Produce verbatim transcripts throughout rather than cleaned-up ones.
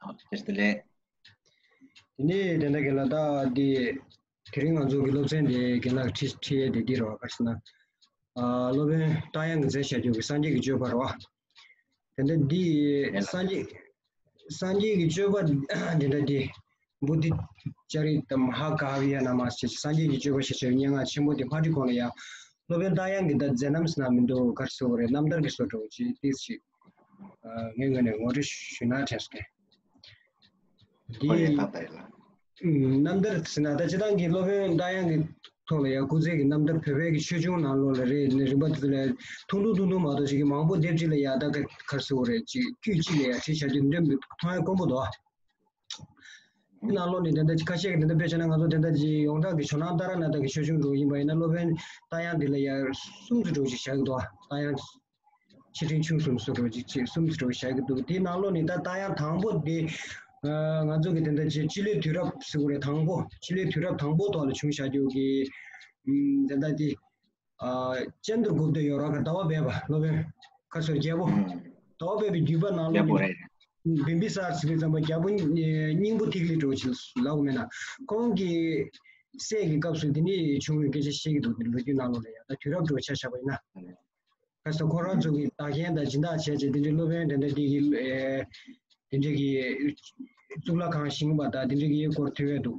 བཀྲ་ཤིས་བདེ་ལེགས། དེ་ནས་དེ་འདྲ་གི་ལ་ད་འདི་དེ་རིང་ང་ཚོ་གི་སློབ་ཚན་དེ་རྒན་ལགས་ཁྲིད་ཁྲིད་ཡས་དེ་འདི་རེད་བ། ག་རེ་ཟེར་ན། ཨ་སློབ་དཔོན་རྟ་དབྱངས་ཀྱིས་མཛད་བཞག་རྒྱུ་གི་སངས་རྒྱས་ཀྱི་སྤྱོད་པ་རེད་བ། དེ་འདྲ་འདི་རྒན་ལགས། སངས་རྒྱས་སངས་རྒྱས་ཀྱི་སྤྱོད་པ་འདི་འདྲ་འདི། བོ་དྷི་ཙཱ་རི་ཏ་མ་ཧཱ་གཱ་ཝཱི་ཡ་ན་མ་ཞེས་སངས་རྒྱས་ཀྱི་སྤྱོད་པ་ཞེས་བྱ་བའི་སྙན་ངག་ཆེན་པོ་དེ་མ་བྲིས་གོང་ལ་ཡང་། སློབ་དཔོན་རྟ་དབྱངས་ཀྱིས་ད་མཛད་རྣམ་ཟེར་ན་མི་འདུག་ག་རེ་ཟེར་དགོས་རེད། རྣམ་ཐར་གྱི་བཟོ་འདྲ་བོ་ཅིག་ཏོག་ཙམ་ཅིག་ཨ་ངའི་ངོས་ནས་ངོ་སྤྲོད་ཞུས་ན་དྲན་སོང་། འདི་ཁོ་རེད་ད་ད་རེད་ལ། ཨུམ། རྣམ་ཐར་ཟེར་ན་ད་སྤྱིར་བཏང་གི་སློབ་དཔོན་རྟ་དབྱངས་ཀྱི་ཐོག་ལ་ཡང་སྐུ་ཚེ་གི་རྣམ་ཐར་བོད་པའི་གི་ཆོས་འབྱུང་ནང་ལོགས་ལ་རེད། རིམ་པ་དེ་ཚོ་ལ་ཐུང་ཐུང་ཐུང་ཐུང་མ་གཏོགས་ཅིག་གི་མང་པོ་དེབ་གཅིག་ལ་ཡང་ད་ག་ག་རེ་ཟེར་དགོས་རེད། ཅིག་དཀྱུས་གཅིག་ལ་ཡང་བྲིས་བཞག་རྒྱུ་འདྲ་མཐོང་ཡ་དཀོན་པོ་འདུག་དེ་ནང་ལོགས་ནས་དེ་འདྲ་ཁ་ཤས་ཀྱིས་དེ་འདྲ་དཔེ་བྱས་ན་ང་ཚོ་དེ་འདྲ་ཅིག་ཡོངས་གྲགས་ཀྱི་ཇོ་ནང་ཏཱ་ར་ནཱ་ཐ་གི་ཆོས་འབྱུང་འདྲ་བོ་ཡིན་པ་ཡིན་ན་སློབ་དཔོན་རྟ་དབྱངས་འདི་ལ་ཡང་གསུམ་ཙམ་འདྲ་བོ་ཅིག་བཞག་གི་འདུག་རྟ་དབྱངས་ཆེ་འབྲིང་ཆུང་གསུམ་ཙམ་འདྲ་བོ་ཅིག་ཅིག་གསུམ་ཙམ་འདྲ་བོ་བཞག་གི་འདུག་དེའི་ནང་ལོགས་ནས་ད་རྟ་དབྱངས་དང་པོ་དེ་ང་ཚོ་གི་དེ་འདྲ་ཅིག་སྤྱི་ལོའི་དུས་རབས་ཟེར་དགོས་རེད། དང་པོ་སྤྱི་ལོའི་དུས་རབས་དང་པོ་ཐོག་ལ་བྱུང་བཞག་རྒྱུ་གི་དེ་འདྲ་དེ། ཨ་ཅན་དྲ་གུབ་ཏ་ཡོད་ར་ག་ཟླ་བ་བྷས་པ་སློབ་དཔོན་ཁ་སོར་རྒྱལ་པོ། ཨུམ། ཟླ་བ་བྷས་པའི་བརྒྱུད་པ་ནང་ལོགས་རྒྱལ་པོ་ནས་རེད། བིམ་བི་སཱར་ཟེར་བའི་ཙམ་པ་རྒྱལ་པོ་སྙིང་པོ་ཐིག་ལེ་འདྲ་བོ་ཅིག་ལབ་དགོས་མེད་ན། ཁོང་གི་སྲས་ཀྱི་སྐབས་སུ་འདི་ནས་བྱུང་བའི་སྐད་ཆ་བཤད་ཀྱི་འདུག་དེ་ལོ་རྒྱུས་ནང་ལོགས་ལ་ཡང་ད་དུས་རབས་འདྲ་བོ་ཆ་བཞག་པ་ཡིན་ན། ཁ་སང་ཁོ་རང་ཚོ་གི་བདག་རྐྱེན་དང་སྦྱིན་བདག་བྱས་བྱས་དེ་འདྲའི་སློབ་དཔོན་དེ་འདྲ་དེ་གི་ཨེ་དེ་འདྲ་གི་གཙུག་ལག་ཁང་བཞེངས་པ་དང་དེ་འདྲ་གི་སྐོར་ཐོས་ཡས་འདུག་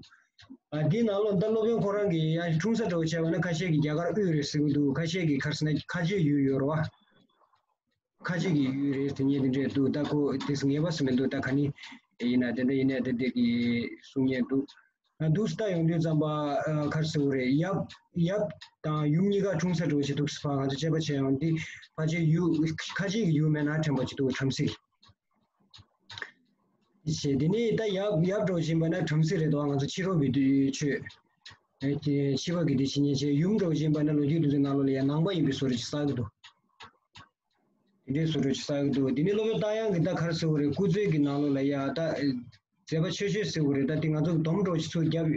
ཨ་འདིའི་ནང་ལོགས་ད་སློབ་དཔོན་ཁོ་རང་གི་ཡང་འཁྲུངས་ས་འདྲ་བོ་བྱས་པ་ན་ཁ་ཤས་ཀྱིས་རྒྱ་གར་དབུས་རེད་ཟེར་གི་འདུག་ཁ་ཤས་ཀྱིས་ག་རེ་ཟེར་ན་ཁ་ཆེའི་ཡུལ་ཡོད་རེད་བ། ཁ་ཆེ་གི་ཡུལ་རེད་ཟེར་མཁན་དེ་འདྲས་འདུག་ད་ཁོ་དེ་ངེས་པ་ཟེར་མི་འདུག་ད་ག་ནི་ཡིན་ན་དེ་འདྲ་ཡིན་ན་དེ་འདྲས་ཀྱི་གསུང་མཁན་འདུག་ཨ་འདུག་སེ་ལྟ་ཡོང་དུས་ཙམ་པ་ཨ་ག་རེ་ཟེར་དགོས་རེད། ཡབ་ཡབ་དང་ཡུམ་གཉིས་ཀ་འཁྲུངས་ས་འདྲ་བོ་ཞིག་འདུག་སེ་ཕར་ང་ཚོ་དཔྱད་པ་བྱས་ཡོང་དུས་ཕལ་ཆེར་ཡུལ་ཁ་ཆེ་གི་ཡུལ་མེད་ན་དྲན་པ་ཅིག་འདུག་བྲམ་ཟེ་བྱས། དེ་ནས་ད་ཡབ་ཡབ་འདྲ་བོ་ཞིག་ཡིན་པ་ན་བྲམ་ཟེ་རེད་དོ། ང་ཚོ་ཕྱི་རོལ་པའི་དུས་ཆོས་ཨེ་དེ་ཕྱི་པ་གི་དེ་བྱེད་མཁན་བྱས། ཡུམ་འདྲ་བོ་ཞིག་ཡིན་པ་ན་ལོ་རྒྱུས་དེ་ཚོའི་ནང་ལོགས་ལ་ཡང་ནང་པ་ཡིན་པའི་བཟོ་འདྲ་ཅིག་བསགས་ཀྱི་འདུག་དེ་འདྲའི་བཟོ་འདྲ་ཅིག་བསགས་ཀྱི་འདུག་དེ་ནས་སློབ་དཔོན་རྟ་དབྱངས་ཀྱིས་ད་ག་རེ་ཟེར་དགོས་རེད། སྐུ་ཚེ་གི་ནང་ལོགས་ལ་ཡ་ད་མཛད་པ་ཆེ་ཤོས་ཟེར་དགོས་རེད། ད་དེ་ང་ཚོ་གི་སྡོམ་འདྲ་བོ་ཞིག་ཚུར་བརྒྱབ་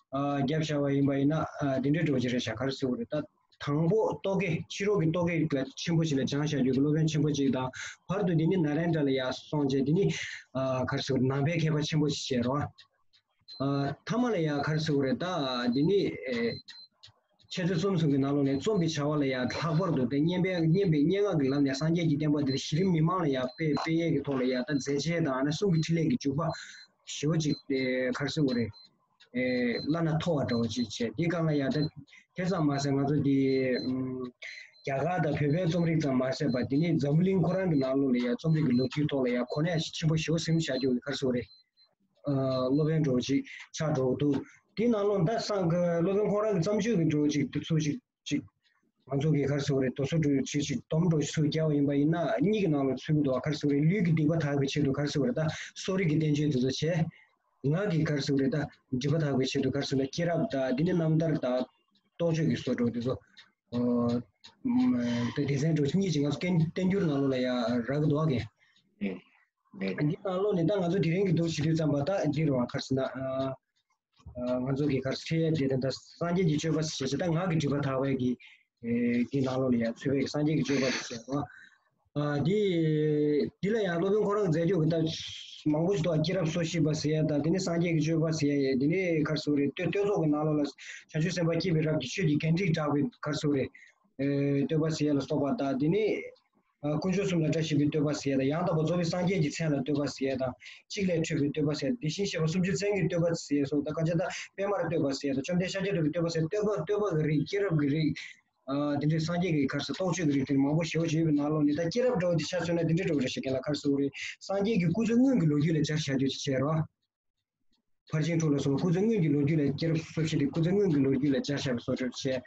ཨ་བརྒྱབ་བཞག་པ་ཡིན་པ་ཡིན་ན་ཨ་དེ་འདྲའི་འདྲ་བོ་ཅིག་རེད་ཤག་ག་རེ་ཟེར་དགོས་རེད། ད་དང་པོ་རྟོག་གེ་ཕྱི་རོལ་གྱི་རྟོག་གེ་ལ་ཆེན་པོ་ཞིག་ལ་སྦྱངས་བཞག་རྒྱུ་གི་སློབ་དཔོན་ཆེན་པོ་ཅིག་དང་། བར་དུ་དེ་ནི་ནཱ་ལེནྡྲ་ལ་ཡར་སོང་བྱས། དེ་ནི་ཨ་ག་རེ་ཟེར་དགོས་རེད། ནང་པའི་མཁས་པ་ཆེན་པོ་ཞིག་བྱས་རོགས། ཨ་མཐའ་མ་ལ་ཡ་ག་རེ་ཟེར་དགོས་རེད། ད་འདི་ནི་ཨེ་འཆད་རྩོད་རྩོམ་གསུམ་གྱི་ནང་ལོགས་ནས་རྩོམ་པའི་བྱ་བ་ལ་ཡ་ལྷག་པར་དུ་དེ་སྙན་པའི་སྙན་པའི་སྙན་ངག་གི་ལམ་ནས་སངས་རྒྱས་ཀྱི་བསྟན་པ་འདི་གཞི་རིམ་མི་མང་ལ་ཡ་སྤེལ་སྤེལ་ཡས་ཀྱི་ཐོག་ལ་ཡ་ད་མཛད་རྗེས་དང་ཨ་ནི་གསུང་གི་འཕྲིན་ལས་ཀྱི་འཇུག་པ་ཞེ་པོ་ཅིག་དེ་ག་རེ་ཟེར་དགོས་རེད། ཨེ་བླ་ན་མཐོ་བ་འདྲ་བོ་ཅིག་བྱས། དེ་སྒང་ལ་ཡ་ད་དེ་ཙམ་མ་ཟད་ང་ཚོ་འདི་ཨམ་རྒྱ་གར་དང་བོད་པའི་རྩོམ་རིག་ཙམ་མ་ཟད་པ་འདི་ནི་འཛམ་བུ་གླིང་ཁོ་རང་གི་ནང་ལོགས་ལ་ཡ་རྩོམ་རིག་གི་ལོ་རྒྱུས་ཐོག་ལ་ཡ་གོ་གནས་ཆེན་པོ་ཞེ་པོ་ཟིན་བཞག་རྒྱུ་གི་ག་རེ་ཟེར་དགོས་རེད། སློབ་དཔོན་འདྲ་བོ་ཅིག་ཆགས་འགྲོ་གི་འདུག་དེའི་ནང་ལོགས་ད་སང་གི་སློབ་དཔོན་ཁོང་རང་གི་བརྩམས་ཆོས་ཀྱི་འདྲ་བོ་ཅིག་དེ་ཚོ་ཅིག་ཅིག་ང་ཚོ་གི་ག་རེ་ཟེར་དགོས་རེད། དོ་སོ་འདྲ་བོ་ཅིག་ཅིག་སྡོམ་འདྲ་བོ་ཅིག་ཚུར་རྒྱག་པ་ཡིན་པ་ཡིན་ན་གཉིས་ཀྱི་ནང་ལ་ཚུད་ཀྱི་འདུག་ག་རེ་ཟེར་དགོས་རེད། ལུས་ཀྱི་སྡིག་པ་དག་པའི་ཆེད་དུ་ག་རེ་ཟེར་དགོས་རེད། ད་གསོ་རིག་གི་བསྟན་བཅོས་དེ་ཚོ་བྱས། ངག་གི་ག་རེ་ཟེར་དགོས་རེད། ད་སྒྲིབ་པ་དག་པའི་ཆེད་དུ་ག་རེ་ཟེར་དགོས་རེད། སྐྱེས་རབས་དང་འདི་ནི་རྣམ་ཐར་དང་རྟོགས་བརྗོད་ཀྱི་བཟོ་འདྲ་བོ་དེ་ཚོ་ཨོ་ད་སྡེ་ཚན་འདྲ་བོ་ཅིག་གཉིས་ཅིག་ང་ཚོ་བསྟན་བསྟན་འགྱུར་ནང་ལོགས་ལ་ཡ་རག་གི་འདུག་ག་གི་འདི་ནང་ལོགས་ནས་ད་ང་ཚོ་དེ་རིང་གི་འདུག་བྱེད་དུས་ཙམ་པ་ད་འདི་རུ་བ་ག་རེ་ཟེར་ན། ཨ་ང་ཚོ་གི་ག་རེ་ཟེར་ཡ་དེ་ད་སངས་རྒྱས་ཀྱི་སྤྱོད་པ་ཞེས་བྱ་ད་ངག་གི་སྒྲིབ་པ་དག་པའི་གི་ཨེ་གི་ནང་ལོགས་ལ་ཡ་ཚུད་པའི་གི་སངས་རྒྱས་ཀྱི་སྤྱོད་པ་ཞེས་བྱ་བ། ཨ་འདི་འདི་ལ་ཡང་སློབ་དཔོན་ཁོ་རང་མཛད་སྤྱོད་ཀྱི་ད་མང་པོ་ཞིག་འདུག་སྐྱེས་རབས་སོ་བཞི་པ་ཟེར་ཡ་ད་དེ་ནི་སངས་རྒྱས་ཀྱི་སྤྱོད་པ་ཟེར་ཡ་ཡ་དེ་ནི་ག་རེ་ཟེར་དགོས་རེད། བསྟོད་བསྟོད་ཚོགས་ཀྱི་ནང་ལོགས་ལ་བྱང་ཆུབ་སེམས་དཔའ་སྐྱེས་པའི་རབས་ཀྱི་ཆོས་ཀྱི་རྒྱན་རིས་བསྒྲགས་པའི་ག་རེ་ཟེར་དགོས་རེད། ཨེ་བསྟོད་པ་ཟེར་ཡ་ལ་སོགས་པ་དང་དེ་ནི། ཨ་དཀོན་མཆོག་གསུམ་ལ་བཀྲ་ཤིས་པའི་བསྟོད་པ་ཟེར་ཡ་དང་། ཡང་དག་པར་རྫོགས་པའི་སངས་རྒྱས་ཀྱི་མཚན་ལ་བསྟོད་པ་ཟེར་ཡ་དང་། གཅིག་ལས་འཕྲོས་པའི་བསྟོད་པ་ཟེར་ཡ། དེ་བཞིན་གཤེགས་པ་སུམ་ཅུ་རྩ་གཉིས་བསྟོད་པ་ཟེར་ཡ་སོགས་དང་། བསྐལ་བརྒྱ་དང་པདྨར་བསྟོད་པ་ཟེར་ཡ་དང་། བཅོམ་ལྡན་ཤཱཀྱ་ཐུབ་པའི་བསྟོད་པ་ཟེར་ཡ། བསྟོད་པ་བསྟོད་པ་གི་རིགས། སྐྱེས་རབས་ཀྱི་རིགས། ཨ་དེ་འདྲའི་སངས་རྒྱས་ཀྱི་ག་རེ་ཟེར་རྟོགས་བརྗོད་ཀྱི་རིགས་དེ་མང་པོ་ཞེ་པོ་ཅིག་ཡོད་པའི་ནང་ལོགས་ནས་ད་སྐྱེས་རབས་འདྲ་བོ་དེ་ཆ་མཚོན་ན་དེ་འདྲའི་འདྲ་བོ་རེད་ཤག་རྒན་ལགས། ག་རེ་ཟེར་དགོས་རེད། སངས་རྒྱས་ཀྱི་སྐུ་ཚེ་སྔོན་གྱི་ལོ་རྒྱུས་ལ་སྦྱར་བཞག་རྒྱུ་ཅིག་བྱས་རོགས། ཕར་ཕྱིན་དྲུག་ལ་སོགས་པ་སྐུ་ཚེ་སྔོན་གྱི་ལོ་རྒྱུས་ལ། སྐྱེས་རབས་སོ་བཞི་དེ་སྐུ་ཚེ་སྔོན་གྱི་ལོ་རྒྱུས་ལ་སྦྱར་བཞག་པའི་བཟོ་འདྲ་བྱས།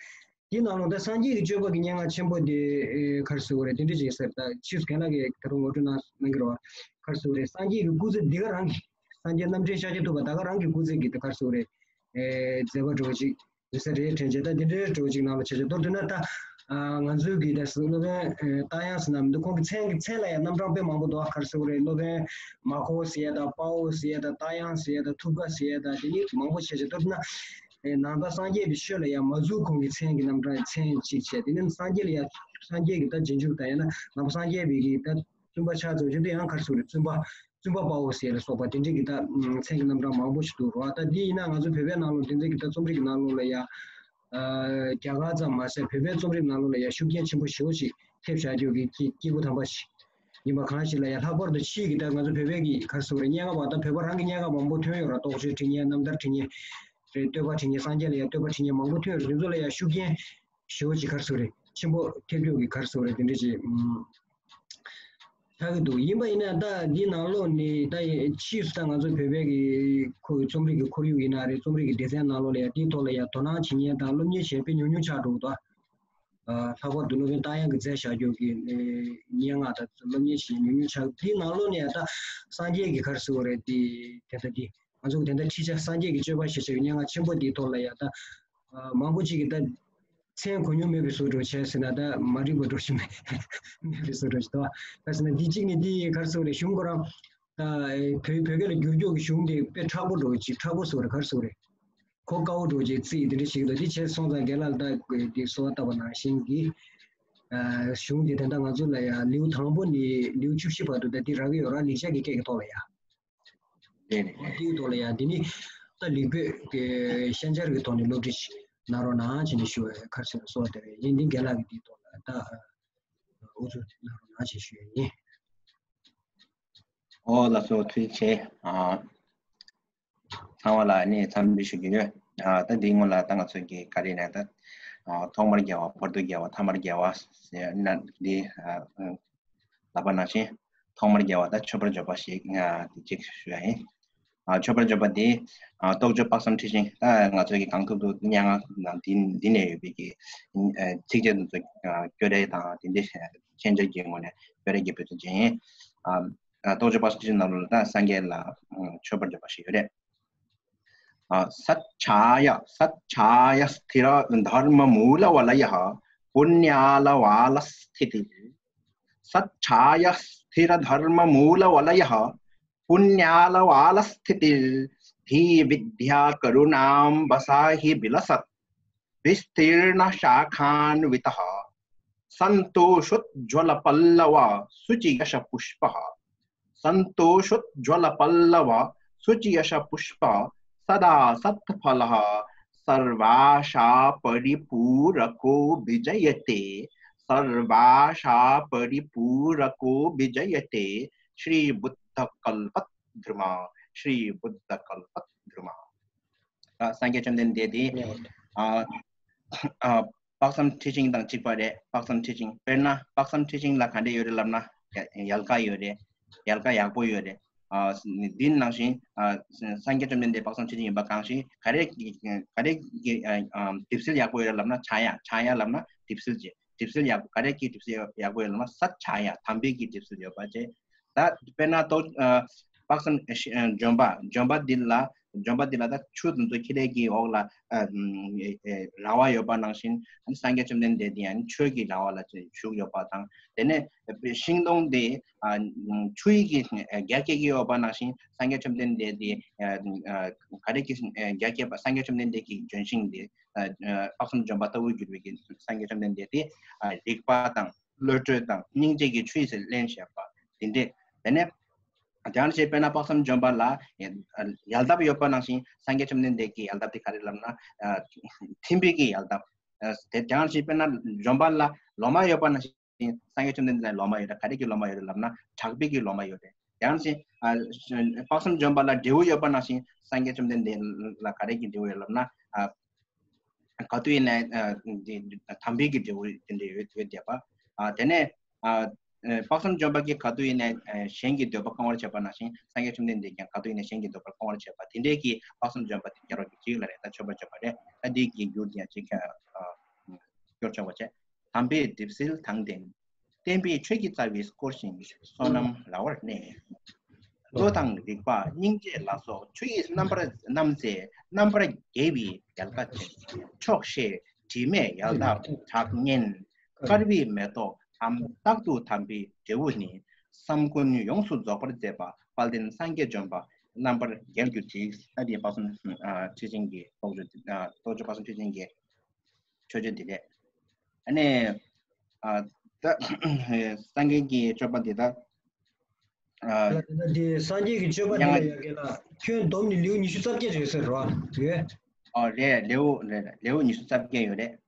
དེའི་ནང་ལོགས་ད་སངས་རྒྱས་ཀྱི་སྤྱོད་པ་གི་སྙན་ངག་ཆེན་པོ་དེ་ཨེ་ག་རེ་ཟེར་དགོས་རེད། དེ་འདྲ་ཅིག་ཡིན་ཟེར། ད་ཕྱིས་སུ་རྒན་ལགས་ཀྱིས་ད་རུང་ངོ་སྤྲོད་གནང་གནང་གི་རེད་བ། ག་རེ་ཟེར་དགོས་རེད། སངས་རྒྱས་ཀྱི་སྐུ་ཚེ་འདི་ག་རང་གི། སངས་རྒྱས་རྣམ་འདྲེན་ཤཱཀྱ་ཐུབ་པ་ད་ག་རང་གི་སྐུ་ཚེ་གི་ད་ག་རེ་ཟེར་དགོས་རེད། ཨེ་མཛད་པ་འདྲ་བོ་ཅིག་ཡིན་ས་རེད་དྲན་བྱས། ད་འདི་འདྲའི་འདྲ་བོ་ཅིག་ནང་ལ་བྱས་བྱས་མདོར་བསྡུས་ན་ད་ཨ་ང་ཚོའི་གི་ད་སློབ་དཔོན་ཨེ་རྟ་དབྱངས་ཟེར་ན་མི་འདུག་ཁོང་གི་མཚན་གི་མཚན་ལ་ཡང་རྣམ་གྲངས་དཔེ་མང་པོ་འདུག་ག་རེ་ཟེར་དགོས་རེད། སློབ་དཔོན་མ་ཁོ་ཟེར་ཡ་དང་། དཔའ་བོ་ཟེར་ཡ་དང་། རྟ་དབྱངས་ཟེར་ཡ་དང་། ཐུབ་དགའ་ཟེར་ཡ་དང་། དེ་གཉིས་མང་པོ་བྱས་བྱས་མདོར་བསྡུས་ན། ཨེ་ནང་པ་སངས་རྒྱས་པའི་ཆོས་ལ་ཡང་མ་ཟུག་གོང་གི་མཚན་གྱི་རྣམ་གྲངས་མཚན་གཅིག་བྱས། དེ་ནས་སངས་རྒྱས་ལ་ཡང་སངས་རྒྱས་ཀྱི་ད་རྗེས་འཇུག་དང་། ཡང་ན་ནང་པ་སངས་རྒྱས་པའི་གི་ད་བཙུན་པ་ཆགས་ཚུལ་བཞིན་དུ་ཡང་ག་རེ་ཟེར་དགོས་རེད། བཙུན་པ་ བཙུན་པ་དཔའ་བོ་ཟེར་ལ་སོགས་པ་དེ་འདྲའི་གི་ད་མཚན་གྱི་རྣམ་གྲངས་མང་པོ་ཞིག་འདུག་རོ། ད་འདི་ཡིན་ན་ང་ཚོ་བོད་པའི་ནང་ལོགས་དེ་འདྲའི་གི་ད་རྩོམ་རིག་གི་ནང་ལོགས་ལ་ཡ། རྒྱ་གར་ཙམ་མ་ཟད་བོད་པའི་རྩོམ་རིག་ནང་ལོགས་ལ་ཡ་ཤུགས་རྐྱེན་ཆེན་པོ་ཞེ་པོ་ཞིག་ཐེབས་བཞག་རྒྱུ་གི་སྐྱེ་སྐྱེས་བུ་དམ་པ་ཞིག་ཡིན་པ་གང་ཞིག་ལ་ཡ། ལྷག་པར་དུ་ཕྱིས་ཀྱི་ད་ང་ཚོ་བོད་པའི་གི་ག་རེ་ཟེར་དགོས་རེད། སྙན་ངག་པ་ད་བོད་པ་རང་གི་སྙན་ངག་མང་པོ་ཐོན་ཡོད་ར། རྟོགས་བརྗོད་བྲིས་མཁན། རྣམ་ཐར་བྲིས་མཁན་རེད། བསྟོད་པ་བྲིས་མཁན། སངས་རྒྱས་ལ་ཡ་བསྟོད་པ་བྲིས་མཁན་མང་པོ་ཐོན་ཡོད་ར། དེ་ཚོ་ལ་ཡ་ཤུགས་རྐྱེན་ཞེ་པོ་ཅིག་ག་རེ་ཟེར་དགོས་རེད། ཆེན་པོ་ཐེབས་རྒྱུ་གི་ག་རེ་ཟེར་དགོས་རེད། དེ་འདྲ་ཅིག་ཆགས་ཀྱི་འདུག་ཡིན་པ་ཡིན་ན་ད་འདི་ནང་ལོགས་ནས་ད་ཕྱིས་སུ་ད་ང་ཚོ་བོད་པའི་གི་ཁོ་རྩོམ་རིག་གི་ཁོར་ཡུག་ཡིན་ན་རེད། རྩོམ་རིག་གི་སྡེ་ཚན་ནང་ལོགས་ལ་ཡ་དེའི་ཐོག་ལ་ཡ་དོ་སྣང་བྱེད་མཁན་དང་སློབ་གཉེར་བྱེད་མཁན་དཔེ་ཉུང་ཉུང་ཆགས་འགྲོ་གི་འདུག་ལྷག་པར་དུ་སློབ་དཔོན་རྟ་དབྱངས་ཀྱིས་མཛད་བཞག་རྒྱུ་གི་སྙན་ངག་དང་སློབ་གཉེར་བྱེད་མཁན་ཉུང་ཉུང་ཆགས། དེའི་ནང་ལོགས་ནས་ཡ་ད་སངས་རྒྱས་ཀྱི་ག་རེ་ཟེར་དགོས་རེད། དེ་དེ་ལྟ་དེ་ང་ཚོ་གི་དེ་ལྟ་ཁྲིད་བྱ་སངས་རྒྱས་ཀྱི་སྤྱོད་པ་ཞེས་བྱ་བའི་སྙན་ངག་ཆེན་པོ་དེའི་ཐོག་ལ་ཡ་ད་མང་པོ་ཅིག་གིས་ད་མཚན་གོ་མྱོང་མེད་པའི་བཟོ་འདྲ་བྱས་ཟེར་ན་ད་མ་འགྲིག་པ་འདྲ་ཞིག་མེད་མེད་པའི་བཟོ་འདྲ་ཞིག་འདུག་ག་ཟེར་ན་འདི་གཅིག་ནི་འདི་ག་རེ་ཟེར་དགོས་རེད། གཞུང་ཁོ་རང་ད་བོད་བོད་སྐད་ལ་བསྒྱུར་རྒྱུ་གི་གཞུང་དེ་དཔེ་མཁྲེགས་པོ་འདྲ་ཅིག་མཁྲེགས་པོ་ཟེར་དགོས་རེད། ག་རེ་ཟེར་དགོས་རེད། གོ་དཀའ་བོ་འདྲ་ཅིག་རྩིས་དེ་འདྲ་ཞིག་འདུག་འདི་བྱས་སོང་ཙང་རྒན་ལགས་ད་འདི་གསོལ་བ་བཏབ་པ་ནང་བཞིན་གྱི་གཞུང་དེ་ད་ལྟ་ང་ཚོ་ལ་ཡ་ལེའུ་དང་པོ་ནས་ལེའུ་བཅུ་བཞི་བར་དུ་ད་འདི་རག་གི་ཡོད་ར། ལེགས་སྦྱར་གྱི་སྐད་ཀྱི་ཐོག་ལ་ཡ། རེད་རེད། འོ་རེད། དེའི་ཐོག་ལ་ཡང་འདི་ནི་ད་ལེགས་པོས་ཀྱི་ཤན་སྦྱར་གྱི་ཐོག་ནས་སློབ་ཁྲིད་གནང་རོགས་གནང་བྱས་ནས་ཞུ་བའི་ཁར་སོ་སོ་དེ་རེད། ཡིན་འདི་རྒན་ལགས་ཀྱིས་འདིའི་ཐོག་ལ་ད་འུ་ཚོ་གནང་རོགས་གནང་བྱས་ཞུ་ཡས་ཡིན། ཨོ་ལགས་སོ་ཐུགས་རྗེ་ཆེ། ཨ་ཚང་མ་ལ་ནི་འཚམས་འདྲི་ཞུ་རྒྱུ་ཡོད། ཨ་ད་འདིའི་སྔོན་ལ་ད་ང་ཚོ་གི་ག་རེ་ནས་ད་ཨ་ཐོག་མར་རྒྱལ་བ། བར་དུ་རྒྱལ་བ། ཐ་མར་རྒྱལ་བ་ཟེར་ན་འདི་ཨ། ལབ་པ་ནང་བཞིན་ཐོག་མར་རྒྱལ་བ་དང་མཆོད་པར་བརྗོད་པ་ཞིག་ང་དེ་གཅིག་ཞུ་ཡ་ཡིན། ཨ་མཆོད་པར་བརྗོད་པ་འདི་ཨ་རྟོགས་བརྗོད་དཔག་བསམ་ཁྲི་བྱིན། ད་ང་ཚོ་གི་གང་ཐུབ་ཐུབ་སྙན་ངག་ནང་འདི་འདི་ནས་ཡོད་པའི་གི་ཨ་ཚིགས་བཅད་འདི་ཚོ་ཨ་སྐྱོར་རེས་དང་དེ་འདྲའི་མཁྱེན་རྒྱ་གི་ངོས་ནས་སྐྱོར་རེས་ཀྱི་འབད་བརྩོན་བྱས་ཡིན། ཨ་ཨ་རྟོགས་བརྗོད་དཔག་བསམ་ཁྲི་བྱིན་ནང་ལོགས་ལ་ད་སངས་རྒྱས་ལ་ཨ་མཆོད་པར་བརྗོད་པ་ཞིག་ཡོད་རེད། सच्छाय सच्छाय स्थिरधर्ममूलवलयः पुण्यालवालस्थितिः। सच्छाय स्थिरधर्ममूलवलयः पुण्यालवालस्थितिः। धीविद्याकरुणाम्बसा हि विलसत् विस्तीर्णशाखान्वितः। सन्तोषोज्ज्वलपल्लवसूचियशपुष्पः। सन्तोषोज्ज्वलपल्लवसूचियशपुष्पः सदा सत्फलः सर्वाशापरिपूरको विजयते। सर्वाशापरिपूरको विजयते। श्रीबुद्धकल्पद्रुम। श्रीबुद्धकल्पद्रुम। ད་སངས་རྒྱས་བཅོམ་ལྡན་འདས་དེ་ཨ་ཨ་དཔག་བསམ་ཁྲི་བྱིན་དང་གཅིག་པ་རེད། དཔག་བསམ་ཁྲི་བྱིན། དཔེར་ན་དཔག་བསམ་ཁྲི་བྱིན་ལ་ག་འདྲ་ཡོད་རེད་ལབ་ན་ཡལ་ག་ཡོད་རེད། ཡལ་ག་ཡག་པོ་ཡོད་རེད། ཨ་འདི་ནང་བཞིན་ཨ་སངས་རྒྱས་བཅོམ་ལྡན་འདས་དཔག་བསམ་ཁྲི་བྱིན་ཡིན་པ་གང་ཞིག་ག་རེ་ག་རེ་གི་ཨ་ཨ་གྲིབ་བསིལ་ཡག་པོ་ཡོད་རེད་ལབ་ན་ཆ་ཡ། ཆ་ཡ་ལབ་ན་གྲིབ་བསིལ་ཅིག་གྲིབ་བསིལ་ཡག་པོ། ག་རེ་གི་གྲིབ་བསིལ་ཡག་པོ་ཡོད་ལབ་ན་ས་ཆ་ཡ། དམ་པའི་གི་གྲིབ་བསིལ་ཡོད་པ་བྱས། ད་དཔེར་ན་ཏོ་ཨ་དཔག་བསམ་ཨ་ཤི་ཨ་ལྗོན་པ། ལྗོན་པ་འདི་ལ་ལྗོན་པ་འདི་ལ་ད་ཆུ་དེ་ཚོ་ཁྱི་ལས་ཀྱི་འོག་ལ་ཨ་ཨ་ར་བ་ཡོད་པ་ནང་བཞིན་ཨ་ནི་སངས་རྒྱས་བཅོམ་ལྡན་འདས་འདི་ཡང་ཆོས་ཀྱི་ར་བ་ལ་བཞུགས་ཡོད་པ་དང་། དེ་ནས་ཤིང་སྡོང་འདི་ཨ་ཆུ་ཡི་གི་རྒྱ་སྐྱེད་ཀྱི་ཡོད་པ་ནང་བཞིན་སངས་རྒྱས་བཅོམ་ལྡན་འདས་འདི་ཨ་ཨ་ག་རེ་གི་རྒྱ་སྐྱེད་པ། སངས་རྒྱས་བཅོམ་ལྡན་འདས་ཀྱི་ལྗོན་ཤིང་འདི་ཨ་ཨ་དཔག་བསམ་ལྗོན་པ་ལྟ་བུར་གྱུར་པའི་གི་སངས་རྒྱས་བཅོམ་ལྡན་འདས་དེ་ཨ་རིག་པ་དང་བློ་གྲོས་དང་སྙིང་རྗེ་གི་ཆུ་ཡིས་བརླན་བཞག་པ་དེ་འདྲས། དེ་ནས་དེ་ནང་བཞིན་དཔེར་ན་དཔག་བསམ་ལྗོན་པ་ལ་ཡལ་འདབ་ཡོད་པ་ནང་བཞིན་སངས་རྒྱས་བཅོམ་ལྡན་འདས་ཀྱི་ཡལ་འདབ་དེ་ག་རེ་ལབ་ན་ཨ་ཐིམ་པའི་གི་ཡལ་འདབ། ཨ་དེ་དེ་ནང་བཞིན་དཔེར་ན་ལྗོན་པ་ལ་ལོ་མ་ཡོད་པ་ནང་བཞིན་སངས་རྒྱས་བཅོམ་ལྡན་འདས་ལ་ལོ་མ་ཡོད་རེད། ག་རེ་གི་ལོ་མ་ཡོད་རེད་ལབ་ན་གྲགས་པའི་གི་ལོ་མ་ཡོད་རེད། དེ་ནང་བཞིན་ཨ་དཔག་བསམ་ལྗོན་པ་ལ་འབྲས་བུ་ཡོད་པ་ནང་བཞིན་སངས་རྒྱས་བཅོམ་ལྡན་འདས་ལ་ག་རེ་གི་འབྲས་བུ་ཡོད་ལབ་ན་ཨ་ག་དུས་ཡིན་ནའི་ཨ་འདི་དམ་པའི་གི་འབྲས་བུ་དེ་འདྲ་ཡོད་ཡོད་བསྡད་པ། ཨ་དེ་ནས་ཨ་དཔག་བསམ་ལྗོན་པ་གིས་ག་དུས་ཡིན་ནའི་ཨ་གཞན་གྱི་འདོད་པ་སྐོང་བར་བྱེད་པ་ནང་བཞིན་སངས་རྒྱས་བཅོམ་ལྡན་འདས་ཀྱང་ག་དུས་ཡིན་ནའི་གཞན་གྱི་འདོད་པ་སྐོང་བར་བྱེད་པ་དེ་འདྲའི་གི་དཔག་བསམ་ལྗོན་པ་དེ་རྒྱལ་བ་གི་རྒྱུད་ལ་རེད། ད་མཆོད་པར་བརྗོད་པ་རེད། ད་འདི་གི་རྒྱུད་ཀྱང་ཅིག་ཨ་སྐྱོར་ཆོག་པ་བྱས། དམ་པའི་གྲིབ་བསིལ་དང་ལྡན། བསྟན་པའི་ཆོས་ཀྱི་རྩ་བས་བསྐོར་ཞིང་བསོད་ནམས་ར་བར་གནས། མཛོད་དང་རིག་པ་སྙིང་རྗེ་ལ་སོགས་ཆུ་ཡི་རྣམ་པར་རྣམ་རྩེ་རྣམ་པར་རྒྱལ་བའི་ཡལ་ག་ཅན། ཕྱོགས་བཞིར་དྲི་མེད་ཡལ་འདབ་གྲགས་སྙན། དཀར་བའི་མེ་ཏོག་དམ་རྟག་ཏུ་དམ་པའི་འབྲས་བུ་ནི། བསམ་ཀུན་ཡོངས་སུ་རྫོགས་པར་མཛད་པ་དཔལ་ལྡན་སངས་རྒྱས་བྱོན་པ་རྣམ་པར་རྒྱལ་གྱུར་ཅིག་ཨ་དེ་དཔག་བསམ་ཨ་ཁྲི་བྱིན་གྱི་རྟོགས་བརྗོད་ཨ་རྟོགས་བརྗོད་དཔག་བསམ་ཁྲི་བྱིན་གྱི་མཆོད་བརྗོད་འདི་རེད། ཨ་ནི་ཨ་ད་སངས་རྒྱས་ཀྱི་མཆོད་པ་འདི་དག་ ཨ། ད་ལྟ་དེ་སངས་རྒྱས་ཀྱི་སྤྱོད་པ་ཡང་འདི་ལ་ཡ་གི་ལ་ཁྱོན་བསྡོམས་ནས་ལེའུ་ཉི་ཤུ་རྩ་བརྒྱད་ཅིག་ཡོད་ཟེར་རོ། ཡོད། ཨོ་རེད། ལེའུ་རེད་རེད། ལེའུ་ཉི་ཤུ་རྩ་བརྒྱད་ཡོད་རེད།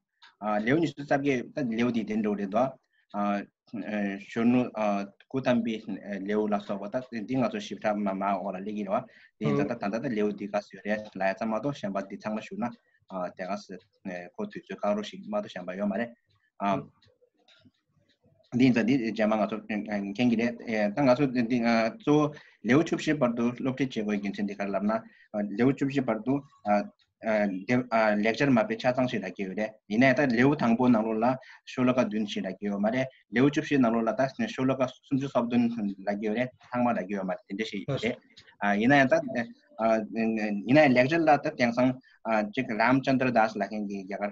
ཨ། ལེའུ་ཉི་ཤུ་རྩ་བརྒྱད་ད་ལེའུ་འདི་དེ་འགྲོ་རེད་དོ། ཨ། ཨ། གཞོན་ནུ། ཨ། སྐུ་བལྟམས་པའི་ལེའུ་ལ་སོགས་པ་ད་འདི་ང་ཚོ་ཞིབ་ཕྲ་མ་མ་འོག་ལ་སླེབས་ཀྱི་རེད་བ། དེ་ཡིན་ཙང་ད་ད་ལྟ་ད་ལེའུ་འདི་ག་ཟེར་རེད་ལ་ཡ་ཙམ་མ་གཏོགས་གཞན་པ་འདི་ཚང་མ་ཞུ་ན། ཨ། དེ་ག་ཟེར། ཁོ་དུས་ཚོད་བཀག་རོགས་ཤིག་མ་གཏོགས་གཞན་པ་ཡོད་མ་རེད། ཨ། འདི་ཡིན་ཙང་འདི་རྗེས་མ་ང་ཚོ་མཁྱེན་གྱི་རེད། ཨེ། ད་ང་ཚོ་འདི་འདི་ཨ། གཙོ་བོ་ལེའུ་བཅུ་བཞི་བར་དུ་སློབ་ཁྲིད་བྱེད་དགོས་རྒྱུ་མཚན་འདི་ག་རེ་ལབ་ན། ཨ། ལེའུ་བཅུ་བཞི་བར་དུ། ཨ། ཨ། འདི། ཨ། ལེགས་སྦྱར་མ་དཔེ་ཆ་ཚང་ཞིག་ལ་སྐྱེལ་ཡོད་རེད། ཡིན་ནའི་ད་ལེའུ་དང་པོ་ནང་ལོགས་ལ་ཤོ་ལོ་ཀ་བདུན་ཞིག་ལ་སྐྱེལ་ཡོད་མ་རེད། ལེའུ་བཅུ་བཞི་ནང་ལོགས་ལ་ད་ཤོ་ལོ་ཀ་སུམ་ཅུ་སོ་བདུན་ལ་སྐྱེལ་ཡོད་རེད། ཚང་མ་ལ་སྐྱེལ་ཡོད་མ་རེད། དེ་འདྲ་ཞིག་ཡོད་རེད། ཨ། ཡིན་ནའི་ད། ཨ། ཡིན་ནའི་ལེགས་སྦྱར་ལ་ད་དེང་སང་ཨ། ཅིག་རམ་ཅན་དྲ་དཱས་ལབ་མཁན་གྱི་རྒྱ་གར་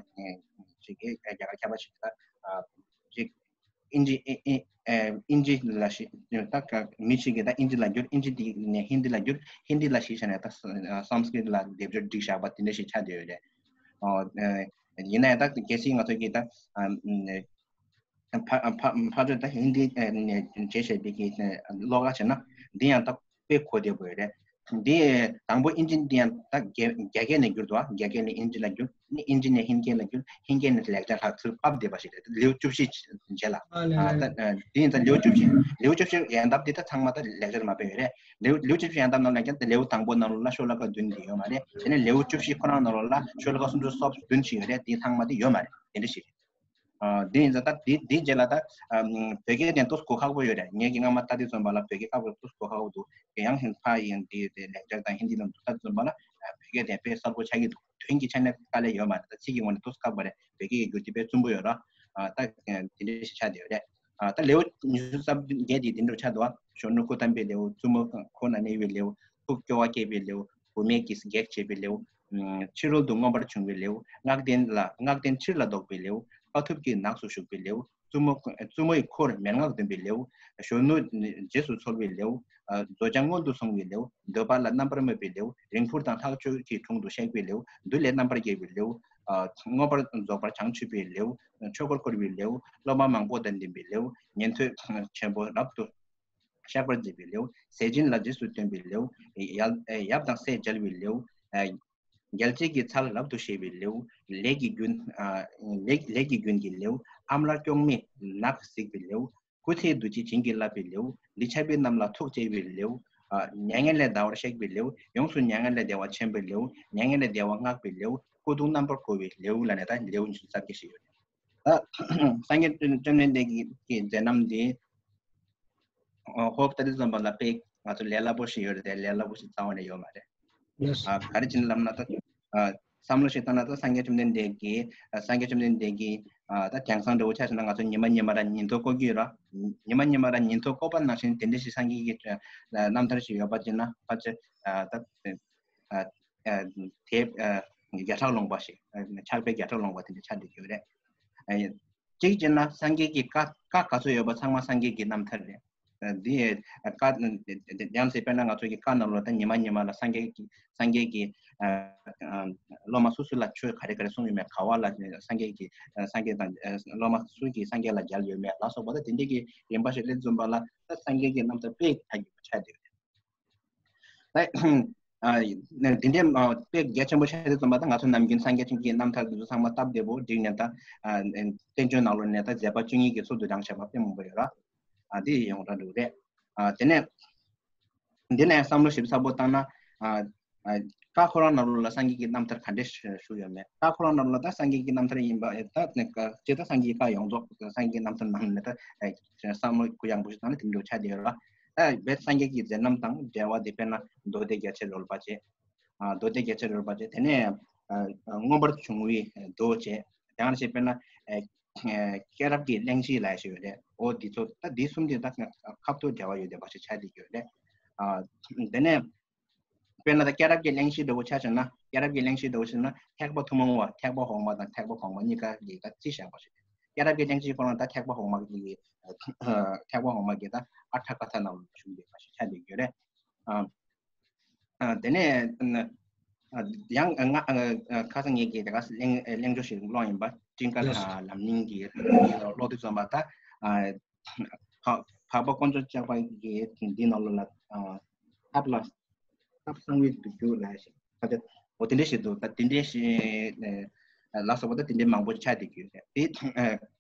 ཅིག་གི་རྒྱ་གར་མཁས་པ་ཞིག་ད། ཨ། ཅིག་ཨིན་ཇི། ཨི། ཨི། ཨེ། ཨིན་ཇི་ལ་ཤེས། ད་ག་མི་ཞིག་གིས་ད་ཨིན་ཇི་ལ་བསྒྱུར། ཨིན་ཇི་དེ་ནས་ཧིན་དི་ལ་བསྒྱུར། ཧིན་དི་ལ་ཤེས་བྱས་ནས་ད་ས་སཾ་སྐྲྀཏ་ལ་སྡེབ་སྦྱོར་བསྒྲིགས་བཞག་པ་དེ་འདྲ་ཞིག་ཆགས་བསྡད་ཡོད་རེད། ཨོ། ཨེ། ཡིན་ན་ཡང་ད་གལ་སྲིད་ང་ཚོ་གིས་ད། ཨ། ཕ་ཕ་ཕར་ཕྱོགས་ད་ཧིན་དི་ནས་བྱས་བྱས་པའི་གི་ཀློག་ཀ་བྱས་ན་འདི་ཡང་ད་དཔེ་གོ་བདེ་པོ་ཡོད་རེད། འདི་དང་པོ་ཨིན་ཇི་འདི་ཡང་ད་རྒྱ་རྒྱ་སྐད་ནས་བསྒྱུར་འདུག་རྒྱ་སྐད་ནས་ཨིན་ཇི་ལ་བསྒྱུར། ནི་ཨིན་ཇི་ནས་ཧིན་སྐད་ལ་བསྒྱུར། ཧིན་སྐད་ནས་ལེགས་སྦྱར་ལ་ཚུར་ཕབ་བསྡད་པ་ཞིག་རེད། ལེའུ་བཅུ་བཞི་རྗེས་ལ། ཨ། ད་འདི་ཡིན་ད་ལེའུ་བཅུ་བཞི། ལེའུ་བཅུ་བཞི་ཡན་འདབ་འདི་ད་ཚང་མ་ད་ལེགས་སྦྱར་མ་དཔེ་ཡོད་རེད། ལེའུ་ལེའུ་བཅུ་བཞི་ཡན་འདབ་ནང་ལ་ཀྱང་ད་ལེའུ་དང་པོ་ནང་ལོགས་ལ་ཤོ་ལོ་ཀ་བདུན་འདི་ཡོད་མ་རེད། དེ་ནས་ལེའུ་བཅུ་བཞི་ཁོ་རང་ནང་ལོགས་ལ་ཤོ་ལོ་ཀ་སུམ་ཅུ་སོ་བདུན་ཞིག་ཡོད་རེད། འདི་ཚང་མ་འདི་ཡོད་མ་རེད། དེ་འདྲ་ཞིག་རེད། ཨ། འདི་ཡིན་ཙང་ད་འདི་འདི་རྗེས་ལ་ད། ཨ། བོད་སྐད་དེ་ཏོག་ཙམ་གོ་ཁག་པོ་ཡོད་རེད། ངས་ཀྱི་སྔ་མ་ལྟ་དུས་ཙམ་པ་ལ་བོད་སྐད་ཁག་པོ་ཏོག་ཙམ་གོ་ཁག་པོ་འདུག་ཡང་ཧིན་ཕ་ཡིན་འདི་དེ་ལེགས་སྦྱར་དང་ཧིན་དི་ལ་འདུག་ལྟ་དུས་ཙམ་པ་ལ། ཨ། བོད་སྐད་དེ་དཔེ་གསལ་པོ་ཆགས་ཀྱི་འདུག་དོན་གྱི་ཆ་ནས་དཀའ་ལས་ཡོད་མ་རེད། ད་ཚིག་གི་ངོས་ནས་ཏོག་ཙམ་དཀའ་པོ་རེད། བོད་སྐད་ཀྱི་འགྱུར་དེ་དཔེ་རྩུབ་པོ་ཡོད་ར། ཨ། ད་དེ་འདྲ་ཞིག་ཆགས་བསྡད་ཡོད་རེད། ཨ། ད་ལེའུ་ཉི་ཤུ་རྩ་བརྒྱད་དེ་འདི་འདྲ་ཆགས་འདུག་གཞོན་ནུ་སྐུ་བལྟམས་པའི་ལེའུ། བཙུན་མོ་འཁོར་ན་གནས་པའི་ལེའུ། ཐུགས་སྐྱོ་བ་སྐྱེས་པའི་ལེའུ། བུད་མེད་ཀྱིས་གེགས་བྱེད་པའི་ལེའུ། ཕྱི་རོལ་དུ་མངོན་པར་བྱུང་བའི་ལེའུ། སྔགས་ལྡན་ལ་སྔགས་ལྡན་ཕྱིར་ལ་ལྡོག་པའི་ལེའུ། དཀའ་ཐུབ་ཀྱིས་ནགས་སུ་བཞུགས་པའི་ལེའུ། བཙུན་མོ་བཙུན་མོའི་འཁོར་མན་ངག་འདོན་པའི་ལེའུ། གཞོན་ནུ་རྗེས་སུ་འཚོལ་བའི་ལེའུ། རྫོགས་བྱང་མངོན་དུ་སོང་བའི་ལེའུ། འདོད་པ་ལ་རྣམ་པར་སྨོད་པའི་ལེའུ། རིང་འཕུར་དང་ལྷག་སྤྱོད་ཀྱི་དྲུང་དུ་གཤེགས་པའི་ལེའུ། བདུད་ལས་རྣམ་པར་རྒྱལ་བའི་ལེའུ། མངོན་པར་རྫོགས་པར་བྱང་ཆུབ་པའི་ལེའུ། ཆོས་འཁོར་བསྐོར་བའི་ལེའུ། སློབ་མ་མང་པོ་དང་ལྡན་པའི་ལེའུ། ཉན་ཐོས་ཆེན་པོ་རབ་ཏུ་གཤེགས་པར་མཛད་པའི་ལེའུ། ཟས་སྦྱིན་ལ་རྗེས་སུ་སྟོན་པའི་ལེའུ། ཡབ་ཡབ་དང་སྲས་མཇལ་བའི་ལེའུ། རྒྱལ་བྱེད་ཀྱི་ཚལ་རབ་ཏུ་བཞེས་པའི་ལེའུ། ལས་ཀྱི་རྒྱུན། ལས་ལས་ཀྱི་རྒྱུན་གྱི་ལེའུ། ཨ་མྲ་སྐྱོང་མའི་ནགས་གཟིགས་པའི་ལེའུ། སྐུ་ཚེའི་འདུ་བྱེད་བྱིན་གྱིས་བརླབས་པའི་ལེའུ། འདི་འཆད་པའི་རྣམས་ལ་ཐུགས་བརྩེ་བའི་ལེའུ། མྱ་ངན་ལས་འདའ་བར་གཤེགས་པའི་ལེའུ། ཡོངས་སུ་མྱ་ངན་ལས་བདེ་བ་ཆེན་པོའི་ལེའུ། མྱ་ངན་ལས་བདེ་བ་བསྔགས་པའི་ལེའུ། སྐུ་གདུང་རྣམ་པར་བསྐོར་བའི་ལེའུ་ལ་ནས་ད་ལེའུ་ཉི་ཤུ་རྩ་བརྒྱད་ཞིག་ཡོད། ད་སངས་རྒྱས་བཅོམ་ལྡན་འདས་ཀྱི་མཛད་རྣམ་འདི་ཧོབ་ཏ་ལི་ཙམ་པ་ལ་དཔེ་ང་ཚོ་ལས་སླ་པོ་ཞིག་ཡོད་རེད་དེ། ལས་སླ་པོ་ཞིག་རྩ་བ་ནས་ཡོད་མ་རེད། ཡེས། ཨ། ག་རེ་བྱས་ནས་ལབ་ན་ད། ཨ། བསམ་བློ་ཞིག་བཏང་ན་ད་སངས་རྒྱས་བཅོམ་ལྡན་འདས་ཀྱིས། ཨ། སངས་རྒྱས་བཅོམ་ལྡན་འདས་ཀྱིས། ཨ། ད་དེང་སང་འདྲ་བོ་ཆ་བཞག་ན་ང་ཚོ་ཉི་མ་ཉི་མ་ར་ཉིན་ཐོ་བཀོད་ཀྱི་ཡོད་ར། ཉི་མ་ཉི་མ་ར་ཉིན་ཐོ་བཀོད་པ་ནང་བཞིན་དེ་འདྲ་ཞིག་སངས་རྒྱས་ཀྱི། ཨ། རྣམ་ཐར་ཞིག་ཡོད་པ་བྱས་ན་ཕལ་ཆེར། ཨ། ད། ཨ། ཨ། དེབ། ཨ། བརྒྱ་ཕྲག་ལོངས་པ་ཞིག་ཕྱག་དཔེ་བརྒྱ་ཕྲག་ལོངས་པ་དེ་འདྲ་ཆགས་བསྡད་ཀྱི་ཡོད་རེད། ཨ། གཅིག་བྱས་ན་སངས་རྒྱས་ཀྱི་བཀའ་བཀའ་ག་ཚོད་ཡོད་པ་ཚང་མ་སངས་རྒྱས་ཀྱི་རྣམ་ཐར་རེད། འདི་བཀའ་ཡང་ཟེར་དཔེར་ན་ང་ཚོ་གི་བཀའ་ནང་ལོགས་ད་ཉི་མ་ཉི་མ་ལ་སངས་རྒྱས་ཀྱི་སངས་རྒྱས་ཀྱི་ཨ་ཨ་སློབ་མ་སུ་སུ་ལ་ཆོས་ག་རེ་ག་རེ་གསུངས་ཡོད་མེད། ག་བ་ལ་སངས་རྒྱས་ཀྱི་ཨ་སངས་རྒྱས་དང་ཨ་སློབ་མ་སུ་གིས་སངས་རྒྱས་ལ་མཇལ་ཡོད་མེད་ལ་སོགས་པ་ད་དེ་འདྲས་ཀྱི་རིམ་པ་ཞིག་སླེབས་ཙམ་པ་ལ་ད་སངས་རྒྱས་ཀྱི་རྣམ་ཐར་དཔེ་ཁག་གི་ཆགས་བསྡད་ཡོད་རེད། ད་ཨ་ནི་འདི་འདྲའི་ཨ་དཔེ་གལ་ཆེན་པོ་ཆགས་དུས་ཙམ་པ་ད་ང་ཚོ་ནམ་རྒྱུན་སངས་རྒྱས་བཅོམ་ལྡན་འདས་ཀྱི་རྣམ་ཐར་འདི་ཚོ་ཚང་མ་སྟབས་བདེ་པོ་བསྒྲིགས་ནས་ད་ཨ་བསྟན་བཅོས་ནང་ལོགས་ནས་ད་མཛད་པ་བཅུ་གཉིས་ཀྱི་ཚུལ་དུ་བགྲངས་བྱས་པ་དཔེ་མང་པོ་ཡོད་ར། ཨ་འདི་ཡོངས་གྲགས་འདུག་རེད། ཨ་དེ་ནས་འདི་ནས་བསམ་བློ་ཞིབ་ཚགས་པོ་བཏང་ན། ཨ་ཨ་བཀའ་ཁོ་རང་ནང་ལོགས་ལ་སངས་རྒྱས་ཀྱི་རྣམ་ཐར་ག་འདྲས་བཞུགས་ཡོད་མེད། བཀའ་ཁོ་རང་ནང་ལོགས་ལ་ད་སངས་རྒྱས་ཀྱི་རྣམ་ཐར་ཡིན་པ་ད་ནི་སྤྱིར་ད་སངས་རྒྱས་ཀྱི་བཀའ་ཡོངས་རྫོགས་སངས་རྒྱས་ཀྱི་རྣམ་ཐར་ནང་ནས་ད་བསམ་བློ་གུ་ཡངས་པོ་ཞིག་བཏང་ན་དེ་འདྲ་ཆགས་བསྡད་ཡོད་ར། ད་བོད་སངས་རྒྱས་ཀྱི་མཛད་རྣམ་དང་འབྲེལ་བ་དེ་དཔེར་ན་མདོ་སྡེ་རྒྱ་ཆེར་རོལ་པ་བྱས། ཨ་མདོ་སྡེ་རྒྱ་ཆེར་རོལ་པ་བྱས། དེ་ནས་ཨ་མངོན་པར་བྱུང་བའི་མདོ་བྱས། དེ་ཡང་ཞེས་དཔེར་ན་ཨ་སྐྱེས་རབས་ཀྱི་གླེང་གཞི་ལབ་ཞིག་ཡོད་རེད། འོ་འདི་ཚོ་ད་འདི་གསུམ་དེ་ད་ཁ་ཐུག་འབྲེལ་བ་ཡོད་བསྡད་པ་ཞིག་ཆགས་བསྡད་ཀྱི་ཡོད་རེད། ཨ་དེ་ནས་དཔེར་ན་ད་སྐྱེས་རབས་ཀྱི་གླེང་གཞི་འདྲ་བོ་ཆ་བཞག་ན། སྐྱེས་རབས་ཀྱི་གླེང་གཞི་འདྲ་བོ་ཆ་བཞག་ན་ཐེག་པ་ཐུན་མོང་བ། ཐེག་པ་འོག་མ་དང་ཐེག་པ་གོང་མ་གཉིས་ཀ་གི་ད་རྩིས་བཞག་པ་ཞིག་སྐྱེས་རབས་ཀྱི་གླེང་གཞི་ཁོ་རང་ད་ཐེག་པ་འོག་མ་གི་ཨ་ཐེག་པ་འོག་མ་གི་ད་ཨ་ཊ་ཀ་ཐ་ནང་ལ་བཞུགས་བསྡད་པ་ཞིག་ཆགས་བསྡད་ཀྱི་ཡོད་རེད། ཨ་ཨ་དེ་ནས་ཨ་ཡང་ང་ཨ་ཁ་སང་ངེད་ཀྱིས་དེ་ག་གླེང་གླེང་བརྗོད་ཞིག་ཀློག་ཡིན་པ། ཀྲིན་ཀ་ཐ་ལམ་རྙིང་གི་ཀློག་དུས་ཙམ་པ་ད་ཨ་ཕ་ འཕགས་པ་དཀོན་མཆོག་གཤེགས་པ་གི་འདི་ནང་ལོགས་ལ་ཐབས་ལ་ཐབས་གསང་བའི་འདུ་འགྱུར་ལ་ཞེས་ད་ལྟ་འོ་དེ་འདྲ་ཞིག་འདུག་ད་དེ་འདྲ་ཞིག་ལ་སོགས་པ་ད་དེ་འདྲའི་མང་པོ་ཆགས་བསྡད་ཀྱི་ཡོད་རེད། དེ་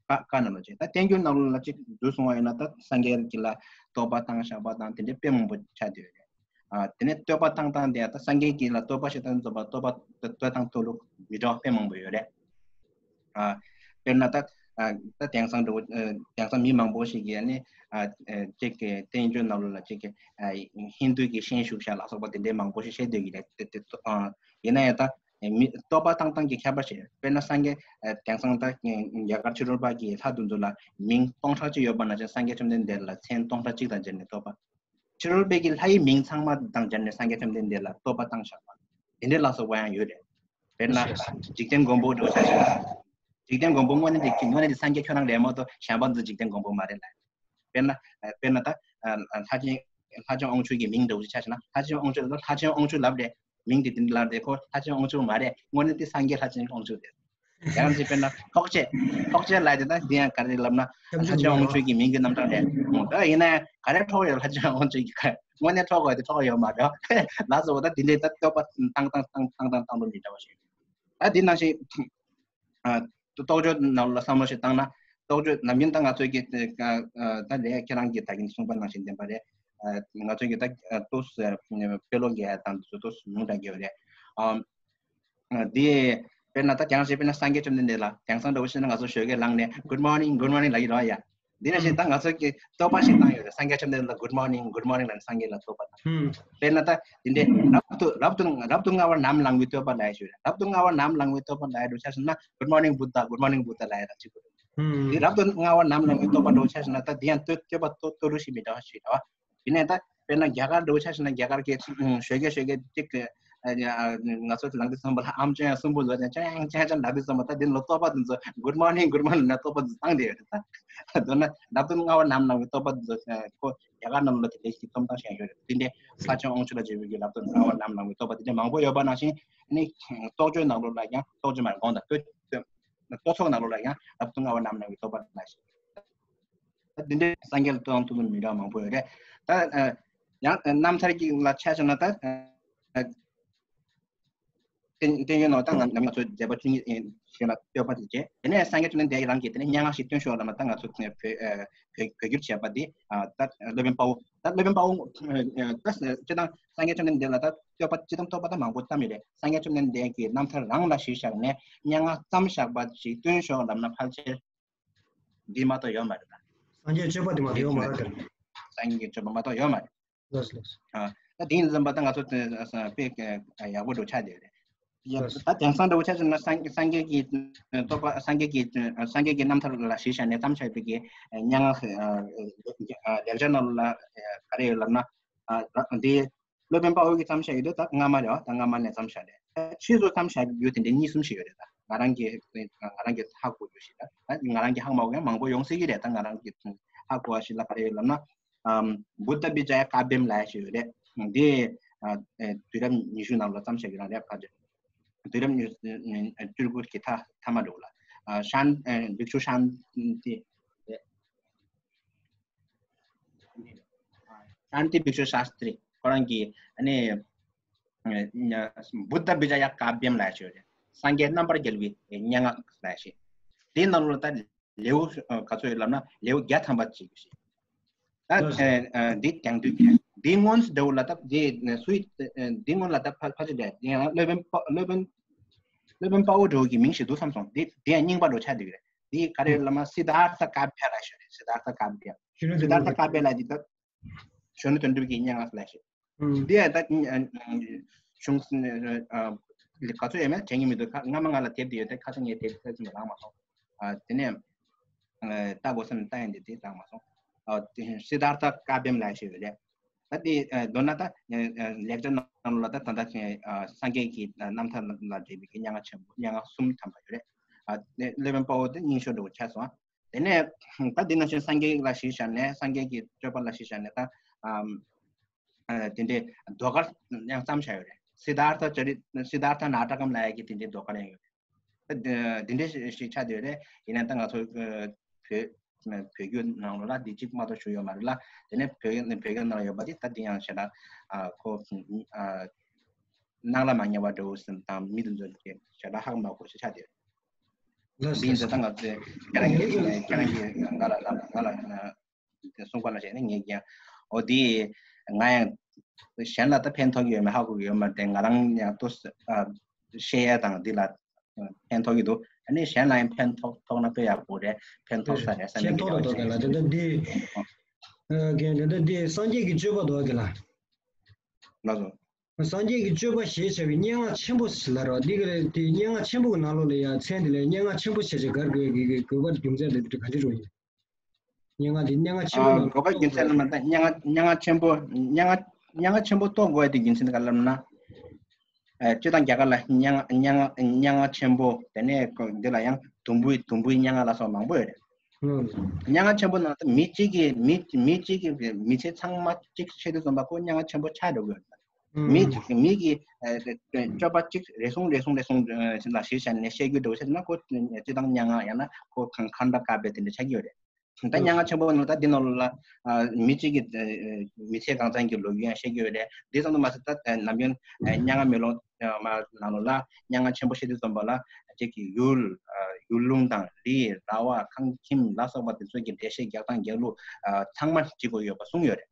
བཀའ་བཀའ་ནང་ལ་ཅིག་ད་བསྟན་འགྱུར་ནང་ལོགས་ལ་ཅིག་འདུག་སོང་བ་ཡིན་ན་ད་སངས་རྒྱས་ཀྱི་ལ་བསྟོད་པ་བཏང་བཞག་པ་དང་དེ་འདྲའི་དཔེ་མང་པོ་ཆགས་བསྡད་ཡོད་རེད། ཨ། དེ་ནས་བསྟོད་པ་བཏང་སྟངས་དེ་ད་སངས་རྒྱས་ཀྱི་ལ་བསྟོད་པ་བཤད་སྟངས་འཛོམས་པ་བསྟོད་པ་བསྟོད་སྟངས་བསྟོད་ལུགས་མི་འདྲ་བ་དཔེ་མང་པོ་ཡོད་རེད། ཨ། དཔེར་ན་ད་ཨ་ད་དེང་སང་འགྲོ་ཨ་དེང་སང་མི་མང་པོ་ཞིག་གིས་ནི་ཨ་ཨ་ཅིག་གི་བསྟན་བཅོས་ནང་ལོགས་ལ་ཅིག་གི་ཨ་ཧིན་རྡུ་གི་ཤན་ཞུགས་ཤག་ལ་སོགས་པ་དེ་འདྲའི་མང་པོ་ཞིག་བཤད་སྡོད་ཀྱི་རེད། དེ་དེ་ཨ་ཡིན་ན་ཡང་ད་མི་བསྟོད་པ་བཏང་སྟངས་ཀྱི་ཁྱད་པར་ཞིག་དཔེར་ན་སངས་རྒྱས་ཨ་དེང་སང་ད་རྒྱ་གར་ཕྱི་རོལ་པ་གི་ལྷ་དེ་ཚོ་ལ་མིང་སྟོང་ཕྲག་གཅིག་ཡོད་པ་ནང་བཞིན་སངས་རྒྱས་བཅོམ་ལྡན་འདས་ལ་མཚན་སྟོང་ཕྲག་གཅིག་དང་སྦྱར་ནས་བསྟོད་པ། ཕྱི་རོལ་པའི་གི་ལྷ་ཡི་མིང་ཚང་མ་དང་སྦྱར་ནས་སངས་རྒྱས་བཅོམ་ལྡན་འདས་ལ་བསྟོད་པ་བཏང་བཞག་པ། དེ་འདྲའི་ལ་སོགས་པ་ཡང་ཡོད་རེད། དཔེར་ན་འཇིག་རྟེན་མགོན་པོ་འདྲ་བོ་ཆ་བཞག་ན། འཇིག་རྟེན་མགོན་པོ་དངོས་གནས་དེ་དངོས་གནས་དེ་སངས་རྒྱས་ཁྱོད་རང་རེད་མ་གཏོགས་གཞན་པ་ཚོ་འཇིག་རྟེན་མགོན་པོ་མ་རེད་ལ། དཔེར་ན་དཔེར་ན་ད་ལྷ་ཆེན་ལྷ་ཆེན་དབང་ཕྱུག་གི་མིང་འདྲ་བོ་ཆ་བཞག་ན་ལྷ་ཆེན་དབང་ཕྱུག་ལ་ལྷ་ཆེན་དབང་ཕྱུག་ལབ་རེད། མིང་དེ་དེ་འདྲ་ལབ་རེད། ཁོ་ལྷ་ཆེན་དབང་ཕྱུག་མ་རེད། དངོས་གནས་དེ་སངས་རྒྱས་ལྷ་ཆེན་དབང་ཕྱུག་རེད། ཡང་ཅིག་དཔེར་ན་འཕྲོག་བྱེད། འཕྲོག་བྱེད་ལབ་དེ་ད་འདི་ཡང་ག་རེ་ལབ་ན་ལྷ་ཆེན་དབང་ཕྱུག་གི་མིང་གི་རྣམ་གྲངས་རེད། ད་ཡིན་ན་ཡང་ག་རེ་འཕྲོག་ཡོད། ལྷ་ཆེན་དབང་ཕྱུག་གི་ག་དངོས་གནས་འཕྲོག་དགོས་དེ་འཕྲོག་ཡོད་མ་རེད། ལ་སོགས་པ་ད་འདི་འདྲའི་ད་བསྟོད་པ་བཏང་བཏང་བཏང་བཏང་བཏང་བཏང་ལུགས་མི་འདྲ་བ་ཞིག་ད་འདི་ནང་བཞིན་ཨ་རྟོགས་བརྗོད་ནང་ལ་བསམ་བློ་ཞིག་བཏང་ན་རྟོགས་བརྗོད་ནམ་རྒྱུན་ད་ང་ཚོའི་གི་ད་ལས་ཁྱེད་རང་གིས་ད་གིན་གསུངས་པ་ནང་བཞིན་བདེན་པ་རེད། ང་ཚོའི་གི་ད་ཏུས་དཔེ་ཀློག་གི་དང་དུས་ཏུས་ཉུང་དྲགས་ཀྱི་ཡོད་རེད། ཨ། འདི་དཔེར་ན་ད་ཀྱང་ཞིག་དཔེར་ན་སངས་རྒྱས་བཅོམ་ལྡན་འདས་ལ་དེང་སང་འདྲ་བོ་བཤད་ན་ང་ཚོ་ཞོགས་ཀས་ལངས་ནས་good morning, good morning ལབ་ཀྱི་རེད་ཡ། འདི་ནང་བཞིན་ད་ང་ཚོ་གི་བསྟོད་པ་ཞིག་བཏང་ཡོད་རེད། སངས་རྒྱས་བཅོམ་ལྡན་འདས་ལ་good morning, good morning ལབ་ནས་སངས་རྒྱས་ལ་བསྟོད་པ་བཏང་། དཔེར་ན་ད་འདི་འདྲའི་རབ་ཏུ་རབ་ཏུ་དངར་བ་ནམ་ལངས་པའི་བསྟོད་པ་ལབ་ཡ་ཞིག་ཡོད་རེད། རབ་ཏུ་དངར་བ་ནམ་ལངས་པའི་བསྟོད་པ་ལབ་ཡ་འདྲ་བོ་ཆ་བཞག་ན་good morning Buddha, good morning Buddha ལབ་ཡ་ར་གཅིག་པ་རེད། འདི་རབ་ཏུ་དངར་བ་ནམ་ལངས་པའི་བསྟོད་པ་འདྲ་བོ་ཆ་བཞག་ན་ད་འདི་ཡང་བསྟོད་བསྟོད་པ་བསྟོད་བསྟོད་ལུགས་ཤིག་མི་འདྲ་བ་ཞིག་རེད་བ། ཡིན་ནའི་ད་དཔེར་ན་རྒྱ་གར་འདྲ་བོ་ཆ་བཞག་ན་རྒྱ་གར་གྱི་ཞོགས་ཀས་ཞོགས་ཀས་གཅིག་གི་ང་ཚོ་ལངས་དུས་ཙམ་པ་ལ་ཨམ་ཅོག་ཡང་གསུམ་པོ་བཟོས་ཏེ་ཅང་ཅང་ཅང་ལབ་དུས་ཙམ་པ་ད་འདི་ལ་བསྟོད་པ་འདི་ཚོ་good morning, good morning ལབ་ནས་བསྟོད་པ་འདི་བཏང་བསྡད་ཡོད་རེད། ད་མདོར་ན་རབ་ཏུ་དངར་བ་ནམ་ལངས་པའི་བསྟོད་པ་འདི་ཚོ་ཁོ་རྒྱ་གར་ནང་ལ་དེ་འདྲའི་ཞིག་རྩོམ་སྟངས་ཤིག་ཡོད་རེད། འདི་འདྲའི་ལྷ་ཆེན་དབང་ཕྱུག་ལ་བརྗོད་པའི་གི་རབ་ཏུ་དངར་བ་ནམ་ལངས་པའི་བསྟོད་པ་འདི་འདྲའི་མང་པོ་ཡོད་པ་ནང་བཞིན་ནི་རྟོགས་བརྗོད་ནང་ལོགས་ལ་ཡང་རྟོགས་བརྗོད་མ་རེད་དགོངས་དག་བསྟོད་བསྟོད་ཚོགས་ནང་ལོགས་ལ་ཡང་རབ་ཏུ་དངར་བ་ནམ་ལངས་པའི་བསྟོད་པ་ལབ་ཤིང་། ད་འདི་འདྲའི་སངས་རྒྱས་ལ་བསྟོད་ཐུབ་པའི་མི་འདྲ་མང་པོ་ཡོད་རེད། ད་ཡང་རྣམ་ཐར་གྱི་ལ་ཆ་བཞག་ན་ད་བསྟན་བསྟན་ཡོད་ནོ་ད་ང་ང་ཚོ་མཛད་པ་བཅུ་གཉིས་ཞེས་ལ་བསྟོད་པ་དེ་བྱས། དེ་ནས་སངས་རྒྱས་བཅོམ་ལྡན་འདས་རང་གིས་དེ་ནས་སྙན་ངག་ཞིག་བཏོན་ཤོག་ལབ་ན་ད་ང་ཚོ་བོད་བོད་བསྒྱུར་བྱས་པ་འདི་ད་སློབ་དཔོན་དཔའ་བོ་ད་སློབ་དཔོན་དཔའ་བོ་ད་སྤྱིར་བཏང་སངས་རྒྱས་བཅོམ་ལྡན་འདས་ལ་ད་བསྟོད་པ་སྤྱིར་བཏང་བསྟོད་པ་ད་མང་པོ་བཏབ་མེད་རེད། སངས་རྒྱས་བཅོམ་ལྡན་འདས་ཀྱི་རྣམ་ཐར་རང་ལ་གཞི་བཞག་ནས་སྙན་ངག་བརྩམས་བཞག་པ་ཞིག་བཏོན་ཤོག་ལབ་ན་ཕལ་ཆེར། འདི་མ་གཏོགས་ཡོད་མ་རེད་ད། སངས་རྒྱས་སྤྱོད་པ་དེ་མ་གཏོགས་ཡོད་མ་རེད་དེ། སངས་རྒྱས་སྤྱོད་པ་མ་གཏོགས་ཡོད་མ་རེད། ལགས་ལགས། ཨ། ད་དེ་ཡིན་ཙམ་པ་ད་ང་ཚོ་དེ་དཔེ་ཡག་པོ་འགྲོ་ཆགས་བསྡད་རེད། ཡ། ལགས། ད་དེང་སང་འདྲ་བོ་ཆ་བཞག་ན་སངས་སངས་རྒྱས་ཀྱི་བསྟོད་པ་སངས་རྒྱས་ཀྱི་སངས་རྒྱས་ཀྱི་རྣམ་ཐར་ལ་གཞི་བཞག་ནས་བརྩམས་བཞག་པའི་གི་སྙན་ངག་ལེགས་སྦྱར་ནང་ལ་ག་རེ་ཡོད་ལབ་ན། ཨ། འདི་སློབ་དཔོན་དཔའ་བོ་གིས་བརྩམས་བཞག་ཡོད་དུས་ད་སྔ་མ་རེད་བ། ད་སྔ་མ་ནས་བརྩམས་བཞག་རེད། ད་ཕྱིས་སུ་བརྩམས་བཞག་ཡོད་དེ་འདྲ་གཉིས་གསུམ་ཞིག་ཡོད་རེད། ད་ང་རང་གི་ང་རང་གི་ཧ་གོ་རྒྱུ་ཞིག་ད་ད་ང་རང་གི་ཧ་མ་གོ་ཡང་མང་པོ་ཡོང་སྲིད་ཀྱི་རེད། ད་ང་རང་གི་ཧ་གོ་བ་ཞིག་ལ་ག་རེ་ཡོད་ལབ་ན། ཨམ། བུདྡྷ་བི་ཇ་ཡ་ཀཱ་བྱམ་ལབ་ཡ་ཞིག་ཡོད་རེད། འདི་ཨ་ཨེ་དུས་རབས་ཉི་ཤུ་ནང་ལ་བརྩམས་བཞག་ཡོད་རང་རེད། ཕལ་ཆེར་དུས་རབས་ཉི་ཤུ་བཅུ་དགུ་གི་མཐའ་མཐའ་མ་འདྲ་བོ་ལ། ཨ་ཤཱན་ཨེ་བྷིག་ཤུ་ཤཱན་ཏི་རེད། ཤཱནྟི་བྷིག་ཤུ་ཤཱསྟྲི་ཁོ་རང་གིས་ཨ་ནི་བུདྡྷ་བི་ཇ་ཡ་ཀཱ་བྱམ་ལབ་ཡ་ཞིག་ཡོད་རེད། སངས་རྒྱས་རྣམ་པར་རྒྱལ་བའི་སྙན་ངག་ལབ་ཡ་ཞིག་དེའི་ནང་ལོགས་ལ་ད་ལེའུ་ག་ཚོད་ཡོད་ལབ་ན་ལེའུ་བརྒྱ་ཐམ་པ་ཅིག་ཞིག་ད་འདི་དེང་དུས་འདི་སྔོན་འདྲ་བོ་ལ་ད་འདི་སུའི་འདི་སྔོན་ལ་ད་ཕལ་ཆེར་འདྲ་འདི་ཡང་སློབ་དཔོན་དཔའ་སློབ་དཔོན་སློབ་དཔོན་དཔའ་བོ་འདྲ་བོ་གི་མིང་ཞིག་འདུག་བསམ་སོང་། འདི་འདི་ཡང་རྙིང་པ་འདྲ་བོ་ཆགས་བསྡད་ཀྱི་རེད། འདི་ག་རེ་ལབ་ན་སིད་དྷཱརྠ་ཀཱ་བྱ་ལབ་ཡ་ཞིག་རེད། སིད་དྷཱརྠ་ཀཱ་བྱ། སིད་དྷཱརྠ་ཀཱ་བྱ་ལབ་ཡ་འདི་ད། གཞོན་ནུ་དོན་གྲུབ་ཀྱི་སྙན་ངག་ལབ་ཞིག་འདི་ཡང་ད་གཞུང་ག་ཚོད་ཡོད་མེད་དྲན་གྱི་མི་འདུག་ཁ་སྔ་མ་ང་ལ་དེབ་དེ་ཡོད་དེ་ཁ་སང་ངས་དེབ་ཐེ་ཚོམ་རང་མ་སོང་། དེ་ནས་ལྟ་དགོས་བསམ་ནས་ལྟ་ཡིན་དེ་དེ་རང་མ་སོང་། སིད་དྷཱརྠ་ཀཱ་བྱམ་ལབ་ཞིག་ཡོད་རེད། ད་དེ་མདོར་ན་ད་ལེགས་སྦྱར་ནང་ལ་ད་ད་ལྟ་སངས་རྒྱས་ཀྱི་རྣམ་ཐར་ལ་འབྲེལ་བའི་སྙན་ངག་ཆེན་པོ་སྙན་ངག་གསུམ་ཐམ་པ་ཡོད་རེད། སློབ་དཔོན་དཔའ་བོ་དེ་རྙིང་ཤོས་འདྲ་བོ་ཆགས་སོང་། དེ་ནས་ད་འདི་ནང་བཞིན་སངས་རྒྱས་ལ་གཞི་བཞག་ནས་སངས་རྒྱས་ཀྱི་སྤྱོད་པ་ལ་གཞི་བཞག་ནས་ད་ཨམ་ཨ་དེ་འདྲའི་ཟློས་གར་ཡང་བརྩམས་བཞག་ཡོད་རེད། སིད་དྷཱརྠ་ཙ་རི་སིད་དྷཱརྠ་ནཱ་ཊ་ཀམ་ལབ་ཡ་གི་དེ་འདྲའི་ཟློས་གར་ཡང་ཡོད་རེད། ད་དེ་འདྲའི་ཞིག་ཆགས་བསྡད་ཡོད་རེད། ཡིན་ན་ད་ང་ཚོ་བོད་ བོད་བརྒྱུད་ནང་ལོགས་ལ་འདི་གཅིག་མ་གཏོགས་ཞུ་ཡོད་མ་རེད་ལ། དེ་ནས་བོད་བོད་བརྒྱུད་ནང་ལ་ཡོད་པ་དེ་ད་འདི་ཡང་ཞེ་དྲག་ཨ་ཁོ་ཨ་སྣང་ལ་མ་ཉེ་བ་འདྲ་བོ་ཟེར་དང་མི་དེ་ཚོ་གི་ཞེ་དྲག་ཧ་གོ་མ་གོ་ཞེས་ཆགས་ཏེ། ལགས་འདི་འདི་ལགས། ད་ང་ཚོས་ཁྱེད་རང་གིས་ཁྱེད་རང་གིས་ང་ལ་ལབ་ང་ལ་གསུང་པ་ལ་བྱས་ནས་ངས་ཀྱང་འོ་དེ་ང་ཡང་གཞན་ལ་ད་ཕན་ཐོགས་ཀྱི་ཡོད་མེད་ཧ་གོ་གི་ཡོད་མ་རེད་དེ། ང་རང་ཡང་ཏོ་བཤད་ཡ་དང་འདི་ལ་ཕན་ཐོགས་ཀྱི་འདུག་ཨ་ནི་གཞན་ལ་ཡང་ཕན་ཐོགས་ཐོགས་ན་དཔེ་ཡག་པོ་རེད། ཕན་ཐོགས་ས་རེད་བསམ་ནས་ཕན་ཐོགས་རེད་འདུག་ག་ལ། དེ་འདྲ་འདི་ཨ་དེ་འདྲ་འདི་སངས་རྒྱས་ཀྱི་སྤྱོད་པ་འདུག་ག་ལ། ལགས་སོ། སངས་རྒྱས་ཀྱི་སྤྱོད་པ་ཞེས་བྱ་བའི་སྙན་ངག་ཆེན་པོ་ཞིག་ལ་རོ། འདི་གི་དེ་སྙན་ངག་ཆེན་པོ་གི་ནང་ལོགས་ལ་ཡང་མཚན་དེ་ལ་སྙན་ངག་ཆེན་པོ་ཞེས་བྱ་གར་དགོས་ཀྱི་དགོས་པ་རྒྱུ་མཚན་དེ་ག་འདྲ་རོ་ཡིན། སྙན་ངག་འདི་སྙན་ངག་ཆེན་པོ་ཨ་ནང་གོ་སྐབས་རྒྱུ་མཚན་ལ་མ་ལྟ་སྙན་ངག་སྙན་ངག་ཆེན་པོ་སྙན་ངག་སྙན་ངག་ཆེན་པོ་རྟོགས་དགོས་ཡ་དེ་རྒྱུ་མཚན་ག་ལབ་ན། ཨ་སྤྱིར་བཏང་རྒྱ་གར་ལ་སྙན་ངག་སྙན་ངག་སྙན་ངག་ཆེན་པོ་དེ་ནས་འདི་ལ་ཡང་དུམ་བུའི་དུམ་བུའི་སྙན་ངག་ལ་སོགས་མང་པོ་ཡོད་རེད། ཨང་། སྙན་ངག་ཆེན་པོ་ནང་དུ་མི་གཅིག་གིས་མི་མི་གཅིག་གིས་མི་ཚེ་ཚང་མ་གཅིག་བྱེད་དུས་ཙམ་པ་ཁོ་སྙན་ངག་ཆེན་པོ་ཆགས་འགྲོ་གི་ཡོད་རེད། མི་ཨང་། མི་གི་ཨ་སྤྱོད་པ་གཅིག་རེ་ཟུང་རེ་ཟུང་རེ་ཟུང་ཨ་ལ་གཞི་བཞག་ནས་བཤད་རྒྱུ་འདྲ་བོ་བྱས་ན་ཁོ་སྤྱིར་བཏང་སྙན་ངག་ཡང་ན་ཁོ་གང་ཁ་འདྲ་དཀར་པོའི་དེ་འདྲ་ཆགས་ཀྱི་ཡོད་རེད། ད་སྙན་ངག་ཆེན་པོ་ནང་ད་འདི་ནང་ལ་ཨ་མི་གཅིག་གི་ཨ་མི་ཚེ་གང་ཚང་གི་ལོ་རྒྱུས་ཡང་བཤད་ཀྱི་ཡོད་རེད། འདི་ཙམ་དུ་མ་ཟད་ད་ཨ་ནམ་རྒྱུན་ཨ་སྙན་ངག་མེ་ལོང་ཨ་མ་ནང་ལོགས་ལ་སྙན་ངག་ཆེན་པོ་བཤད་དུས་ཙམ་པ་ལ་གཅིག་གི་ཡུལ་ཨ་ཡུལ་ལུང་དང་རི་ར་བ་ཁང་ཁྱིམ་ལ་སོགས་པ་དེ་ཚོ་གི་འགྲེལ་བཤད་རྒྱག་སྟངས་རྒྱག་ལུགས་ཨ་ཚང་མ་བྱེད་དགོས་ཡོད་པ་གསུངས་ཡོད་རེད།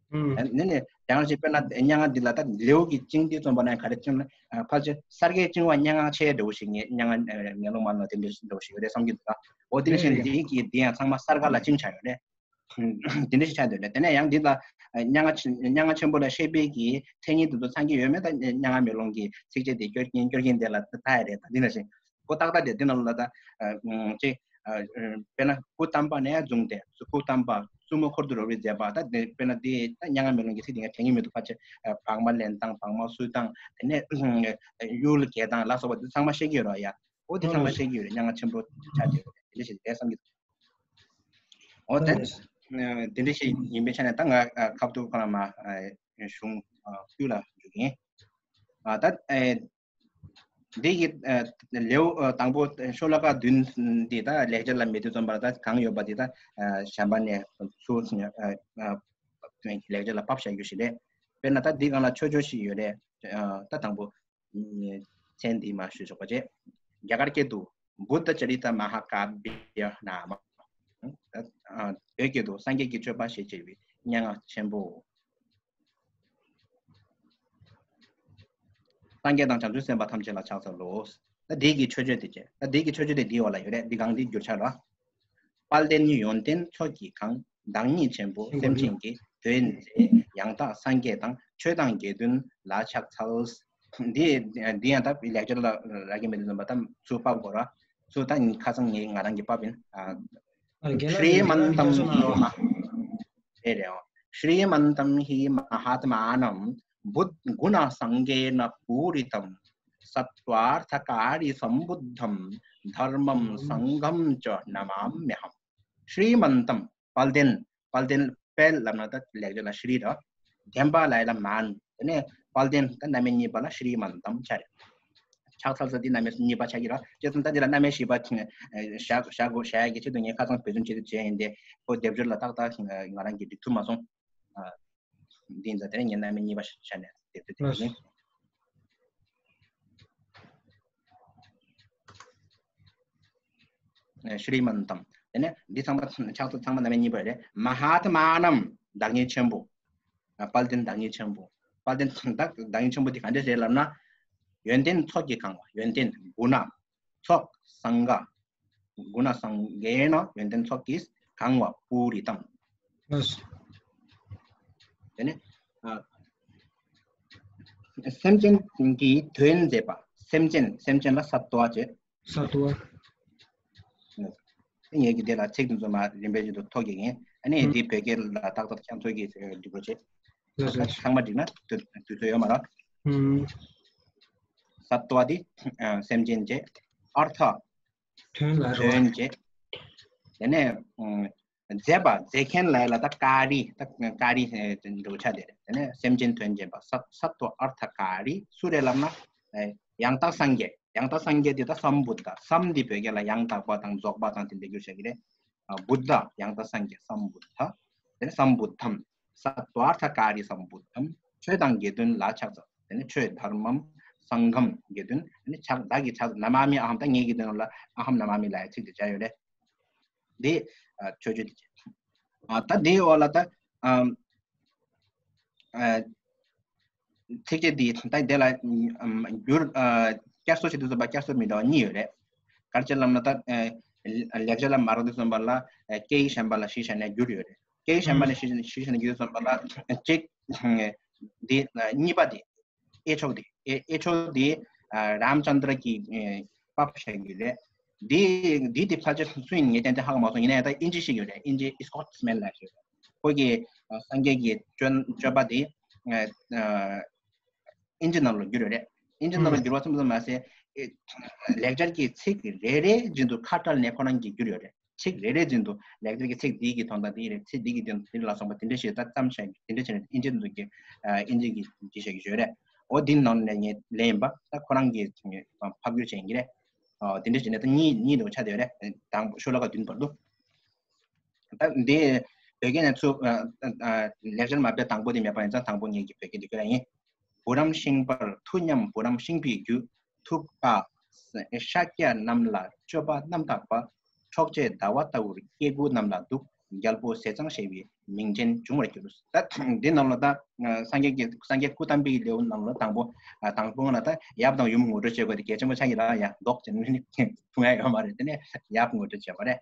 ཨུམ། ཨ་ནི་ནི་ཡང་ཅིག་དཔེར་ན་སྙན་ངག་འདི་ལ་ད་ལེའུ་གི་བཅིངས་འདི་རྩོམ་པ་ན་ག་རེ་བཅིངས་ན་ཨ་ཕལ་ཆེར་གསར་བསྐལ་བཅིང་བ་སྙན་ངག་ཆེ་འདྲ་བོ་ཞིག་ངས་སྙན་ངག་ཨ་མེ་ལོང་མ་ལོ་དེ་འདྲ་ཞིག་འདྲ་བོ་ཞིག་ཡོད་རེད་བསམ་གྱི་འདུག་ད། འོ་དེ་འདྲ་ཞིག་རེད་རེད། འདི་གི་འདི་ཡང་ཚང་མ་གསར་བསྐལ་ལ་བཅིངས་བྱ་ཡོད་རེད། དེ་འདྲ་ཞིག་ཆགས་འདུག་ལ། དེ་ནས་ཡང་འདི་ལ་ཨ་སྙན་ངག་ཆེ་སྙན་ངག་ཆེན་པོ་ལ་བཤད་པའི་གི་མཚན་ཉིད་དེ་ཚོ་ཚང་གི་ཡོད་མེད་ད་སྙན་ངག་མེ་ལོང་གི་ཚིགས་བཅད་དེ་སྐྱོར་མཁན་སྐྱོར་མཁན་དེ་ལ་ད་ལྟ་ཡ་རེད། ད་འདི་འདྲ་ཞིག་ཁོ་ཏག་ཏག་དེ་འདི་ནང་ལ་ད་ཨ་ཅིག་ཨ་དཔེར་ན་སྐུ་བལྟམས་པ་ནས་བཟུང་སྟེ་སྐུ་བལྟམས་པ་བཙུན་མོ་འཁོར་དུ་རོལ་བའི་མཛད་པ་ད་དེ་དཔེར་ན་དེ་ད་སྙན་ངག་མེ་ལོང་གི་ཚིག་དེ་ངས་དྲན་གྱི་མི་འདུག་ཕལ་ཆེར་ཨ་བག་མ་ལེན་སྟངས་བག་མ་བསུ་སྟངས་དེ་ནས་ཨ་གཡུལ་འགྱེད་སྟངས་ལ་སོགས་པ་དེ་ཚང་མ་བཤད་ཀྱི་ཡོད་རེད་ཡ། འོ་དེ་ཚང་མ་བཤད་ཀྱི་ཡོད་རེད། སྙན་ངག་ཆེན་པོ་ཆགས་ཀྱི་ཡོད་རེད། དེ་འདྲ་ཞིག་རེད་བསམ་གྱི་འདུག་འོ་དེ་ལགས་སོ། དེ་འདྲ་ཞིག་ཡིན་པའི་ཆ་ནས་ད་ང་ཨ་ཁ་ཐུག་ཁོ་རང་མ་ཨ་གཞུང་ཨ་དཀྱུས་ལ་འཇུག་གི་ཡིན། ཨ་ད་ཨ་འདི་གི་ཨ་ལེའུ་ཨ་དང་པོ་ཤོ་ལོ་ཀ་བདུན་འདི་ད་ལེགས་སྦྱར་ལ་མེད་དུས་ཙམ་པར་ད་གང་ཡོད་པ་འདི་ད་ཨ་གཞན་པ་ནས་ཚུར་ཨ་ཨ་ལེགས་སྦྱར་ལ་ཕབ་བཞག་རྒྱུ་ཞིག་རེད། དཔེར་ན་ད་འདི་སྒང་ལ་མཆོད་བརྗོད་ཞིག་ཡོད་རེད། ཨ་ད་དང་པོ། མཚན་འདི་མ་ཞུས་ཆོག་པ་བྱས། རྒྱ་གར་སྐད་དུ། བུདྡྷ་ཙ་རི་ད་མ་ཧཱ་ཀཱ་བྱ་ནཱ་མ། བོད་སྐད་དུ། སངས་རྒྱས་ཀྱི་སྤྱོད་པ་ཞེས་བྱ་བའི་སྙན་ངག་ཆེན་པོ། སངས་རྒྱས་དང་བྱང་ཆུབ་སེམས་དཔའ་ཐམས་ཅད་ལ་ཕྱག་འཚལ་ལོ། ད་འདི་གི་མཆོད་བརྗོད་དེ་བྱས། ད་འདི་གི་མཆོད་བརྗོད་དེ་འདིའི་འོག་ལ་ཡོད་རེད། འདི་སྒང་འདི་བསྒྱུར་བྱ་རོ། དཔལ་ལྡན་ཡོན་ཏན་མཆོག་གིས་གང་། བདག་ཉིད་ཆེན་པོ་སེམས་ཅན་གྱི། དོན་མཛད་ཡང་དག་སངས་རྒྱས་དང་། ཆོས་དང་དགེ་འདུན་ལ་ཕྱག་འཚལ། འདི་འདི་ཡང་ད་ལེགས་སྦྱར་ལ་རག་གི་མེད་དུས་ཙམ་པ་ད་ཚུར་ཕབ་དགོས་ར། ཚུར་ད་ཁ་སང་ངས་ང་རང་གིས་ཕབ་ཡིན། ཨ། ཨ་རྒན་ལགས་ཀྱིས་རྒན་ལགས་ཀྱིས་ཕབ་སོང་ན་རོ། ཤྲི་མནྟམ་ཧི་མ། རེད་རེད་འོ། ཤྲི་མནྟམ་ཧི་མ་ཧཏྨ་ནམ་བུདྡྷ་གུ་ཎ་སངྒྷེ་ན་པུ་རི་ཏམ། སཏྭརྠ་ཀཱ་རི་སཾ་བུདྡྷམ། དྷརྨཾ་སངྒྷཾ་ཅཱ་ན་མཱ་མྱ་ཧཾ། ཤྲི་མནྟམ། དཔལ་ལྡན། དཔལ་ལྡན། དཔལ་ལབ་ན་ད་ལེགས་སྦྱར་ལ་ཤྲི་རེད། ལྡན་པ་ལ་ཡ་ལ་མན། དེ་ནས་དཔལ་ལྡན་ད་རྣམ་དབྱེ་གཉིས་པ་ལ་ཤྲི་མནྟམ་ཆ་རེད། ཕྱག་འཚལ་ས་འདི་རྣམ་དབྱེ་གཉིས་པ་ཆགས་ཀྱི་རེད། བྱས་ཙང་ད་འདི་ལ་རྣམ་དབྱེ་བཞི་པ་བཞག་བཞག་དགོས་བཞག་ཡ་གི་ཆེད་དུ་ངས་ཁ་སང་འབད་བརྩོན་བྱེད་དུ་བྱས་ཡིན་ཏེ་ཁོ་སྡེབ་སྦྱོར་ལ་ཏག་ཏག་ང་རང་གིས་འགྲིག་ཐུབ་མ་སོང་། འདི་ཡིན་ཙང་དེ་ནས་ངས་རྣམ་དབྱེ་གཉིས་པ་ཆ་ནས་སྡེབ་སྦྱོར་དེ་ཡིན། ཤྲི་མནྟམ། དེ་ནས་འདི་ཚང་མ་ཕྱག་ཚོད་ཚང་མ་རྣམ་དབྱེ་གཉིས་པ་རེད། མ་ཧཏྨ་ནམ། བདག་ཉིད་ཆེན་པོ། དཔལ་ལྡན་བདག་ཉིད་ཆེན་པོ། དཔལ་ལྡན་བདག་ཉིད་ཆེན་པོ་འདི་ག་འདྲ་རེད་ལབ་ན། ཡོན་ཏན་ཚོགས་ཀྱིས་གང་བ། ཡོན་ཏན་གུ་ཎ། ཚོགས་སངྒྷ། གུ་ཎ་སངྒྷེ་ན་ཡོན་ཏན་ཚོགས་ཀྱིས་གང་བ་པུ་རི་ཏམ། ལགས་སོ། དེ་ནས་ཨ་སེམས་ཅན་གྱི་དོན་མཛད་པ། སེམས་ཅན། སེམས་ཅན་ལ་སཏྭ་བྱས། སཏྭ། ངས་ཀྱི་དེ་ལ་ཚིག་དེ་ཚོ་མ་རིམ་པས་བརྗོད་དུ་ཐོག་གི་ཡིན། ཨ་ནི་ཨུམ། འདི་བོད་སྐད་ལ་ཏག་ཏག་ཁྱེད་ཚོ་གིས་འགྲིག་པོ་བྱེད། ལགས་སོ། ཚང་མ་འགྲིག་ན་དུས་དུས་ཚོད་ཡོད་མ་རེད། ཨུམ། སཏྭ་འདི་ཨ་སེམས་ཅན་བྱས། ཨརྠ། དོན་ལ་རོ། དོན་བྱས། དེ་ནས་ཨུམ། མཛད་པ། མཛད་མཁན་ལ་ཡ་ལ་ད་ཀཱ་རི། ད་ཀཱ་རི་འདྲ་བོ་ཆགས་དེ་རེད། དེ་ནས་སེམས་ཅན་དོན་བྱེད་པ། ས་སཏྭ་ཨརྠ་ཀཱ་རི་སུ་རེད་ལབ་ན། ཡང་དག་སངས་རྒྱས། ཡང་དག་སངས་རྒྱས་དེ་ད་སཾ་བུདྡྷ། སཾ་འདི་བོད་སྐད་ལ་ཡང་དག་པ་དང་རྫོགས་པ་དང་དེ་འདྲ་བསྒྱུར་བྱ་གི་རེད། ཨ་བུདྡྷ་ཡང་དག་སངས་རྒྱས་སམ་བུདྡྷ། དེ་ནས་སམ་བུདྡྷམ། སཏྭརྠ་ཀཱ་རི་སམ་བུདྡྷམ། ཆོས་དང་དགེ་འདུན་ལ་ཕྱག་འཚལ། དེ་ནས་ཆོས་དྷརྨམ་སངྒྷམ་དགེ་འདུན། དེ་ནས་ཕྱག་བདག་གིས་ཕྱག་ན་མ་མི་ཨ་ཧམ། ད་ངེད་ཀྱི་དོན་ལ་ཨ་ཧམ་ན་མ་མི་ལབ་ཡ་ཚིག་དེ་བྱ་ཡོད་རེད། འདི་ཨ་མཆོད་བརྗོད་དེ་བྱས། ཨ་ད་འདིའི་འོག་ལ་ད་ཨམ་ཨ་ཚིགས་བཅད་འདི་ད་འདི་ལ་ཨམ་བསྒྱུར་ཨ་བསྐྱར་གསོ་བྱེད་དུས་ཙམ་པ་བསྐྱར་གསོ་མི་འདྲ་བ་གཉིས་ཡོད་རེད། ག་རེ་བྱས་ལབ་ན་ད་ཨ་ལེགས་སྦྱར་ལ་མ་རག་དུས་ཙམ་པ་ལ་ཨ་སྐད་ཡིག་གཞན་པ་ལ་གཞི་བཞག་ནས་བསྒྱུར་ཡོད་རེད། སྐད་ཡིག་གཞན་པ་ནས་གཞི་གཞི་བཞག་ནས་བསྒྱུར་དུས་ཙམ་པ་ལ་གཅིག་འདི་ཨ་གཉིས་པ་འདི། ཨེ་མཆོག་འདི། ཨེ་ཨེ་མཆོག་འདི་ཨ་རམ་ཅན་དྲ་གི་ཨེ་པབ་ཤ་གི་རེད། འདི་འདི་འདི་ཕལ་ཆེར་སུ་ཡིན་ངས་ཏན་ཏན་ཧ་གོ་མ་སོང་། ཡིན་ན་ཡང་ད་ཨིན་ཇི་ཞིག་ཡོད་རེད། ཨིན་ཇི་སི་ཀོ་ཊི་སི་མན་ལབ་ཞིག་ཡོད་རེད། ཁོ་གི་ཨ་སངས་རྒྱས་ཀྱི་སྤྱོད་སྤྱོད་པ་འདི་ཨ་ཨ་ཨིན་ཇི་ནང་ལ་བསྒྱུར་ཡོད་རེད། ཨིན་ཇི་ནང་ལ་ཨུམ་བསྒྱུར་བ་ཙམ་ཙམ་མ་ཟད་ཨེ་ལེགས་སྦྱར་གྱི་ཚིག་རེ་རེ་བཞིན་དུ་ཁ་བྲལ་ནས་ཁོ་རང་གིས་བསྒྱུར་ཡོད་རེད། ཚིག་རེ་རེ་བཞིན་དུ་ལེགས་སྦྱར་གྱི་ཚིག་འདི་གི་དོན་དག་འདི་རེད། ཚིག་འདི་གི་དོན་འདི་ལ་སོགས་པ་དེ་འདྲ་ཞིག་ད་ཙམ་བཤད་དེ་འདྲ་བྱས་ནས་ཨིན་ཇི་འདི་ཚོ་གི་ཨ་ཨིན་ཇི་གི་འདི་བཤད་ཀྱི་ཡོད་རེད། འོ་འདི་ནང་ནས་ངས་ལེན་ཡིན་པ་ད་ཁོ་རང་གི་ཕབ་བསྒྱུར་བྱས་ཡིན་གྱི་རེད། ཨ་དེ་འདྲ་བྱས་ནས་ད་གཉིས་གཉིས་འདྲ་བོ་ཆགས་བསྡད་ཡོད་རེད། དང་པོ་ཤོ་ལོ་ཀ་བདུན་བར་དུ། ད་འདི་བོད་སྐད་ནས་ཚུར་ཨ་ཨ་ལེགས་སྦྱར་མ་དཔེ་དང་པོ་འདི་མེད་པ་ཡིན་ཙང་དང་པོ་ངས་ཀྱི་བོད་སྐད་འདི་བཀོད་ཡ་ཡིན། བུ་རམ་ཤིང་པར་ཐུགས་ཉམས་བུ་རམ་ཤིང་པའི་རྒྱུད། ཐུབ་དཀའ་ཤཱཀྱ་རྣམས་ལ་སྤྱོད་པ་རྣམ་དག་པ། འཕྲོག་བྱེད་ཟླ་བ་ལྟ་བུར་སྐྱེ་དགུ་རྣམས་ལ་འདུད། རྒྱལ་པོ་ཟས་གཙང་ཞེས་པའི་མིང་ཅན་འབྱུང་བར་འགྱུར། ད་འདི་ནང་ལ་ད་སངས་རྒྱས་ཀྱི་སངས་རྒྱས་སྐུ་བལྟམས་པའི་ལེའུ་ནང་ལ་དང་པོ་ཨ་དང་པོ་ལ་ད་ཡབ་དང་ཡུམ་ངོ་སྤྲོད་བྱེད་དགོས་དེ་གལ་ཆེན་པོ་ཆགས་ཀྱི་རེད། ཡ་མདོག་ཅན་ཐུང་ཡ་ཡོད་མ་རེད། དེ་ནས་ཡབ་ངོ་སྤྲོད་བྱེད་པ་རེད།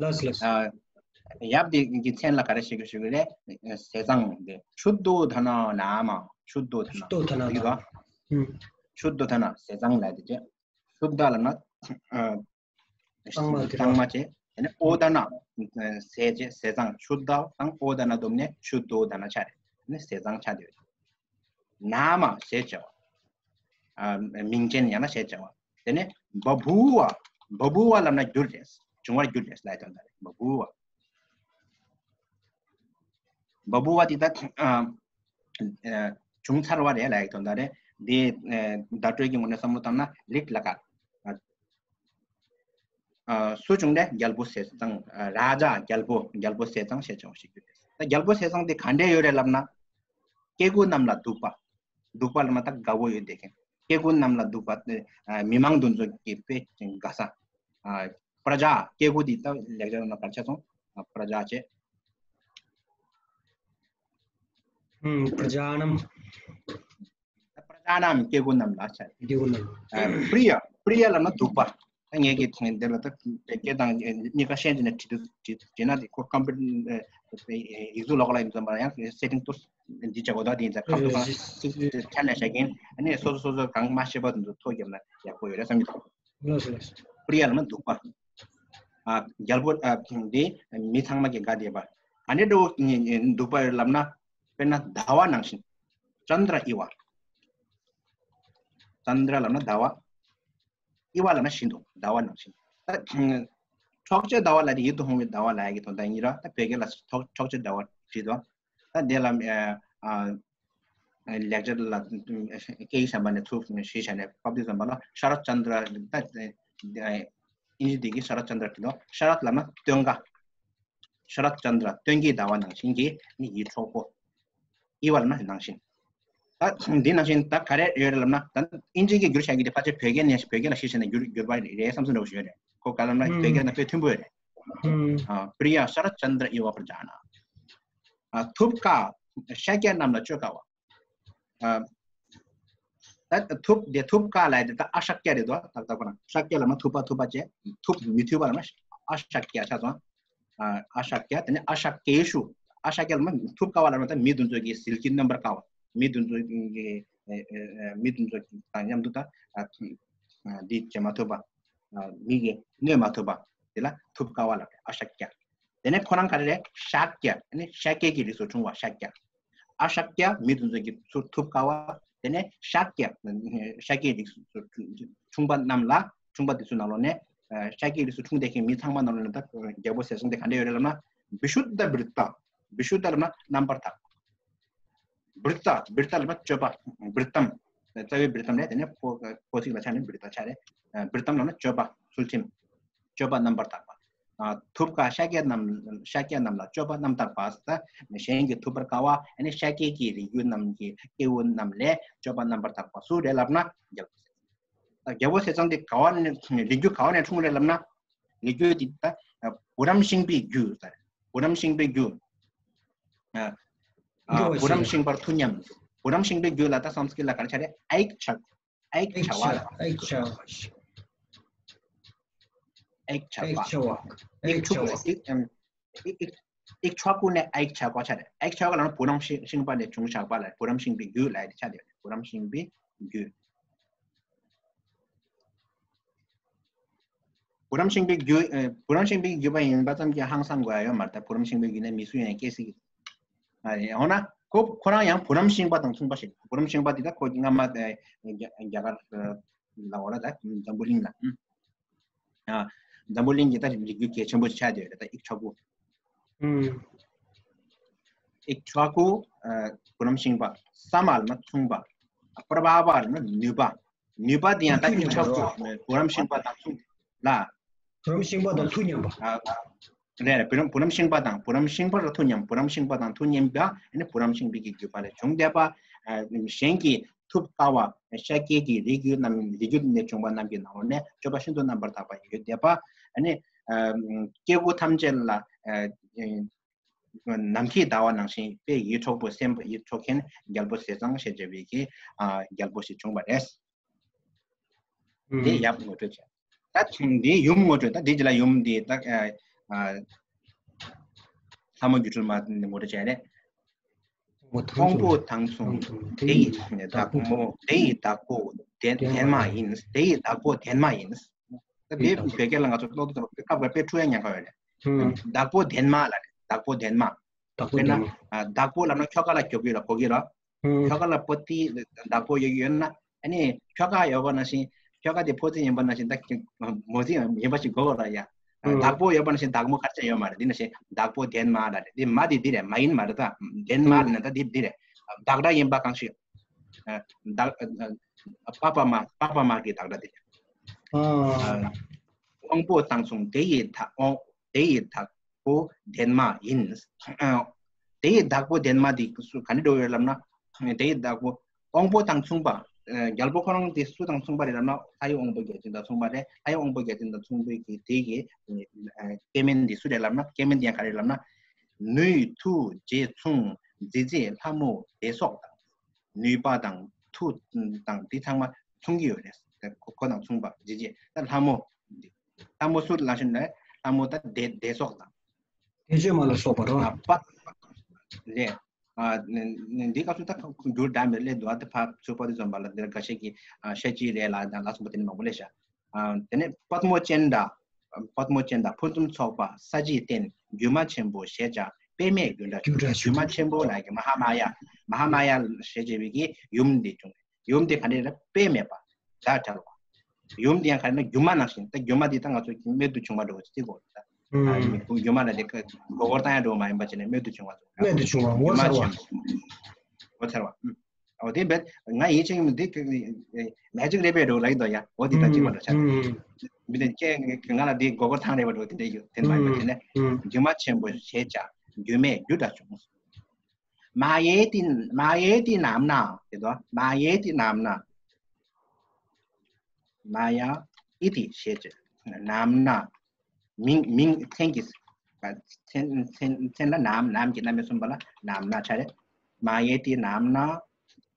ལགས་སོ་ལགས་སོ། ཨ་ཡབ་དེ་གི་མཚན་ལ་ག་རེ་ཞུ་གི་ཞུ་གི་རེད། ཟས་གཙང་དེ་ཤུདྡྷོ་དྷ་ན་ནཱ་མ། ཤུདྡྷོ་དྷ་ན། ཤུདྡྷོ་དྷ་ན། ཡིག་ལ། ཨུམ། ཤུདྡྷོ་དྷ་ན་ཟས་གཙང་ལབ་དེ་བྱས། ཤུདྡྷ་ལབ་ན་ཨ་གཙང་མ་དེ་གཙང་མ་རེད། བྱས། དེ་ནས་ཨོ་དྷ་ན་ཟས་བྱས་ཟས་གཙང་། ཤུདྡྷ་དང་ཨོ་དྷ་ན་བསྡོམས་ནས་ཤུདྡྷོ་དྷ་ན་ཆགས་རེད། དེ་ནས་ཟས་གཙང་ཆགས་བསྡད་ཡོད། ནཱ་མ་ཞེས་བྱ་བ། ཨ་མིང་ཅན་ཡང་ན་ཞེས་བྱ་བ། དེ་ནས་བ་བུ་བ། བ་བུ་བ་ལབ་ན་འགྱུར་རེད། འབྱུང་བར་འགྱུར་རེད་ལབ་དོན་དག་རེད། བ་བུ་བ། བ་བུ་བ་དེ་ད་ཨ་ཨ་བྱུང་ཚར་བ་རེད་ལབ་དོན་དག་རེད། འདི་ཨ་བརྡ་སྤྲོད་ཀྱི་ངོས་ནས་བསམ་བློ་བཏང་ན་ལིཊ་ལ་ཀ། ཨ་སུ་བྱུང་རེད། རྒྱལ་པོ་ཟས་གཙང་། ཨ་རཱ་ཛ་རྒྱལ་པོ་རྒྱལ་པོ་ཟས་གཙང་ཞེས་བྱ་བ་ཞིག་གྱུར་ཏེ། ད་རྒྱལ་པོ་ཟས་གཙང་དེ་ག་འདྲས་ཡོད་རེད་ལབ་ན། སྐྱེ་དགུ་རྣམས་ལ་འདུད་པ། འདུད་པ་ལབ་ན་ད་དགའ་བོ་ཡོད་བསྡད་མཁན། སྐྱེ་དགུ་རྣམས་ལ་འདུད་པ་དེ་ཨ་མི་མང་དེ་ཚོ་གི་དཔེ་དགའ་ས། ཨ་པྲ་ཛ། སྐྱེ་དགུ་དེ་ད་ལེགས་སྦྱར་ནང་ག་རེ་ཆགས་སོང་། ཨ་པྲ་ཛ་བྱས། ཨུམ། པྲ་ཛཱ་ནཱམ། པྲ་ཛཱ་ནཱམ། སྐྱེ་དགུ་རྣམས་ལ་བྱ། སྐྱེ་དགུ་རྣམས། ཨ་པྲི་ཡ། པྲི་ཡ་ལབ་ན་སྡུག་པ། ད་ངས་ཀྱི་ཐེངས་འདི་ལ་ད་བོད་སྐད་དང་གཉིས་ཀ་ཤེས་བྱས་ནས་བྲིས་འདུག་བྲིས་བྲིས་ན་དེ་ཁོ་ཀམ་པུ་ཡིག་གཟུགས་ལོགས་ལ་ཡིན་ཙམ་པ་ཡང་སེ་ཊིང་ཏུ་འདི་བྱ་དགོས། ད་དེ་ཡིན་ཙང་ཁམས་ཐོག་ཁང་ཚིག་ཁྱེར་ནས་བྱ་གིན། ཨ་ནི་སོ་སོ་སོ་སོ་གང་མ་ཤེས་པ་དེ་ཚོ་ཐོ་བརྒྱབ་ན་ཡག་པོ་ཡོད་རེད་བསམ་གྱི་འདུག་ལགས་སོ་ལགས་སོ། པྲི་ཡ་ལབ་ན་སྡུག་པ། ཨ་རྒྱལ་པོ་ཨ་འདི་མི་ཚང་མ་གི་དགའ་བསྡད་པ། ཨ་ནི་འགྲོ་སྡུག་པ་ལབ་ན། དཔེར་ན་ཟླ་བ་ནང་བཞིན། ཅན་དྲ་ཨི་བ། ཅན་དྲ་ལབ་ན་ཟླ་བ། ཨི་བ་ལབ་ན་བཞིན་དུ་ཟླ་བ་ནང་བཞིན། ད་འཕྲོག་བྱེད་ཟླ་བ་ལབ་དེ་ཡིད་དུ་འོང་བའི་ཟླ་བ་ལབ་ཡ་གི་དོན་དག་ཡིན་ར། ད་བོད་སྐད་ལ་འཕྲོག་འཕྲོག་བྱེད་ཟླ་བ་བྲིས་དོ། ད་དེ་ལ་ཨ་ཨ་ལེགས་སྦྱར་ལ་སྐད་ཡིག་གཞན་པ་ནས་ཚུར་གཞི་བཞག་ནས་ཕབ་དུས་ཙམ་པ་ལ་ཤ་རད་ཅན་དྲ། ད་ཨིན་ཇི་འདི་གི་ཤ་རད་ཅན་དྲ་བྲིས་དོ། ཤ་རད་ལབ་ན་སྟོན་ཀ། ཤ་རད་ཅན་དྲ་སྟོན་ཀའི་ཟླ་བ་ནང་བཞིན་གྱི་ནི་ཡིད་འཕྲོག་པོ། ཨི་བ་ལབ་ན་ནང་བཞིན། ད་འདི་ནང་བཞིན་ད་ག་རེ་ཡོད་རེད་ལབ་ན། ད་ཨིན་ཇི་གི་བསྒྱུར་བྱ་གི་དེ་ཕལ་ཆེར་བོད་སྐད་ནས་བོད་སྐད་ལ་གཞི་བྱས་ནས་བསྒྱུར་བསྒྱུར་པ་རེད་བསམ་ཚུལ་འདྲ་བོ་ཞིག་ཡོད་རེད། ཁོ་ག་ལབ་ན་བོད་སྐད་ནང་དཔེ་མཐུན་པོ་ཡོད་རེད། ཨ་པྲི་ཡ་ཤ་རད་ཅན་དྲ་ཨི་བ་པྲ་ཛཱ་ནཱ། ཨ་ཐུབ་དཀའ་ཤཱཀྱ་རྣམས་ལ་སྤྱོད་དཀའ་བ། ཨ་ད་ཐུབ་དེ་ཐུབ་དཀའ་ལབ་དེ་ད་ཨ་ཤཱཀྱ་རེད་དོ། ད་ད་ཁོ་ན་ཤཱཀྱ་ལབ་ན་ཐུབ་པ་ཐུབ་པ་བྱས། ཐུབ་མི་ཐུབ་པ་ལབ་ན་ཨ་ཤཱཀྱ་ཆགས་སོང་། ཨ་ཤཱཀྱ། དེ་ནས་ཨ་ཤཱཀྱེ་ཤུ། ཨ་ཤཱཀྱ་ལབ་ན་ཐུབ་དཀའ་བ་ལབ་ན་ད་མི་དེ་ཚོ་གི་ཟིལ་གྱིས་གནོན་པར་དཀའ་བ། མི་དེ་ཚོ་གི་ཨེ་ཨེ་ཨེ་མི་དེ་ཚོ་དང་མཉམ་དུ་ད་ཨ་འདི་བྱེད་མ་ཐུབ་པ། ཨ་མི་གིས་གནོད་མ་ཐུབ་པ། དེ་ལ་ཐུབ་དཀའ་བ་ལབ་རེད། ཨ་ཤཱཀྱ། དེ་ནས་ཁོ་རང་ག་རེ་རེད། ཤཱཀྱ། དེ་ནས་ཤཱཀྱའི་གི་རིགས་སུ་འཁྲུངས་པ་ཤཱཀྱ། ཨ་ཤཱཀྱ་མི་དེ་ཚོ་གི་ཚུར་ཐུབ་དཀའ་བ། དེ་ནས་ཤཱཀྱ་ཤཱཀྱའི་རིགས་སུ་འཁྲུངས་པ་རྣམས་ལ། འཁྲུངས་པ་དེ་ཚོ་ནང་ལོགས་ནས་ཨ་ཤཱཀྱའི་རིགས་སུ་འཁྲུངས་བསྡད་མཁན་མི་ཚང་མ་ནང་ལོགས་ནས་ད་རྒྱལ་པོ་ཟས་གཙང་དེ་ག་འདྲ་ཡོད་རེད་ལབ་ན། བི་ཤུདྡྷ་བྲི་ཏ། བི་ཤུདྡྷ་ལབ་ན་རྣམ་པར་དག། བྲི་ཏ། བྲི་ཏ་ལབ་ན་སྤྱོད་པ། བྲི་ཏམ། རྩ་བའི་བྲི་ཏམ་རེད། དེ་ནས་ཕོ་ཕོ་ཚིག་ལ་ཆགས་ནས་བྲི་ཏ་ཆགས་རེད། ཨ་བྲི་ཏམ་ལབ་ན་སྤྱོད་པ་ཚུལ་ཁྲིམས། སྤྱོད་པ་རྣམ་པར་དག་པ། ཨ་ཐུབ་དཀའ་ཤཱཀྱ་རྣམས་ཤཱཀྱ་རྣམས་ལ་སྤྱོད་པ་རྣམ་དག་པ་ཟེར། ད་གཞན་གྱིས་ཐུབ་པར་དཀའ་བ་ཨ་ནི་ཤཱཀྱའི་གི་རིགས་རྒྱུད་རྣམས་ཀྱི་སྐྱེ་བོ་རྣམས་ལས་སྤྱོད་པ་རྣམ་པར་དག་པ་སུ་རེད་ལབ་ན་རྒྱལ་པོ་ཟེར། ད་རྒྱལ་པོ་ཟེར་ཙང་དེ་ག་བ་ནས་རིགས་རྒྱུད་ག་བ་ནས་འཁྲུངས་རེད་ལབ་ན། རིགས་རྒྱུད་དེ་ད་བུ་རམ་ཤིང་པའི་རྒྱུད་ཟེར། བུ་རམ་ཤིང་པའི་རྒྱུད། ཨ་ཨ་བུ་རམ་ཤིང་པར་ཐུགས་མཉམ། བུ་རམ་ཤིང་པའི་རྒྱུད་ལ་ད་སཾ་སྐྲྀ་ཏ་ལ་ག་རེ་ཆགས་རེད། ཨ་ཡིག་ཆགས། ཨ་ཡིག་ཆགས་པ། ཨ་ཡིག་ཆགས་པ། ཨ་ཡིག་ཆགས་པ། ཨ་ཡིག་ཆགས་པ། ཨ་ཡིག་ཆགས་པ། ཨིག་ཆག་གུ་ནས་ཨ་ཡིག་ཆག་གོ་ཆ་རེད། ཨ་ཡིག་ཆག་གོ་ལ་ན་བུ་རམ་ཤིང་པ་ནས་བྱུང་ཆག་པ་ལ་བུ་རམ་ཤིང་པའི་རྒྱུད་ལ་ཡི་ཆ་དེ་བུ་རམ་ཤིང་པའི་རྒྱུད། བུ་རམ་ཤིང་པའི་རྒྱུད། བུ་རམ་ཤིང་པའི་རྒྱུད་པ་ཡིན་པ་ཙམ་གྱིས་ཧང་སང་དགོས་ཡ་ཡོད་མ་རེད། ད་བུ་རམ་ཤིང་པའི་རྒྱུད་ནས་མི་སུ་ཡང་སྐྱེ་སྲིད་ཀྱི། འོ་ན་ཁོ་ཁོ་རང་ཡང་བུ་རམ་ཤིང་པ་དང་མཚུངས་པ་ཞིག་བུ་རམ་ཤིང་པ་དེ་ད་ཁོ་སྔ་མ་རྒྱ་གར་ལ་འོ་ན་ད་འཛམ་བུ་གླིང་ལ། ཨ། འཛམ་བུ་གླིང་གི་ད་རིགས་རྒྱུད་གལ་ཆེན་པོ་ཆགས་བསྡད་ཡོད་རེད། ད་ཨིག་ཆོ་གུ། ཨིག་ཆོ་གུ། བུ་རམ་ཤིང་པ། ས་མ་ལ་ན་མཚུངས་པ། པྲ་བྷ་བ་ལ་ན་ནུས་པ། ནུས་པ་དེ་ཡང་ད་ཨིག་ཆོ་གུ་བུ་རམ་ཤིང་པ་དང་མཚུངས་ལ། བུ་རམ་ཤིང་པ་དང་ཐུགས་མཉམ་པ། རེད་རེད། བུ་རམ་བུ་རམ་ཤིང་པ་དང་བུ་རམ་ཤིང་པ་ལ་ཐུགས་མཉམ་བུ་རམ་ཤིང་པ་དང་ཐུགས་མཉམ་པ་ཨ་ནི་བུ་རམ་ཤིང་པའི་གི་རྒྱུད་པ་ལས་བྱུང་བསྡད་པ། གཞན་གྱིས་ཐུབ་དཀའ་བ་ཤཱཀྱའི་གི་རིགས་རྒྱུད་རྣམས་རིགས་རྒྱུད་ནས་བྱུང་བ་རྣམས་ཀྱི་ནང་ལོགས་ནས་སྤྱོད་པ་ཤིན་ཏུ་རྣམ་པར་དག་པ་ཡོད་བསྡད་པ། ཨ་ནི་སྐྱེ་དགུ་ཐམས་ཅད་ལ་ནམ་མཁའི་ཟླ་བ་ནང་བཞིན་དཔེ་ཡིད་འཕྲོག་པོ་སེམས་ཡིད་འཕྲོག་མཁན་རྒྱལ་པོ་ཟས་གཙང་ཞེས་བྱ་བའི་གི་རྒྱལ་པོ་ཞིག་བྱུང་བ་རེད། དེ་ཡབ་ངོ་སྤྲོད་བྱས། ད་དེ་ཡུམ་ངོ་སྤྲོད། ད་དེ་རྗེས་ལ་ཡུམ་དེ་ད་ལྷ་མོ་སྒྱུ་འཕྲུལ་མ་ངོ་སྤྲོད་བྱས་རེད། དབང་པོ་དང་མཚུངས་དེ་ཡི་བདག་མོ། དེ་ཡི་བདག་པོ་དན་མ་ཡིན། དེ་ཡི་བདག་པོ་དན་མ་ཡིན། ད་དེ་བོད་སྐད་ལ་ང་ཚོ་ཀློག་དུས་སྐབས་ལ་དཔེ་འཁྲུལ་ཡ་ཉེན་ཁ་ཡོད་རེད། བདག་པོ་དན་མ་ལ་རེད། བདག་པོ་དན་མ། དཔེར་ན་བདག་པོ་ལབ་ན་ཁྱོ་ག་ལ་གྱོ་གི་ར་གོ་གི་ར། ཁྱོ་ག་ལ་པོ་ཏི་བདག་པོ་ཡོད་ཡོད་ན། ཨ་ནི་ཁྱོ་ག་ཡོད་པ་ནང་བཞིན་ཁྱོ་ག་དེ་ཕོ་ཚིག་ཡིན་པ་ནང་བཞིན་ད་མོ་ཚིག་ཡིན་པ་ཞིག་གོ་གོ་ར་ཡ། བདག་པོ་ཡོད་པ་ནང་བཞིན་བདག་མོ་ག་ཚད་ཡོད་མ་རེད། འདི་ནང་བཞིན་བདག་པོ་དན་མ་ལ་རེད། འདི་མ་དེ་འདི་རེད། མ་ཡིན་མ་རེད། ད་དན་མ་ལ་ནི་ད་འདི་འདི་རེད། བདག་སྒྲ་ཡིན་པ་གང་ཞིག་བདག་པ་པ་མ་པ་པ་མ་གི་བདག་སྒྲ་འདི་རེད། དབང་པོ་དང་མཚུངས་དེ་ཡི་བདག་དབང་དེ་ཡི་བདག་པོ་དན་མ་ཡིན། དེ་ཡི་བདག་པོ་དན་མ་དེ་སུ་ག་ནས་འགྲོ་ཡོད་ལབ་ན། དེ་ཡི་བདག་པོ་དབང་པོ་དང་མཚུངས་པ། རྒྱལ་པོ་ཁོ་རང་དེ་སུ་དང་མཚུངས་པ་རེད་ལབ་ན། ལྷའི་དབང་པོ་བརྒྱ་བྱིན་དང་མཚུངས་པ་རེད། ལྷའི་དབང་པོ་བརྒྱ་བྱིན་དང་མཚུངས་པའི་གི་དེ་གི་སྐྱེ་དམན་དེ་སུ་རེད་ལབ་ན། སྐྱེ་དམན་དེ་ཡང་ག་རེ་ལབ་ན། ནུས་མཐུ་རྗེ་མཚུངས་རྗེ་རྗེ་ལྷ་མོ་བདེ་སོགས་དང་། ནུས་པ་དང་མཐུ་དང་དེ་ཚང་མ་མཚུངས་ཀྱི་ཡོད་རེད། ཁོ་དང་མཚུངས་པ་རྗེ་རྗེ་ད་ལྷ་མོ། ལྷ་མོ་སུ་ལ་ཞུ་ན་ལྷ་མོ་ད་བདེ་བདེ་སོགས་དང་། བདེ་སྤྱོད་མ་ལ་སོགས་པ་རོ། པ། རེད། འདི་སྐབས་སུ་ད་འགྱུར་འདྲ་མེད་ལས་འདུག་ད་ཕ་ཚུར་པ་དེ་འཛོམས་པ་ལ་འདིར་འགའ་ཤས་ཀྱིས་ཤ་ཅི་རེད་ལ་དང་ལ་སོགས་པ་དེ་ནི་མང་པོ་ལས་བྱ། དེ་ནས་པདྨོ་ཅན་དང་། པདྨོ་ཅན་དང་ཕུན་སུམ་ཚོགས་པ་ས་གཞིའི་རྟེན་སྒྱུ་མ་ཆེན་པོ་ཞེས་བྱ་དཔེ་མེད་རྒྱུ་འདྲ་བྱུང་། སྒྱུ་མ་ཆེན་པོ་ལ་གི་མ་ཧཱ་མ་ཡ། མ་ཧཱ་མ་ཡ་ཞེས་བྱ་བའི་གི་ཡུམ་འདི་བྱུང་། ཡུམ་དེ་ག་འདྲ་རེད། དཔེ་མེད་པ། ཛ་བྲལ་བ། ཡུམ་དེ་ཡང་ག་རེ་ན་སྒྱུ་མ་ནང་བཞིན། ད་སྒྱུ་མ་དེ་ད་ང་ཚོ་རྨད་དུ་བྱུང་བ་འདྲ་བོ་ཅིག་གོ། ད་སྒྱུ་མ་ལ་དེ་མགོ་སྐོར་བཏང་ཡ་འདྲ་བོ་མ་ཡིན་པ་བྱས་ནས་རྨད་དུ་བྱུང་བ་ཚོ། རྨད་དུ་བྱུང་བ་ངོ་མཚར་བ། ངོ་མཚར་བ། འོ་དེ་བས་ང་ཡིད་ཆེས་ཀྱི་མི་འདུག་མེ་ཇིག་རེད་པས་འགྲོ་ལབ་ཀྱི་འདུག་ཡ། འོ་དེ་ད་གཅིག་པ་འདྲ་ཆགས། མི་དེ་ཁྱེད་ང་ལ་དེ་མགོ་སྐོར་བཏང་རེད་པ་འགྲོ་དེ་འདྲ་ཡོད་དེ་མ་ཡིན་པ་བྱས་ནས་སྒྱུ་མ་ཆེན་པོ་ཞེས་བྱ་སྒྱུ་མའི་རྒྱུ་འདྲ་བྱུང་། མ་ཡེ་ཏི་མ་ཡེ་ཏི་ནམ་ན་དེ་དོ་མ་ཡེ་ཏི་ནམ་ན། མ་ཡ་ཨི་ཏི་ཞེས་བྱ། ནམ་ན། མིང་མིང་མཚན་གྱི་མཚན་མཚན་མཚན་ལ་ནམ་ནམ་གྱི་རྣམ་དབྱེ་གསུམ་པ་ལ་ནམ་ན་ཆ་རེད། མ་ཡེ་ཏི་ནམ་ན།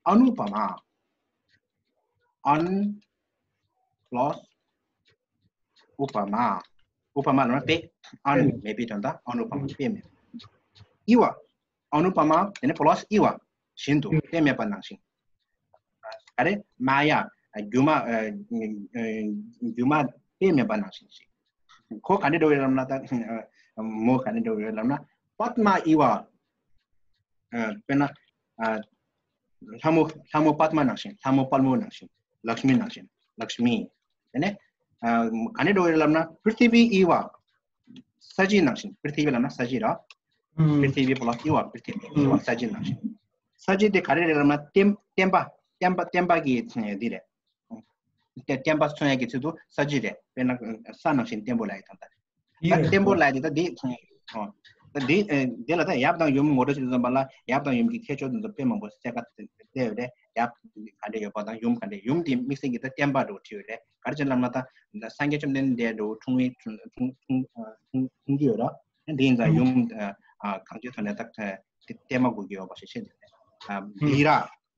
ཨ་ནུ་པ་མ། ཨན། པློས། ཨུ་པ་མ། ཨུ་པ་མ་ལབ་ན་དཔེ། ཨན་མེད་པའི་དོན་དག་ཨ་ནུ་པ་མ་དཔེ་མེད། ཨི་བ། ཨ་ནུ་པ་མ་དེ་ནས་པློས་ཨི་བ། བཞིན་དུ་དཔེ་མེད་པ་ནང་བཞིན། ག་རེ། མ་ཡ། སྒྱུ་མ། སྒྱུ་མ་དཔེ་མེད་པ་ནང་བཞིན་ཞིག་ཁོ་ག་འདྲ་འགྲོ་ཡོད་ལབ་ན་ད། མོ་ག་འདྲ་འགྲོ་ཡོད་ལབ་ན། པདྨ་ཨི་བ། དཔེར་ན། ལྷ་མོ་ལྷ་མོ་པདྨ་ནང་བཞིན། ལྷ་མོ་དཔལ་མོ་ནང་བཞིན། ལཀྵྨི་ནང་བཞིན། ལཀྵྨི། དེ་ནས། ག་ནས་འགྲོ་ཡོད་ལབ་ན་པྲི་ཐི་བི་ཨི་བ། ས་གཞི་ནང་བཞིན། པྲི་ཐི་བི་ལབ་ན་ས་གཞི་ར། པྲི་ཐི་བི་པ་ལ་ཨི་བ་པྲི་ཐི་བི་ཨི་བ་ས་གཞི་ནང་བཞིན། ས་གཞི་དེ་ག་རེ་རེད་ལབ་ན་བརྟན་བརྟན་པ་བརྟན་པ་བརྟན་པ་གི་འདི་རེད། བརྟན་པ་མཚོན་ཡག་གི་ཚུལ་དུ་ས་གཞི་རེད། དཔེར་ན་ས་ནང་བཞིན་བརྟན་པོ་ལབ་ཡག་དང་། ཡིན། ད་བརྟན་པོ་ལབ་དེ་ད་འདི། ཨོ། ད་འདི་ཨེ་འདི་ལ་ད་ཡབ་དང་ཡུམ་ངོ་སྤྲོད་བྱེད་དུས་ཙམ་པ་ལ་ཡབ་དང་ཡུམ་གྱི་ཁྱད་ཆོས་དེ་ཚོ་དཔེ་མང་པོ་གསལ་ཁ་གསལ་ཡོད་རེད། ཡབ་ག་འདྲ་ཡོད་པ་དང་ཡུམ་ག་འདྲ། ཡུམ་དེ་དམིགས་བསལ་གྱི་ད་བརྟན་པ་འདྲ་བོ་བྲིས་ཡོད་རེད། ག་རེ་བྱས་ལབ་ན་ད་སངས་རྒྱས་བཅོམ་ལྡན་འདས་འདྲ་བོ་འཁྲུངས་ཡས་འཁྲུངས་འཁྲུངས་འཁྲུངས་ཨ་འཁྲུངས་འཁྲུངས་ཀྱི་ཡོད་རེད། འདི་ཡིན་ཙང་ཡུམ་ཨ་གང་ཅིའི་ཐོག་ནས་ད་དེ་བརྟན་མ་དགོས་ཀྱི་ཡོད་པ་ཞིག་ཤེས་འདུག་ཨ་དྷི་ར།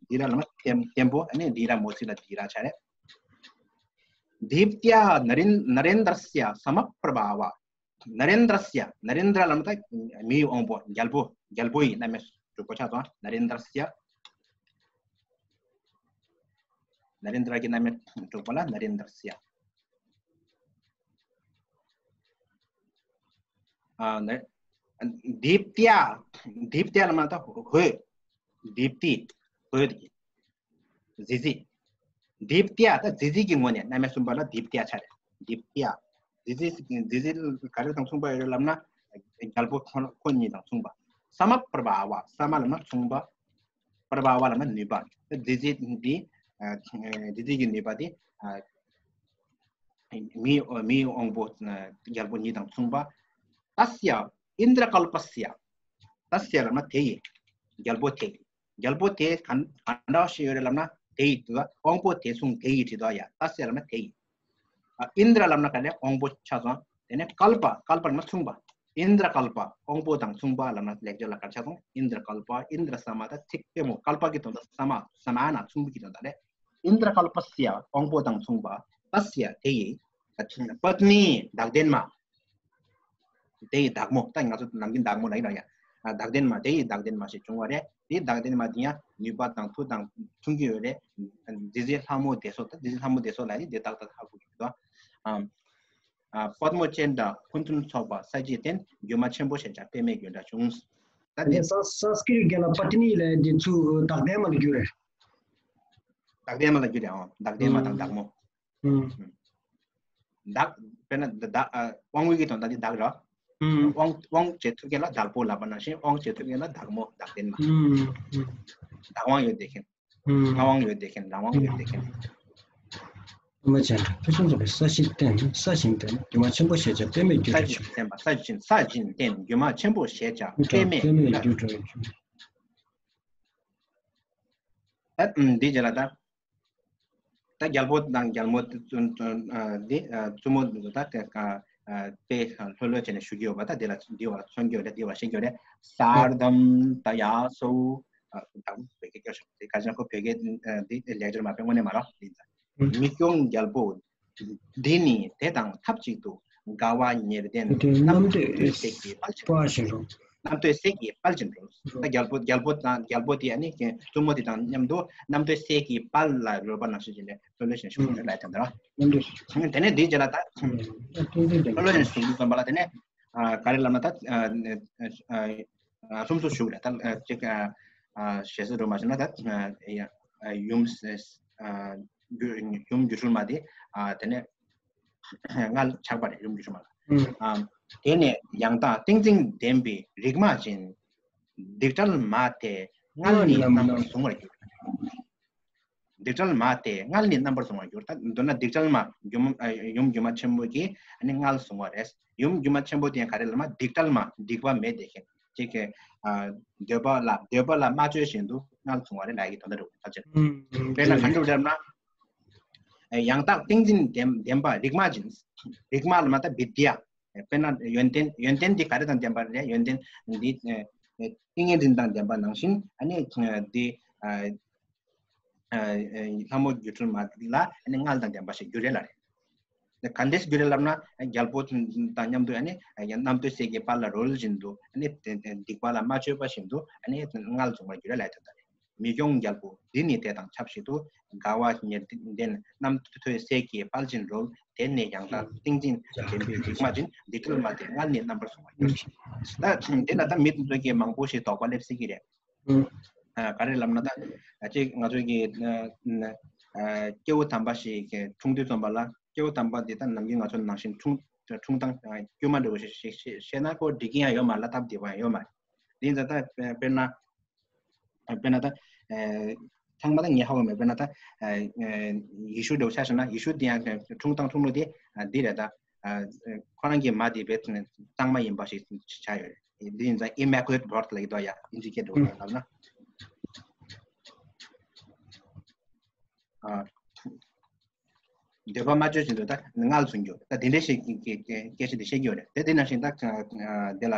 དྷི་ར་ལབ་ན་བརྟན་བརྟན་པོ། ཨ་ནི་དྷི་ར་མོ་ཙི་ལ་དྷི་ར་ཆགས་རེད། दीप्त्या नरेन् नरेन्द्रस्य समप्रभाव। नरेन्द्रस्य नरेन्द्र ལབ་ན་ད་མིའི་དབང་པོ། རྒྱལ་པོ། རྒྱལ་པོ་ཡི་རྣམ་སྨིན་གྲུབ་པ་ཆགས་སོང་། नरेन्द्रस्य नरेन्द्र གྱི་རྣམ་སྨིན་གྲུབ་པ་ལ་नरेन्द्रस्य། ཨ་ན་दीप्त्या། दीप्त्या ལབ་ན་ད་འོད། दीप्ति། འོད་ཀྱི། ཙི་ཙི། दीप्त्या ད་ཙི་ཙི་གི་ངོས་ནས་རྣམ་སྨིན་གསུམ་པ་ལ་दीप्त्या ཆགས་རེད། दीप्त्या། ཙི་ཙི། ཙི་ཙི་ག་རེ་དང་མཚུངས་པ་ཡོད་རེད་ལབ་ན། རྒྱལ་པོ་ཁོ་ཁོ་གཉིས་དང་མཚུངས་པ། समप्रभाव། सम ལབ་ན་མཚུངས་པ། प्रभाव ལབ་ན་ནུས་པ། ཙི་ཙི་འདི་ཨ་ཙི་ཙི་གི་ནུས་པ་འདི་ཨ་མིའི་མིའི་དབང་པོ་ཨ་རྒྱལ་པོ་གཉིས་དང་མཚུངས་པ། तस्य इन्द्रकल्पस्य། तस्य ལབ་ན་དེ་ཡི། རྒྱལ་པོ་དེ་ཡི། རྒྱལ་པོ་དེ་ག་ག་འདྲ་ཞིག་ཡོད་རེད་ལབ་ན་དེ་ཡི་དུ་དབང་པོ་དེ་མཚུངས། དེ་ཡི་བྲིས་དོ་ཡ། तस्य ལབ་ན་དེ་ཡི། ཨ་इन्द्र ལབ་ན་ག་ལས་དབང་པོ་ཆགས་སོང་། དེ་ནས་कल्प། कल्प ལབ་ན་མཚུངས་པ། इन्द्रकल्प དབང་པོ་དང་མཚུངས་པ་ལབ་ན་ལེགས་སྦྱར་ལ་ག་རེ་ཆགས་སོང་། इन्द्रकल्प इन्द्रसम ད་ཚིག་དཔེ་མོ། कल्प གི་དོན་དག་सम། सम ན་མཚུངས་པའི་གི་དོན་དག་རེད། इन्द्रकल्पस्य དབང་པོ་དང་མཚུངས་པ། तस्य དེ་ཡི། पत्नी བདག་ལྡན་མ། དེ་ཡི་བདག་མོ། ད་ང་ཚོ་ནམ་རྒྱུན་བདག་མོ་ལ་ཡིན་ར་ཡ། བདག་ལྡན་མ། དེ་ཡི་བདག་ལྡན་མ་ཞེས་བྱུང་བ་རེད། དེའི་བདག་ལྡན་མ་དེ་ཡང་ནུས་པ་དང་མཐུ་དང་མཚུངས་ཀྱི་ཡོད་རེད། ཙི་ཙི་ལྷ་མོ་བདེ་སོགས། ད་ཙི་ཙི་ལྷ་མོ་བདེ་སོགས་ལ་ཡི་དེ་ཏག་ཏག་ཧ་གོ་གི་འདུག་ཨ་ཨ་पद्मोच्चैर् कुन्त्थं सोपा सज्जितेन སྒྱུ་མ་ཆེན་པོ་ཞེས་བྱ་པདྨའི་རྒྱུ་འདྲ་བྱུང་། ད་དེ་སང་སཾསྐྲྀཏ་སྐད་ལ་पत्नी ལབ་དེ་ཚུར་བདག་ལྡན་མ་ལ་བསྒྱུར་རེད། བདག་ལྡན་མ་ལ་བསྒྱུར་རེད། ཨང་། བདག་ལྡན་མ་དང་བདག་མོ། ཨུམ། བདག་དཔེར་ན་བདག་ཨ་དབང་པོའི་གི་དོན་དག་དེ་བདག་རེད། ཨུམ། དབང་དབང་བྱེད་ཐུབ་མཁན་ལ་བདག་པོ་ལབ་པ་ནང་བཞིན་དབང་བྱེད་ཐུབ་མཁན་ལ་བདག་མོ། བདག་ལྡན་མ། ཨུམ། ཨུམ། བདག་དབང་ཡོད་བསྡད་མཁན། ཨུམ། ངག་དབང་ཡོད་བསྡད་མཁན། ལག་དབང་ཡོད་བསྡད་མཁན། སྒྱུ་མ་ཆེན་པོ་ཕུན་སུམ་ཚོགས་པའི་ས་གཞི་བརྟན། ས་གཞི་བརྟན་སྒྱུ་མ་ཆེན་པོ་ཞེས་བྱ་པདྨའི་རྒྱུ་འདྲ་བྱུང་། ས་གཞི་བརྟན་པ། ས་གཞི་བརྟན་སྒྱུ་མ་ཆེན་པོ་ཞེས་བྱ་པདྨའི་པདྨའི་རྒྱུ་འདྲ་བྱུང་། ད་འདི་རྗེས་ལ་ད། ད་རྒྱལ་པོ་དང་རྒྱལ་མོ་དེ་བཙུན་བཙུན་ཨ་འདི་ཨ་བཙུན་མོ་འདི་ད་དེ་ཨ་དཔེ་ལྷོད་ལྷོད་བྱས་ནས་ཞུ་གི་ཡོད་པ། ད་འདི་ལ་འདི་བ་མཚོན་གྱི་ཡོད་རེད། འདི་བ་ཤེས་ཀྱི་ཡོད་རེད། सार्धं तया सौ ཨ་ད་བོད་སྐད་སྐྱོར་ཤོག་དེ་ག་ཅང་ཁོ་བོད་སྐད་ཨ་འདི་ལེགས་སྦྱར་མ་དཔེ་དངོས་གནས་མ་རོ། འདི་ད་མི་སྐྱོང་རྒྱལ་པོ་འདི་ནི་དེ་དང་ཐབས་ཅིག་ཏུ་དགའ་བ་ཉེར་ལྡན་རྣམ་ཐོས་སྲས་ཀྱི་དཔལ་ཆེན་པོ། རྣམ་ཐོས་སྲས་ཀྱི་དཔལ་ཅན་རོ། ད་རྒྱལ་པོ་རྒྱལ་པོ་དང་རྒྱལ་པོ་དེ་ཨ་ནི་བཙུན་མོ་དེ་དང་མཉམ་དུ་རྣམ་ཐོས་སྲས་ཀྱི་དཔལ་ལ་རོལ་པ་ནང་བཞིན་བྱས་ནས་ལྷོད་ལྷོད་བྱས་ནས་བཞུགས་ཡོད་རེད་ལབ་ཡ་དེ་འདྲ་རོ། དེ་ནས་འདིའི་རྗེས་ལ་ད་ལྷོད་ལྷོད་བྱས་ནས་བཞུགས་དུས་ཙམ་པ་ལ་དེ་ནས་ཨ་ག་རེ་ལབ་ན་ད་ཨ་ཨ་ཨ་ལྷུམས་སུ་ཞུགས་རེད། ད་ཨ་ཅིག་ཨ་ཨ་ཞེ་ས་འགྲོ་མ་བྱུང་ན་ད་ཨ་ཡུམ་ཨ་ཡུམ་སྒྱུ་སྒྱུ་འཕྲུལ་མ་དེ་ཨ་དེ་ནས། མངལ་ཆགས་པ་རེད། ཡུམ་གྱི་ཤུལ་མ་ལ། ཨ་དེ་ནས་ཡང་དག་ཏིང་འཛིན་ལྡན་པའི་རིག་མ་བྱིན། སྡིག་བྲལ་མ་དེ་མངལ་ནི་རྣམ་པར་གཟུང་བར་འགྱུར། སྡིག་བྲལ་མ་དེ་མངལ་ནི་རྣམ་པར་གཟུང་བར་འགྱུར། ད་མདོར་ན་སྡིག་བྲལ་མ་སྒྱུ་མ་ཨ་ཡུམ་སྒྱུ་མ་ཆེན་པོ་གིས་ཨ་ནི་མངལ་གཟུང་བ་རེད། ཡུམ་སྒྱུ་མ་ཆེན་པོ་དེ་ཡང་ག་རེ་ལབ་ན་སྡིག་བྲལ་མ། སྡིག་པ་མེད་བསྡད་མཁན། ཅིག་གི་ཨ་འདོད་པ་ལ་འདོད་པ་ལ་མ་ལྟོས་བཞིན་དུ་མངལ་གཟུང་བ་རེད་ལབ་ཡ་གི་དོན་དག་རེད། ད་ཅིག་དཔེར་ན་ག་འདྲ་ལབ་ན། ཡང་དག་ཏིང་འཛིན་ལྡན་ལྡན་པ་རིག་མ་བྱིན། རིག་མ་ལ་མ་ད་བི་དི་ཡ། དཔེར་ན་ཡོན་ཏན་ཡོན་ཏན་འདི་ག་རེ་དང་ལྡན་པ་རེད། ཡོན་ཏན་འདི་ཏིང་ངེ་འཛིན་དང་ལྡན་པ་ནང་བཞིན་ཨ་ནི་འདི་ལྷ་མོ་སྒྱུ་འཕྲུལ་མ་ལ་ཨ་ནི་མངལ་དང་ལྡན་པ་ཞིག་འགྱུར་རེད་ལབ་རེད། ག་འདྲས་སྒྱུར་རེད་ལབ་ན་རྒྱལ་པོ་དང་མཉམ་དུ་ཨ་ནི་རྣམ་ཐོས་སྲས་ཀྱི་དཔལ་ལ་རོལ་བཞིན་དུ་ཨ་ནི་སྡིག་པ་ལ་མ་ལྟོས་པ་བཞིན་དུ་ཨ་ནི་མངལ་གཟུང་བར་འགྱུར་རེད་ལབ་ཡ་དེ་ལྟ་རེད། མི་སྐྱོང་རྒྱལ་པོ་འདི་ནི་དེ་དང་ཆབས་ཅིག་ཏུ། དགའ་བ་ཉེར་ལྡན་རྣམ་ཐོས་སྲས་ཀྱི་དཔལ་ཅན་རོལ། དེ་ནས་ཡང་དག་ཏིང་འཛིན་ལྡན་པའི་རིག་མ་བྱིན། སྡིག་བྲལ་མ་དེ་མངལ་ནི་རྣམ་པར་གཟུང་བར་འགྱུར། ད་དེ་ལ་ད་མི་དེ་ཚོ་གིས་མང་པོ་ཞིག་དོགས་པ་སླེབས་སྲིད་ཀྱི་རེད། ཨ་ག་རེ་ལབ་ན་ད་ཅིག་ང་ཚོ་གི་ཨ་ཨ་སྐྱེ་བོ་དམ་པ་ཞིག་གི་འཁྲུངས་དུས་ཙམ་པ་ལ་སྐྱེ་བོ་དམ་པ་དེ་ད་ནམ་རྒྱུན་ང་ཚོ་ནང་བཞིན་འཁྲུངས་འཁྲུངས་སྟངས་དཀྱུས་མ་འདྲ་བོ་ཞིག་ཞིག་ཞིག་བཤད་ན་ཁོ་འགྲིག་གི་ཡང་ཡོད་མ་རེད། ལབ་བདེ་བ་ཡང་ཡོད་མ་རེད། དེ་ཡིན་ཙང་ད་དཔེར་ན། དཔེར་ན་ད། ཚང་མ་ད་ངས་ཧ་གོ་མེད། དཔེར་ན་ད། ཡེ་ཤུ་འདྲ་བོ་ཆ་བཞག་ན་ཡེ་ཤུ་དེ་ཡང་འཁྲུངས་སྟངས་འཁྲུངས་ལུགས་དེ་འདི་རེད་ད། ཨ་ཁོ་རང་གི་མ་དེ་བེད་གཙང་མ་ཡིན་པ་ཞིག་ཆགས་ཡོད་རེད། འདི་ཡིན་ཙང་Immaculate Birth ལབ་ཀྱི་འདུག་ཡ། ཨིན་ཇི་སྐད་འགྲོ་ལབ་ན། ཨ་འདོད་པ་མ་བཅོལ་བཞིན་དུ་ད་མངལ་བཟུང་རྒྱུ་ད་དེ་འདྲ་ཞིག་གི་སྐད་ཆ་དེ་བཤད་ཀྱི་ཡོད་རེད། དེ་དེ་ནང་བཞིན་ད་ཨ་དེ་ལ་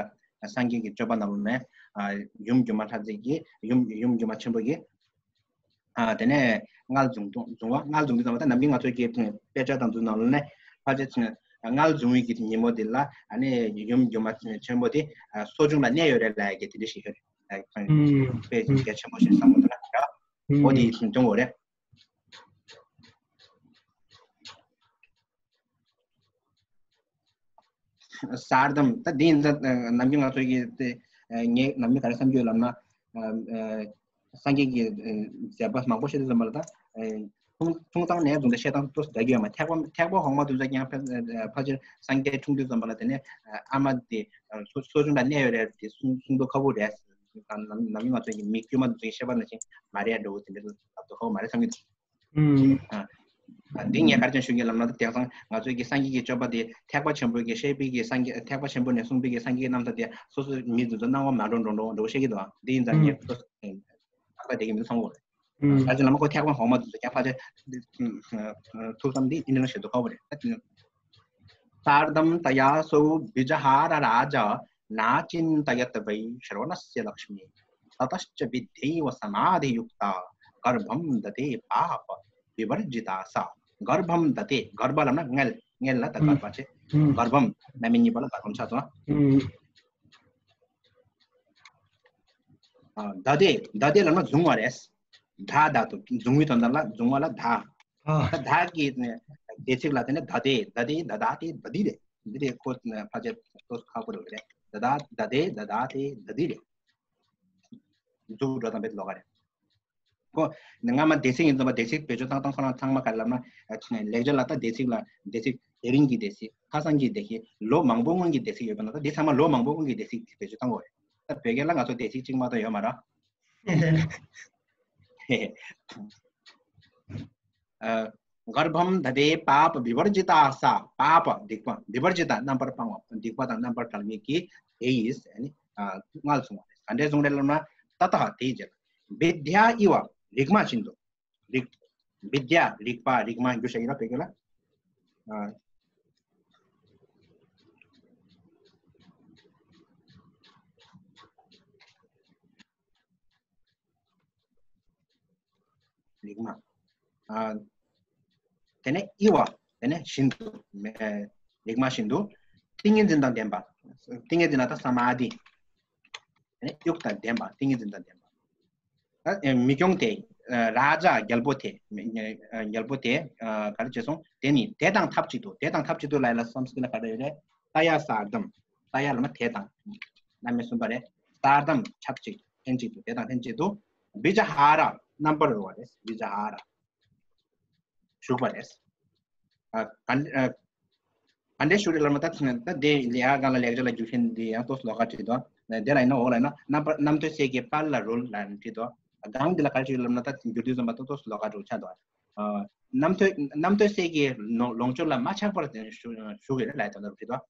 སངས་རྒྱས་ཀྱི་སྤྱོད་པ་ནང་ལོགས་ནས་ཨ་ཡུམ་སྒྱུ་མ་ལྷ་མཛེས་ཀྱིས་ཡུམ་ཡུམ་སྒྱུ་མ་ཆེན་པོ་གིས། ཨ་དེ་ནས་མངལ་བཟུང་དུ་བཟུང་བ། མངལ་བཟུང་དུས་ཙམ་པ་ད་ནམ་རྒྱུན་ང་ཚོའི་གི་དཔེ་ཆ་དང་འདི་ནང་ལ་ནས་ཕལ་ཆེར་མངལ་བཟུང་བའི་གི་ཉིན་མོ་དེ་ལ་ཨ་ནི་ཡུམ་སྒྱུ་མ་ཆེན་པོ་དེ་ཨ་གསོ་སྦྱོང་ལ་གནས་ཡོད་རེད་ལབ་ཡ་གི་དེ་འདྲ་ཞིག་ཡོད་རེད། ཨ་དཔེ་གལ་ཆེན་པོ་ཞིག་བསམ་བློ་འདི་ལ་འོ་དེ་ཡིན་དུས་འོ་རེད། སརྡམ། ད་འདི་ཡིན་ཙང་ནམ་རྒྱུན་ང་ཚོ་གི་དེ་ངས་ནམ་རྒྱུན་ག་རེ་བསམ་རྒྱུ་ཡོད་ལབ་ན། སངས་རྒྱས་ཀྱི་མཛད་པ་མང་པོ་བཤད་དུས་ཙམ་པ་ལ་ད་ཐུང་ཐུང་ཐང་ནས་བཟུང་སྟེ་བཤད་སྟངས་ཏོག་ཙམ་འདྲ་གི་ཡོད་མ། ཐེག་པ་ཐེག་པ་འོག་མ་དེ་ཚོ་ཀྱང་ཕལ་ཕལ་ཆེར་སངས་རྒྱས་འཁྲུངས་དུས་ཙམ་པ་ལ་དེ་ནས་ཨ་མ་དེ་གསོ་སྦྱོང་ལ་གནས་ཡོད་རེད་དེ་གསུང་གསུང་མདོག་ཁ་པོ་རེད། ནམ་རྒྱུན་ང་ཚོ་གི་མི་དཀྱུས་མ་དེ་ཚོ་གི་བཤད་པ་ནང་བཞིན་མ་རེད་འགྲོ་དེ་འདྲ་ལབ་མདོག་ཁ་པོ་མ་རེད་བསམ་གྱི་འདུག་ཨ། འདི་ངས་ག་རེ་བྱས་ཞུ་གི་ལབ་ན། དེང་སང་ང་ཚོའི་གི་སངས་རྒྱས་ཀྱི་སྤྱོད་པ་དེ་ཐེག་པ་ཆེན་པོའི་གི་བཤད་པའི་གི་སངས་རྒྱས་ཐེག་པ་ཆེན་པོ་ནས་གསུངས་པའི་གི་སངས་རྒྱས་རྣམ་ཐར་དེ་སོ་སོའི་མི་ཚོ་ཚོ་སྣང་བ་མ་འགྲོ་འགྲོ་འགྲོ་འགྲོ་བཤད་ཀྱི་འདུག་འདི་ཡིན་ཙང་ངས་སོ་སོ་ཐག་པ་དེ་གི་མི་ཚང་བོ་རེད། ད་ཅི་ལ་མ་ཁོ་ཐེག་པ་འོག་མ་དེ་ཚོ་ཀྱང་ཕལ་ཆེར་ཐུགས་བསམ་འདི་འདི་འདྲ་བཤད་འདུག་ཁ་བོ་རེད། सार्धं तया सौ बीजहारराज नाचिन्तयत वै श्रवणस्य लक्ष्मी। ततश्च विद्यैव समाधियुक्ता गर्भं ददे पापविवर्जिता सा। गर्भं ददे། गर्भ ལབ་ན་མངལ། མངལ་ལ་ད་གརྦྷ་བྱས། གརྦྷམ་རྣམ་དབྱེ་གཉིས་པ་ལ་གརྦྷམ་ཆགས་སོང་། ཨ། དྡེ། དྡེ་ལབ་ན་བཟུང་བ་རེད། ད་ད་དུ་བཟུང་བའི་དོན་དག་ལ་བཟུང་བ་ལ་ད། ད་ད་གི་ནས་སྡེ་ཚིག་ལ་དེ་ནས་དྡེ། དྡེ། དྡེ་ད་དེ་དྡེ་རེད། འདི་རེད་ཁོ་ཕལ་ཆེར་ཏོག་ཙམ་ཁག་པོ་རེད། དྡེ། དྡེ་ད་དེ་དྡེ་རེད། འཛུགས་འགྲོ་དང་བེད་ལོག་ག་རེད། ཁོ་ནི་སྔ་མ་སྡེ་ཚིག་ཡིན་ཙམ་པ་སྡེ་ཚིག་བེད་སྤྱོད་བཏང་སྟངས་ཁོ་རང་ཚང་མ་ག་རེ་ལབ་ན། ལེགས་སྦྱར་ལ་ད་སྡེ་ཚིག་ལ་སྡེ་ཚིག་དེ་རིང་གི་སྡེ་ཚིག་ཁ་སང་གི་སྡེ་ཚིག་ལོ་མང་པོ་སྔོན་གྱི་སྡེ་ཚིག་ཡོད་པ་ན་ད་འདི་ཚང་མ་ལོ་མང་པོ་སྔོན་གྱི་སྡེ་ཚིག་བེད་སྤྱོད་བཏང་དགོས་རེད། ད་བོད་སྐད་ལ་ང་ཚོ་སྡེ་ཚིག་གཅིག་མ་གཏོགས་ཡོད་མ་རེད། ཨ། गर्भं ददे पापविवर्जिता सा། पाप སྡིག་པ། विवर्जिता རྣམ་པར་སྤངས་པ། སྡིག་པ་དང་རྣམ་པར་བྲལ་བའི་གི་དེ་ཡིས་ཨ་ནི་མངལ་བཟུང་བ་རེད། ག་འདྲས་བཟུང་རེད་ལབ་ན། ततः དེའི་རྗེས་ལ། विद्या इव རིག་མ་བཞིན་དུ། རིག། विद्या རིག་པ། རིག་མ་འགྱུར་བྱ་ཡིན་ན་བོད་སྐད་ལ། ཨ། རིག་མ། ཨ། དེ་ནས་ཨི་བ། དེ་ནས་བཞིན་དུ། མེ། རིག་མ་བཞིན་དུ། ཏིང་ངེ་འཛིན་དང་ལྡན་པ། ཏིང་ངེ་འཛིན་ལ་ད་ས་མ་དྷི། དེ་ནས་དབྱུག་དང་ལྡན་པ། ཏིང་ངེ་འཛིན་དང་ལྡན་པ། ད་མི་སྐྱོང་དེ། རཱ་ཛ་རྒྱལ་པོ་དེ། རྒྱལ་པོ་དེ་ག་རེ་བྱས་སོང་། དེ་ནི་དེ་དང་ཐབས་ཅིག་ཏུ། དེ་དང་ཐབས་ཅིག་ཏུ་ལབ་ཡ་ལ་སཾ་སྐྲྀ་ཏ་ལ་ག་རེ་ཡོད་རེད། तया सार्धम्། तया ལབ་ན་དེ་དང་། རྣམ་དབྱེ་གསུམ་པ་རེད། सार्धम् ཆབས་ཅིག་ལྷན་ཅིག་ཏུ། དེ་དང་ལྷན་ཅིག་ཏུ། बीजहार རྣམ་པར་རོལ་བ་རེད། बीजहार བཞུགས་པ་རེད། ཨ། ག་ཨ། ག་འདྲས་བཞུགས་རེད་ལབ་ན་ད་ད་དེ་ལས་ཡ་གང་ལ་ལེགས་སྦྱར་ལ་རྒྱུ་མཚན་འདི་ཡང་ཏོག་ཙམ་ལོགས་ཀ་བྲིས་འདུག་དེ་ལ་ཡིན་ན་འོག་ལ་ཡིན་ན་རྣམ་པར་རྣམ་ཐོས་སྲས་ཀྱི་དཔལ་ལ་རོལ་ལབ་བྲིས་འདུག་གང་འདི་ལ་ག་རེ་བྲིས་ལབ་ན་ད་འགྱུར་དུས་ཙམ་པ་ཏོག་ཙམ་ལོགས་ཀ་འགྲོ་ཆགས་འདུག་ཨ། རྣམ་ཐོས་རྣམ་ཐོས་སྲས་ཀྱི་ལོངས་སྤྱོད་ལ་མ་ཆགས་པར་བཞུགས་ཡོད་རེད་ལབ་དོན་དག་བྲིས་འདུག་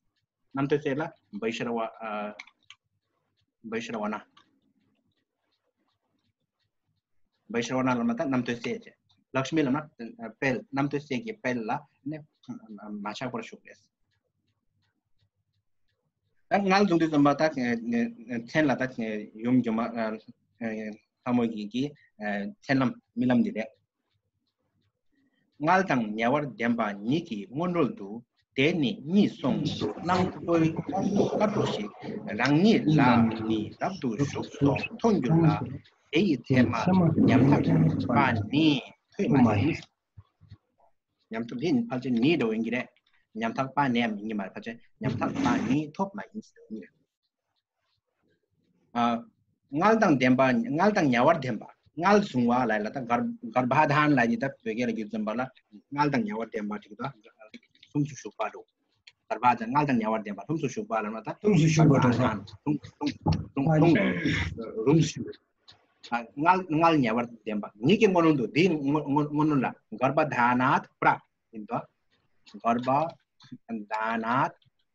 རྣམ་ཐོས་སྲས་ལ་བཻ་ཤ་ར་བ། ཨ། བཻ་ཤ་ར་བ་ན། བཻ་ཤ་ར་བ་ན་ལབ་ན་ད་རྣམ་ཐོས་སྲས་བྱས། ལཀྵྨི་ལབ་ན་དཔལ། རྣམ་ཐོས་སྲས་ཀྱི་དཔལ་ལ་ནི་མ་ཆགས་པར་བཞུགས་རེད། ད་མངལ་བཟུང་དུས་ཙམ་པ་ད་མཚན་ལ་ད་ཡུམ་སྒྱུ་མ་ལྷ་མོ་ཡི་གི་མཚན་ལམ་རྨི་ལམ་འདི་རེད། མངལ་དང་ཉེ་བར་ལྡན་པ་ཉིད་ཀྱི་སྔོན་རོལ་དུ། དེ་ནི་གཉིད་སོང་སྣང་ལྟོས་དཀར་པོ་ཞིག་རང་ཉིད་ལ་ནི་རབ་ཏུ་ཞུགས་སོ་མཐོང་གྱུར་ལ། དེ་ཡི་མཚན་མ་ཉམ་ཐག་པ་ནི་ཐོས་མ་ཡིན། ཉམ་ཐག་འདི་ཕལ་ཆེར་ནི་འདྲ་བོ་ཡིན་གྱི་རེད། ཉམ་ཐག་པ་ནི་ཡང་མིན་གྱི་མ་རེད། ཕལ་ཆེར་ཉམ་ཐག་པ་ནི་ཐོས་མ་ཡིན་ཟེར་བ་ཡིན། ཨ། མངལ་དང་ལྡན་པ། མངལ་དང་ཉེ་བར་ལྡན་པ། མངལ་བཟུང་བ་ལ་ལ་ད་གར་གརྦྷ་དྷཱན་ལ་ནི་ད་བོད་སྐད་ལ་བསྒྱུར་ཙམ་པ་ལ་མངལ་དང་ཉེ་བར་ལྡན་པ་ཅིག་ད་ལྷུམས་སུ་ཞུགས་པ་འགྲོ། གརྦྷ་དྷཱན་མངལ་དང་ཉེ་བར་ལྡན་པ་ལྷུམས་སུ་ཞུགས་པ་ལ་ན་ད་ལྷུམས་སུ་ཞུགས་པ་འགྲོ་ས། ལྷུམས་ལྷུམས་ལྷུམས་ལྷུམས་སུ་ཞུགས། ཨ། མངལ་མངལ་ཉེ་བར་ལྡན་པ། ཉིད་ཀྱི་སྔོན་རོལ་དུ། འདིའི་སྔོན་སྔོན་སྔོན་རོལ་ལ་གརྦྷ་དྷཱ་ནཱཐ་པྲ་ཡིན་ཏོ། གརྦྷ་ ད་ན་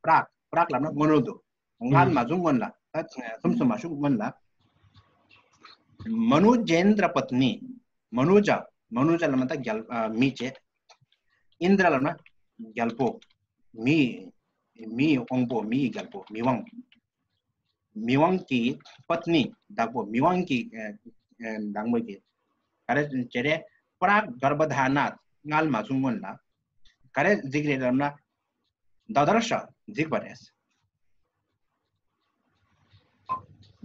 པྲག་པྲག་ལབ་ན་སྔོན་རོལ་དུ། མངལ་མ་བཟུང་སྔོན་ལ། ད་སུམ་སུམ་མ་ཞུགས་སྔོན་ལ། མ་ནུ་ཇེནྡྲ་པཏྣི། མ་ནུ་ཇ། མ་ནུ་ཇ་ལབ་ན་ད་རྒྱལ་ཨ་མི་བྱས། ཨིནྡྲ་ལབ་ན་རྒྱལ་པོ། མི་མིའི་དབང་པོ། མིའི་རྒྱལ་པོ། མི་དབང་། མི་དབང་གི་པཏྣི་བདག་པོ། མི་དབང་གི་ཨ་ཨ་བདག་མོ་གི་ག་རེ་བྱས་རེད། པྲག་གརྦྷ་དྷཱ་ནཱཐ། མངལ་མ་བཟུང་སྔོན་ལ། ག་རེ་གཟིགས་རེད་ལབ་ན། དཱ་དར་ཤ། གཟིགས་པ་རེད།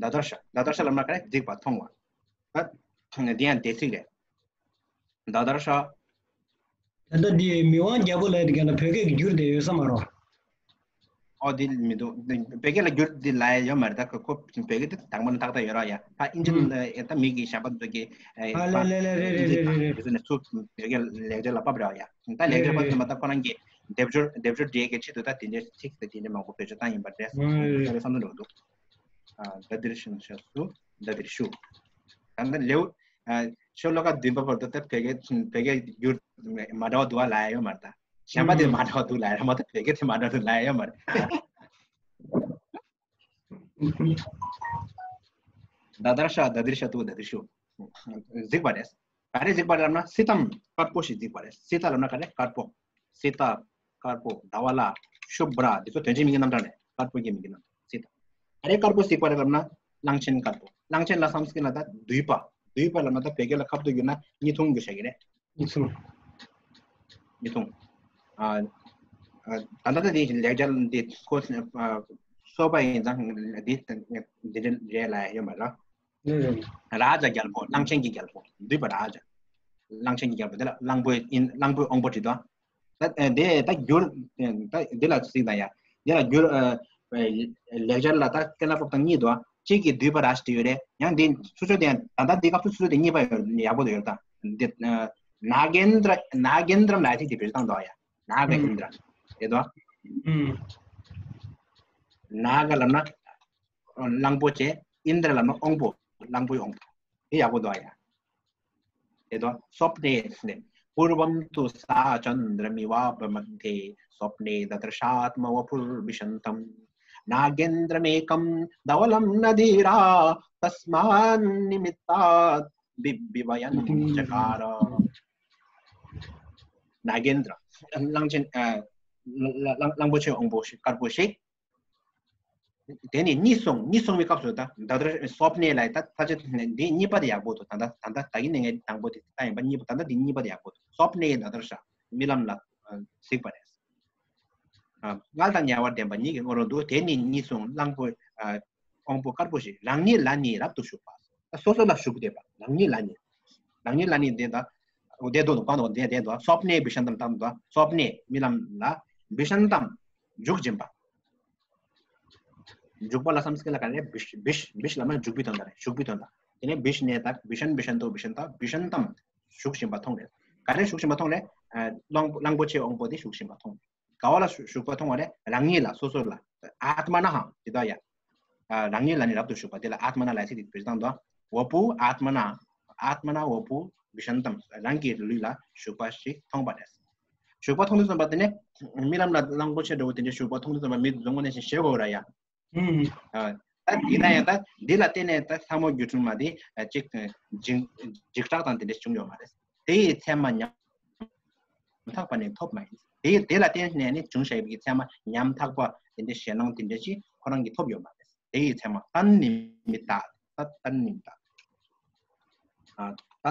དཱ་དར་ཤ། དཱ་དར་ཤ་ལབ་ན་ག་རེ་གཟིགས་པ། མཐོང་བ། ད་འདི་ཡང་འདས་ཚིག་རེད། དཱ་དར་ཤ། ད་ལྟ་འདི་མི་དབང་རྒྱལ་པོ་ལབ་དེ་ག་ལ་བོད་སྐད་ཀྱི་བསྒྱུར་དེ་ཡོད་ས་མ་རེད། ཨོ་འདི་མི་འདུག་བོད་སྐད་ལ་བསྒྱུར་འདི་ལབ་ཡ་ཡོད་མ་རེད། ད་ཁོ་ཁོ་བོད་སྐད་དེ་དང་པོ་ནས་ཏག་ཏག་ཡོད་ར་ཡ། ད་ཨིན་ཇི་ཨུམ། ཨེ་ད་མི་གི་གཞན་པ་ཚོ་གི་ཨེ་ཨ་ལེ་ལེ་ལེ་རེད་རེད་རེད་རེད་རེད། དེ་ཚོ་ནས་ཚུར་བོད་སྐད་ལེགས་སྦྱར་ལ་ཕབ་ར་ཡ། ད་ལེགས་སྦྱར་ཕབ་ཙམ་མ་ད་ཁོ་རང་གི་སྡེབ་སྦྱོར་སྡེབ་སྦྱོར་འབྲི་ཡས་ཀྱི་ཆེད་དུ་ད་དེ་འདྲའི་ཚིག་དང་དེ་འདྲའི་མང་པོ་བེད་སྤྱོད་བཏང་ཡིན་པ་རེད། ཨ་ལེ་བསམ་བློ་འགྲོ་འདུག་ཨ་ད་འདིར་ཤུ་ཤ་སུ་ད་འདིར་ཤུ། ད་ལྟ་ལེའུ་ཨ་ཤོ་ལོ་ཀ་བདུན་པ་བར་དུ་ད་བོད་སྐད་བོད་སྐད་བསྒྱུར་མ་འདྲ་བ་འདུག་བ་ལབ་ཡ་ཡོད་མ་རེད། ད་གཞན་པ་དེ་ཨུམ། མ་འདྲ་བ་འདུག་ལབ་ཡ་མ་གཏོགས་བོད་སྐད་དེ་མ་འདྲ་བ་འདུག་ལབ་ཡ་ཡོད་མ་རེད། དཱ་དར་ཤ་དཱ་དིར་ཤ་ཏུ་དཱ་དིར་ཤུ། གཟིགས་པ་རེད། ག་རེ་གཟིགས་པ་རེད་ལབ་ན་སི་ཏམ་དཀར་པོ་ཞིག་གཟིགས་པ་རེད། སི་ཏ་ལབ་ན་ག་རེ་དཀར་པོ། སི་ཏ་དཀར་པོ་ཟླ་བ་ལ་ཤུབ་ར་འདི་ཚོ་དོན་ཆེན་མིང་གི་རྣམ་གྲངས་རེད། དཀར་པོ་གི་མིང་གི་རྣམ་གྲངས་སི་ཏ། ག་རེ་དཀར་པོ་གཟིགས་པ་རེད་ལབ་ན་གླང་ཆེན་དཀར་པོ། གླང་ཆེན་ལ་སཾ་སྐྲྀཏ་ལ་ད་དུས་པ། དུས་པ་ལབ་ན་ད་བོད་སྐད་ལ་ཁ་བསྡུ་བསྒྱུར་ན་གཉིས་འཐུང་གི་བྱ་གི་རེད། ཨུ་ཚུགས། མི་ཐུང་། ཨ་ཨ་ད་ལྟ་ད་དེ་ལེགས་སྦྱར་འདི་ཁོ་ཨ་སོགས་པ་ཡིན་ཙང་འདི་འདི་འདྲ་རེད་ལབ་ཡ་ཡོད་མ་རེད། རེད་རེད། རཱ་ཛ་རྒྱལ་པོ་གླང་ཆེན་གྱི་རྒྱལ་པོ་འདུས་པ་རཱ་ཛ། གླང་ཆེན་གྱི་རྒྱལ་པོ་དེ་ལ་གླང་པོའི་ཨིན་གླང་པོའི་དབང་པོ་བྲིས་དོ། ད་དེ་ད་བསྒྱུར་ད་འདི་ལ་གཟིགས་དང་ཡ། འདི་ལ་བསྒྱུར་ཨ་ལེགས་སྦྱར་ལ་ད་སྐད་ལ་སྤོབས་དང་གཉིས་དོ། གཅིག་གིས་འདུས་པ་རཱ་ཛ་བྲིས་ཡོད་རེད། ཡང་འདི་ཚུར་ཕྱོགས་དེ་ཡང་ད་ལྟ་འདི་སྐབས་སུ་ཚུར་ཕྱོགས་དེ་གཉིས་པ་ཡོད་ཡག་པོ་དེ་ཡོད། ད་འདི་ཨ་ནཱ་གེནྡྲ་ནཱ་གེནྡྲ་ལབ་ཡ་ཅིག་དེ་བེད་སྤྱོད་བཏང་འདུག་ཡ། ནཱ་ག་ཨིནྡྲ། དེ་དོ། ཨུམ། ནཱ་ག་ལབ་ན་གླང་པོ་ཆེ། ཨིནྡྲ་ལབ་ན་དབང་པོ། གླང་པོའི་དབང་པོ། དེ་ཡག་པོ་འདུག་ཡ། དེ་དོ། སོབ་ནེ་ནེ། པུརྦམ་ཏུ་ས་ཅནྡྲ་མི་ཝ་བྷ་མ་དྷེ། སོབ་ནེ་དཱ་དར་ཤ་ཨ་ཏ་མ་ཝ་པུར་བི་ཤ་ནྟམ། ནཱ་གེནྡྲ་མེ་ཀམ་དཱ་ཝ་ལམ་ན་དྷི་ར། ཏ་སྨཱ་ནི་མི་ཏ་བི་བྷི་ཝ་ཡན་ཅ་ཀ་ར། ནཱ་གེནྡྲ། གླང་ཆེན་ཨ་གླང་གླང་པོ་ཆེ་དབང་པོ་ཞིག་དཀར་པོ་ཞིག་དེ་ནས་གཉིད་སོང་། གཉིད་སོང་བའི་སྐབས་སུ་ད་ད་ལྟ་སོབ་ནེ་ལ་ད་ད་ཆ་འདི་གཉིས་པ་དེ་ཡག་པོ་འདུག་ད་ད་ད་ད་གིན་ནས་ངས་དང་པོ་དེ་ད་ཡིན་པ་གཉིས་པ་ད་ད་འདི་གཉིས་པ་དེ་ཡག་པོ་འདུག་སོབ་ནེ་དཱ་དར་ཤ་རྨི་ལམ་ལ་གཟིགས་པ་རེད། མངལ་དང་ཉེ་བར་ལྡན་པ་ཉིད་ཀྱི་སྔོན་རོལ་དུ། དེ་ནས་གཉིད་སོང་གླང་པོ་དབང་པོ་དཀར་པོ་ཞིག་རང་ཉིད་ལ་ནི་རབ་ཏུ་ཞུགས་པ། སོ་སོ་ལ་ཞུགས་བསྡད་པ། རང་ཉིད་ལ་ནི། རང་ཉིད་ལ་ནི་དེ་ད་འོ་དེ་དོ་གང་དོ་དེ་དེ་དོ་སོབ་ནེ་བི་ཤ་ནྟམ་དང་དོ་སོབ་ནེ་རྨི་ལམ་ལ་བི་ཤ་ནྟམ་འཇུག་སྦྱིན་པ། འཇུག་པ་ལ་སཾ་སྐྲྀཏ་ལ་ག་རེ་བི་ཤ་བི་ཤ་བི་ཤ་ལབ་ན་འཇུག་པའི་དོན་དག་རེད། ཞུགས་པའི་དོན་དག་དེ་ནས་བི་ཤ་ནེ་ད་བི་ཤན་བི་ཤན་ཏོ་བི་ཤ་ནྟ་བི་ཤ་ནྟམ་ཞུགས་བཞིན་པ་མཐོང་རེད། ག་རེ་ཞུགས་བཞིན་པ་མཐོང་རེད། གླང་གླང་པོ་ཆེའི་དབང་པོ་དེ་ཞུགས་བཞིན་པ་མཐོང་རེད། ག་བ་ལ་ཞུགས་པ་མཐོང་བ་རེད། རང་ཉིད་ལ་སོ་སོ་ལ། ཨཱཏྨ་ན་ཧ་དེ་དག་ཡ། རང་ཉིད་ལ་ནི་རབ་ཏུ་ཞུགས་པ་དེ་ལ་ཨཱཏྨ་ན་ལ་ཚིག་དེ་བེད་སྤྱོད་བཏང་དོ། ཝ་པུ་ཨཱཏྨ་ན། ཨཱཏྨ་ན་ཝ་པུ་བི་ཤ་ནྟམ། རང་གི་ལུས་ལ་ཞུགས་པ་ཞིག་མཐོང་བ་རེད། ཞུགས་པ་མཐོང་དུས་ཙམ་པ་དེ་ནས་རྨི་ལམ་ལ་གླང་པོ་ཆེ་འདྲ་བོ་དེ་འདྲའི་ཞུགས་པ་མཐོང་དུས་ཙམ་པ་མི་དེ་ཚོ་དངོས་གནས་ཤེས་དགོས་ར་ཡ། ཨུམ། ཨ། ད་ཡིན་ན་ཡང་ད་འདི་ལ་བརྟེན་ནས་ད་ལྷ་མོ་སྒྱུ་འཕྲུལ་མ་དེ་ཅིག་འཇིགས་འཇིགས་སྐྲག་དང་དེ་འདྲ་བྱུང་ཡོད་མ་རེད། དེ་ཡི་མཚན་མ་ཉམ་ཐག་པ་ནི་ཐོབ་མ་ཡིན། དེ་ཡི་དེ་ལ་བརྟེན་ནས་ནི་བྱུང་བཞག་ཡོད་པའི་མཚན་མ་ཉམ་ཐག་པ་དེ་འདྲ་ཞེད་སྣང་དེ་འདྲ་ཞིག་ཁོ་རང་གིས་ཐོབ་ཡོད་མ་རེད། དེ་ཡི་མཚན་མ་ཏན་ནི་མི་ཏ། ཏ་ཏན་ནི་མི་ཏ། ཨ། ཏ་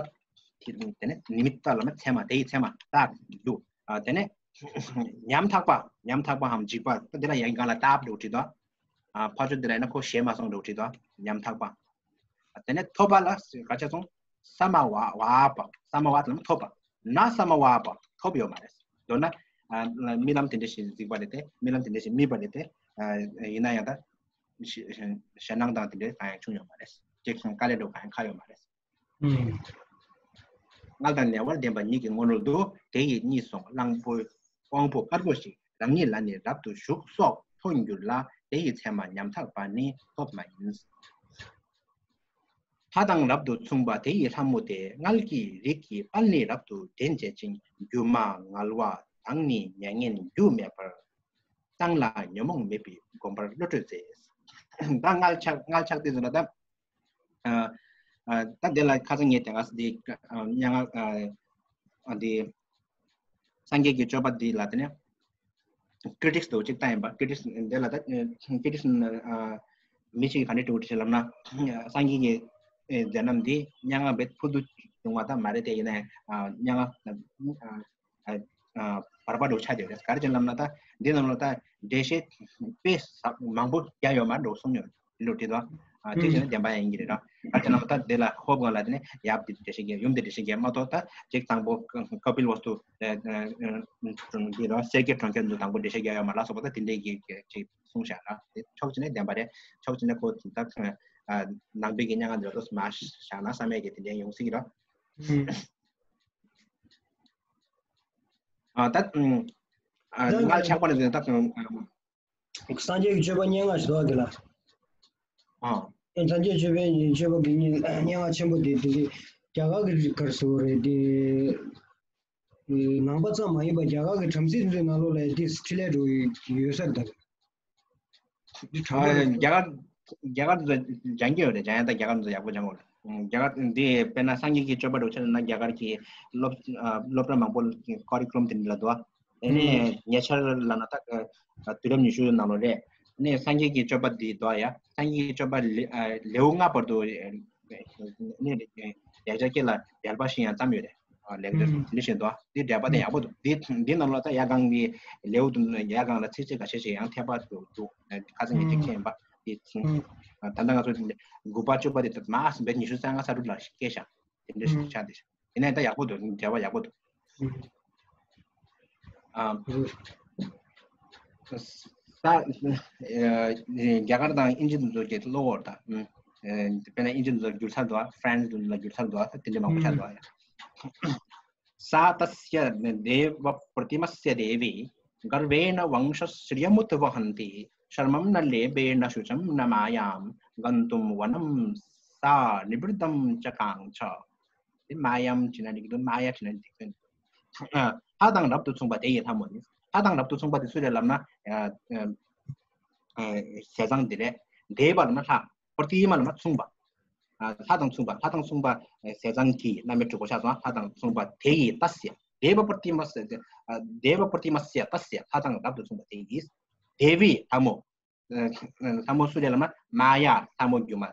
དེ་ནི་ནི་མི་ཏ་ལ་མ་མཚན་མ་དེ་ཡི་མཚན་མ་ཏ་འདུག་ཨ། དེ་ནས་ཉམ་ཐག་པ། ཉམ་ཐག་པའམ་འཇིགས་པ། ད་འདི་ལ་ཡང་སྒང་ལ་སྟབས་འགྲོ་བྲིས་དོ། ཨ། ཕ་ཆོས་འདི་ལ་ཡིན་ན་ཁོ་ཞེད་མ་སོང་འགྲོ་བྲིས་དོ། ཉམ་ཐག་པ། ཨ། དེ་ནས་ཐོབ་པ་ལ་ག་ཆ་སོང་། ས་མ་ཝ་ཝ་པ། ས་མ་ཝ་དེ་ལ་ཐོབ་པ། ན་ས་མ་ཝ་པ་ཐོབ་ཡོད་མ་རེད། མདོར་ན། ཨ། རྨི་ལམ་དེ་འདྲ་ཞིག་གཟིགས་པ་རེད་དེ། རྨི་ལམ་དེ་འདྲ་ཞིག་རྨིས་པ་རེད་དེ། ཨ། ཡིན་ན་ཡང་ད་ཞེད་སྣང་དང་དེ་འདྲ་གང་ཡང་བྱུང་ཡོད་མ་རེད། ཅེས་དཀའ་ལས་འགྲོ་གང་ཡང་ཁག་ཡོད་མ་རེད། ཨུམ། མངལ་དང་ཉེ་བར་ལྡན་པ་ཉིད་ཀྱི་སྔོན་རོལ་དུ། དེ་ཡི་གཉིད་སོང་གླང་པོའི་དབང་པོ་དཀར་པོ་ཞིག་རང་ཉིད་ལ་ནི་རབ་ཏུ་ཞུགས་སོགས་མཐོང་འགྱུར་ལ། དེ་ཡི་མཚན་མ་ཉམ་ཐག་པ་ནི་ཐོབ་མ་ཡིན། ལྷ་དང་རབ་ཏུ་མཚུངས་པ་དེ་ཡི་ལྷ་མོ་དེ། མངལ་གྱི་རིགས་ཀྱི་དཔལ་ནི་རབ་ཏུ་འདྲེན་བྱེད་ཅིང་། སྒྱུ་མ་ངལ་བ་ གང་ནི་མྱ་ངན་རྒྱུ་མེད་པར། གཙང་ལ་ཉོན་མོངས་མེད་པའི་སྒོམ་པར་བློ་གྲོས་མཛད། ད་མངལ་ཆགས་མངལ་ཆགས་དུས་ཙམ་ལ་ད། ཨ་ཨ་ད་དེ་ལ་ཁ་སང་ངས་དེ་སྔ་འདི་ཨ་མྱ་ངན་ཨ་ཨ་འདི་སངས་རྒྱས་ཀྱི་སྤྱོད་པ་འདི་ལ་དེ་ནས་ཀི་རི་ཊིག་སི་འདུག་གཅིག་ལྟ་ཡིན་པ། ཀི་རི་ཊིག་སི་འདི་ལ་ད་ཀི་རི་ཊིག་སི་ཨ་མི་ཞིག་གིས་ག་འདྲ་འདྲི་བ་འདྲི་ལབ་ན། སངས་རྒྱས་ཀྱི་ཨེ་མཛད་རྣམ་འདི་མྱ་ངན་པའི་ཕུལ་དུ་བྱུང་བ་ད་མ་རེད་དེ། ཡིན་ནའི་ཨ་མྱ་ངན་ཨ་ཨ་བར་པ་འདྲ་བོ་ཆགས་བསྡད་ཡོད་རེད། ག་རེ་བྱས་ལབ་ན་ད་འདི་ནང་ལ་ད་འགྲེལ་བཤད་དཔེ་ཟབ་མང་པོ་རྒྱག་ཡོད་མ་རེད་འདྲ་བོ་གསུངས་ཡོད་རེད། འདི་འདྲ་བོ་བྲིས་དང་། ཨ་གཅིག་བྱས་ན་བདེན་པ་ཡིན་གྱི་རེད་ར། ག་རེ་བྱས་ན་ད་འདི་ལ་ཧོབ་སྒང་ལ་དེ་ནས་ཡབ་འདི་འགྲེལ་བཤད་རྒྱག་ཡུམ་འདི་འགྲེལ་བཤད་རྒྱག་མ་གཏོགས། ད་གཅིག་དང་པོ་ཀ་པིལ་ཝསྟུ་འདི་ར་སེར་སྐྱའི་གྲོང་ཁྱེར་འདི་དང་པོ་འགྲེལ་བཤད་རྒྱག་ཡོད་མ་རེད་ལ་སོགས་པ་ད་དེ་འདྲའི་གི་གཅིག་གསུངས་བཞག་ར། དེ་ཕྱོགས་གཅིག་ནས་བདེན་པ་རེད། ཕྱོགས་གཅིག་ནས་ཁོ་ད་ནང་པའི་གི་མྱ་ངན་འདི་ལ་ཏོག་ཙམ་མ་བཞག་ན་བསམ་ཡས་ཀྱི་དེ་འདྲའི་ཡོང་སྲིད་ཀྱི་ར། ཨ་ད་ཨ་མངལ་ཆགས་པ་ནས་ད་སངས་རྒྱས་ཀྱི་སྤྱོད་པ་སྙན་ངག་ཞིག་འདུག་ག་ལ། ཨ་སངས་རྒྱས་སྤྱོད་པའི་སྤྱོད་པ་གི་སྙན་སྙན་ངག་ཆེན་པོ་དེ་དེ་རྒྱ་གར་གྱི་ག་རེ་ཟེར་དགོས་རེད་དེ། ནང་པ་ཙམ་མ་ཡིན་པར་རྒྱ་གར་གྱི་བྲམ་ཟེ་ཚོའི་ནང་ལོགས་ལ་དེ་འཕྲིན་ལས་འགྲོ་ཡི་ཡོད་ས་རེད་ད། དེ་དྲང་པོ་རེད། རྒྱ་གར་རྒྱ་གར་དུ་སྦྱང་གི་ཡོད་རེད། སྦྱང་ཡ་ད་རྒྱ་གར་དུ་ཡག་པོ་སྦྱང་དགོས་རེད། རྒྱ་གར་འདི་དཔེར་ན་སངས་རྒྱས་ཀྱི་སྤྱོད་པ་འདྲ་བོ་ཆ་བཞག་ན་རྒྱ་གར་གྱི་སློབ་ཨ་སློབ་གྲྭ་མང་པོ་ཀ་རི་ཀུ་ལམ་དེ་འདྲ་ལ་འདུག་ཨ་ནི་ཉེ་ཆར་ལབ་ན་ད་ཨ་དུས་རབས་ཉི་ཤུ་ནང་ལོགས་རེད། ཨ་ནི་སངས་རྒྱས་ཀྱི་སྤྱོད་པ་འདི་འདུག་ཡ། སངས་རྒྱས་ཀྱི་སྤྱོད་པ་ལེ་ཨ་ལེའུ་ལྔ་བར་དུ་ཨ་ནི་ལེགས་སྦྱར་སྐད་ལ་འགྲེལ་པ་ཞིག་ཡང་བརྩམས་ཡོད་རེད། ཨ་ལེགས་སྦྱར་དེ་འདྲ་ཞིག་འདུག་འདི་འགྲེལ་པ་དེ་ཡག་པོ་འདུག་འདི་འདི་ནང་ལོགས་ད་ཡ་གང་གི་ལེའུ་དུ་ཡ་གང་ལ་ཚིགས་བཅད་འགའ་ཤས་ཤིག་ཡང་ཐེབས་པ་འདུག་འདུག་ཁ་སང་ངས་ཅིག་མཁྱེན་པ་དེ་ཚིག་ཨ་ད་ལྟ་ང་ཚོ་དགུ་པ་བཅུ་པ་དེ་ད་མ་སུམ་པའི་ཉི་ཤུ་རྩ་ལྔ་ས་དྲུག་ལ་སྐད་ཆ་དེ་འདྲ་ཞིག་ཆགས་འདུག་ཡིན་ནའི་ད་ཡག་པོ་འདུག་འགྲེལ་པ་ཡག་པོ་འདུག་ཨ་ས་ཨ་རྒྱ་གར་དང་དབྱིན་ཇི་དེ་ཚོ་གི་གློག་འོར་དང་། ཨ་དཔེར་ན་དབྱིན་ཇི་དེ་ཚོ་བསྒྱུར་ཚར་འདུག་ཧྥ་རན་སི་དེ་ཚོ་ལ་བསྒྱུར་ཚར་འདུག་ད་དེ་འདྲ་མང་པོ་ཆགས་འདུག་ས་तस्य देवप्रतिमस्य देवी गर्भेण वंशश्रियमुद्वहन्ति। शर्मं न लेभे न शुचं न मायां गन्तुं वनं सा निवृत्तं च काङ्क्ष། དེ་མ་ཡམ་བྱས་ན་འགྲིག་གི་འདུག་མ་ཡ་བྱས་ན་འགྲིག་གི་འདུག་ལྷ་དང་རབ་ཏུ་མཚུངས་པ་དེ་ཡི་ལྷ་མོ་ནི། ལྷ་དང་རབ་ཏུ་མཚུངས་པ་དེ་སུ་རེད་ལབ་ན། ཨ་ཨ་ཨ་ཟས་གཙང་དེ་རེད། देव ལབ་ན་ལྷ། प्रतिम ལབ་ན་མཚུངས་པ། ཨ་ལྷ་དང་མཚུངས་པ། ལྷ་དང་མཚུངས་པ་ཨ་ཟས་གཙང་གི་བླ་མའི་སྤྲུལ་སྐུ་ཆགས་སོང་། ལྷ་དང་མཚུངས་པ་དེ་ཡི། तस्य देवप्रतिमस्य ཨ देवप्रतिमस्य तस्य ལྷ་དང་རབ་ཏུ་མཚུངས་པ་དེ་ཡི། देवी ལྷ་མོ། ཨ་ལྷ་མོ་སུ་རེད་ལབ་ན་མ་ཡ། ལྷ་མོ་སྒྱུ་མ།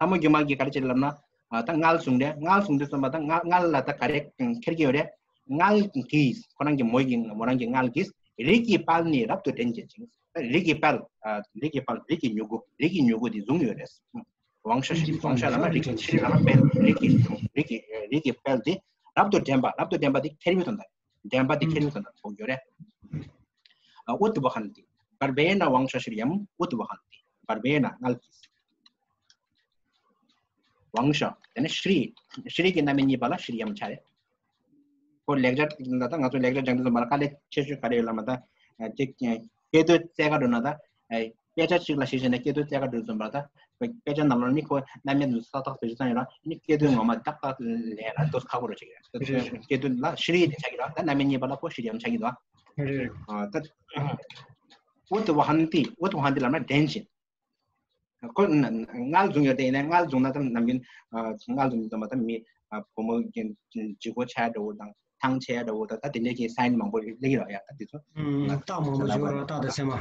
ལྷ་མོ་སྒྱུ་མ་གིས་ག་རེ་བྱེད་ལབ་ན། ཨ་ད་མངལ་བཟུང་རེད། མངལ་བཟུང་དུས་ཙམ་པ་ད་མངལ་མངལ་ལ་ད་ག་རེ་འཁྱེར་གྱི་ཡོད་རེད། མངལ་གྱིས་ཁོ་རང་གི་མོ་གི་མོ་རང་གི་མངལ་གྱིས་རིགས་ཀྱི་དཔལ་ནི་རབ་ཏུ་འདྲེན་བྱེད་ཅིང་། རིགས་ཀྱི་དཔལ། ཨ་རིགས་ཀྱི་དཔལ། རིགས་ཀྱི་མྱུ་གུ། རིགས་ཀྱི་མྱུ་གུ་འདི་བཟུང་ཡོད་རེད། ཝང་ཤ་ཞིག་ཝང་ཤ་ལབ་ན་རིགས་ཀྱི་ཕྱིར་ལབ་ན་དཔལ། རིགས་ཀྱི་རིགས་ཀྱི་རིགས་ཀྱི་དཔལ་འདི་རབ་ཏུ་འདྲེན་པ། རབ་ཏུ་འདྲེན་པ་འདི་ཁྱེར་ཡོད་དོན་དག་འདྲེན་པ་འདི་ཁྱེར་ཡོད་དོན་དག་གོ་ཡོད་རེད། ཨ་ཨུཏ་བྷ་ཧན་ཏི། གརྦྷེ་ན་ཝང་ཤ་ཤྲི་ཡམ་ཨུཏ་བྷ་ཧན་ཏི། གརྦྷེ་ན་མངལ་གྱིས། ཝང་ཤ། དེ་ནས་ཤྲི། ཤྲི་གི་རྣམ་དབྱེ་གཉིས་པ་ལ་ཤྲི་ཡམ་ཆ་རེད། ཁོ་ལེགས་སྦྱར་ད་ལྟ་ང་ཚོ་ལེགས་སྦྱར་སྦྱང་དུས་ཙམ་པ་ལ་དཀའ་ལས་ཆེ་ཤོས་ག་རེ་ཡོད་ལབ་ན་ད། ཅིག་སྐད་དོད་བཙལ་ག་འགྲོ་ན་ད། དཔེ་ཆ་གཅིག་ལ་གཞི་བཞག་ནས་སྐད་དོད་བཙལ་ག་འགྲོ་དུས་ཙམ་པ་ད། དཔེ་ཆ་ནང་ལོགས་ནི་ཁོ་རྣམ་དབྱེ་འདི་ཚོ་ཏག་ཏག་བེད་སྤྱོད་བཏང་ཡོད་ར། ནི་སྐད་དོད་ངོ་མ་ཏག་ཏག་ལེན་ཡ་ད་ཏོག་ཁག་པོ་རེད་ཅིག་རེད། སྐད་དོད་ལ་ཤྲི་དེ་ཆགས་ཀྱི་ར། ད་རྣམ་དབྱེ་གཉིས་པ་ལ་ཁོ་ཤྲི་ཡམ་ཆགས་ཀྱི་འདུག་ཨ་ད། ཨུཏ་བྷ་ཧན་ཏི། ཨུཏ་བྷ་ཧན་ཏི་ལབ་ན་འདྲེན་བྱེད། ཁོ་ན་ན་མངལ་བཟུང་ཡོད་དེ་ཡིན་ན་མངལ་བཟུང་ན་ད་ནམ་རྒྱུན་ཨ་མངལ་བཟུང་དུས་ཙམ་པ་ད་མི་ཨ་བུ་མོ་གི་ལྗིད་ཁོག་ཆེ་འདྲ་བོ་དང་ཐང་ཆད་འདྲ་བོ་དང་ད་དེ་འདྲའི་གི་སའིན་མང་པོ་སླེབས་ཀྱི་རེད་ཡ། ད་དེ་ཚོ་ཨུམ་རྟགས་མང་པོ་ཡོད་རེད། རྟགས་དང་མཚན་མ།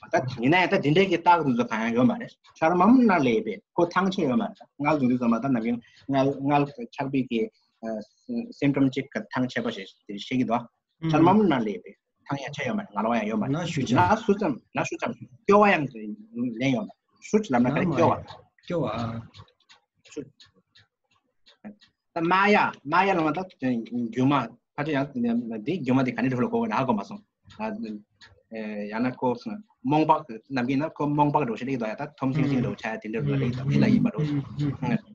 ཨ་ད་ཡིན་ན་ཡང་ད་དེ་འདྲའི་གི་རྟགས་དེ་ཚོ་གང་ཡང་ཡོད་མ་རེད། ཤར་མམ་ན་ལེ་བེ་ཁོ་ཐང་ཆད་ཡོད་མ་རེད། མངལ་བཟུང་དུས་ཙམ་པ་ད་ནམ་རྒྱུན་མངལ་མངལ་ཆགས་པའི་གི་ཨ་སིམ་ཊོམ་གཅིག་ག་ཐང་ཆད་པ་ཞིག་དེ་བཤད་ཀྱི་འདུག་ཤར་མམ་ན་ལེ་བེ། ཐང་ཡང་ཆད་ཡོད་མ་རེད། ངལ་བ་ཡང་ཡོད་མ་རེད། ན་ཤུ་ཅམ། ན་ཤུ་ཅམ། ན་ཤུ་ཅམ། སྐྱོ་བ་ཡང་ལེན་ཡོད་མ་རེད། ཤུ་ཅི་ལབ་ན་ག་རེ། སྐྱོ་བ། སྐྱོ་བ། ཤུ། ད་མ་ཡ། མ་ཡ་ལབ་ན་ད་སྒྱུ་མ། ཕལ་ཆེར་ཡང་འདི་སྒྱུ་མ་འདི་ག་ནས་འགྲོ་ལ་གོ་བ་ན་ཧ་གོ་མ་སོང་། ཨ་ཡང་ན་ཁོ་རྨོངས་པ་ནམ་རྒྱུན་ན་ཁོ་རྨོངས་པ་འདྲ་བོ་ཞིག་རེད་འདུག་ཡ། ད་ཐོམ་སིང་སིང་འདྲ་བོ་ཆགས་ཡ་དེ་འདྲ་རེད་འདུག་འདི་ལ་ཡིན་པ་འདྲ་བོ།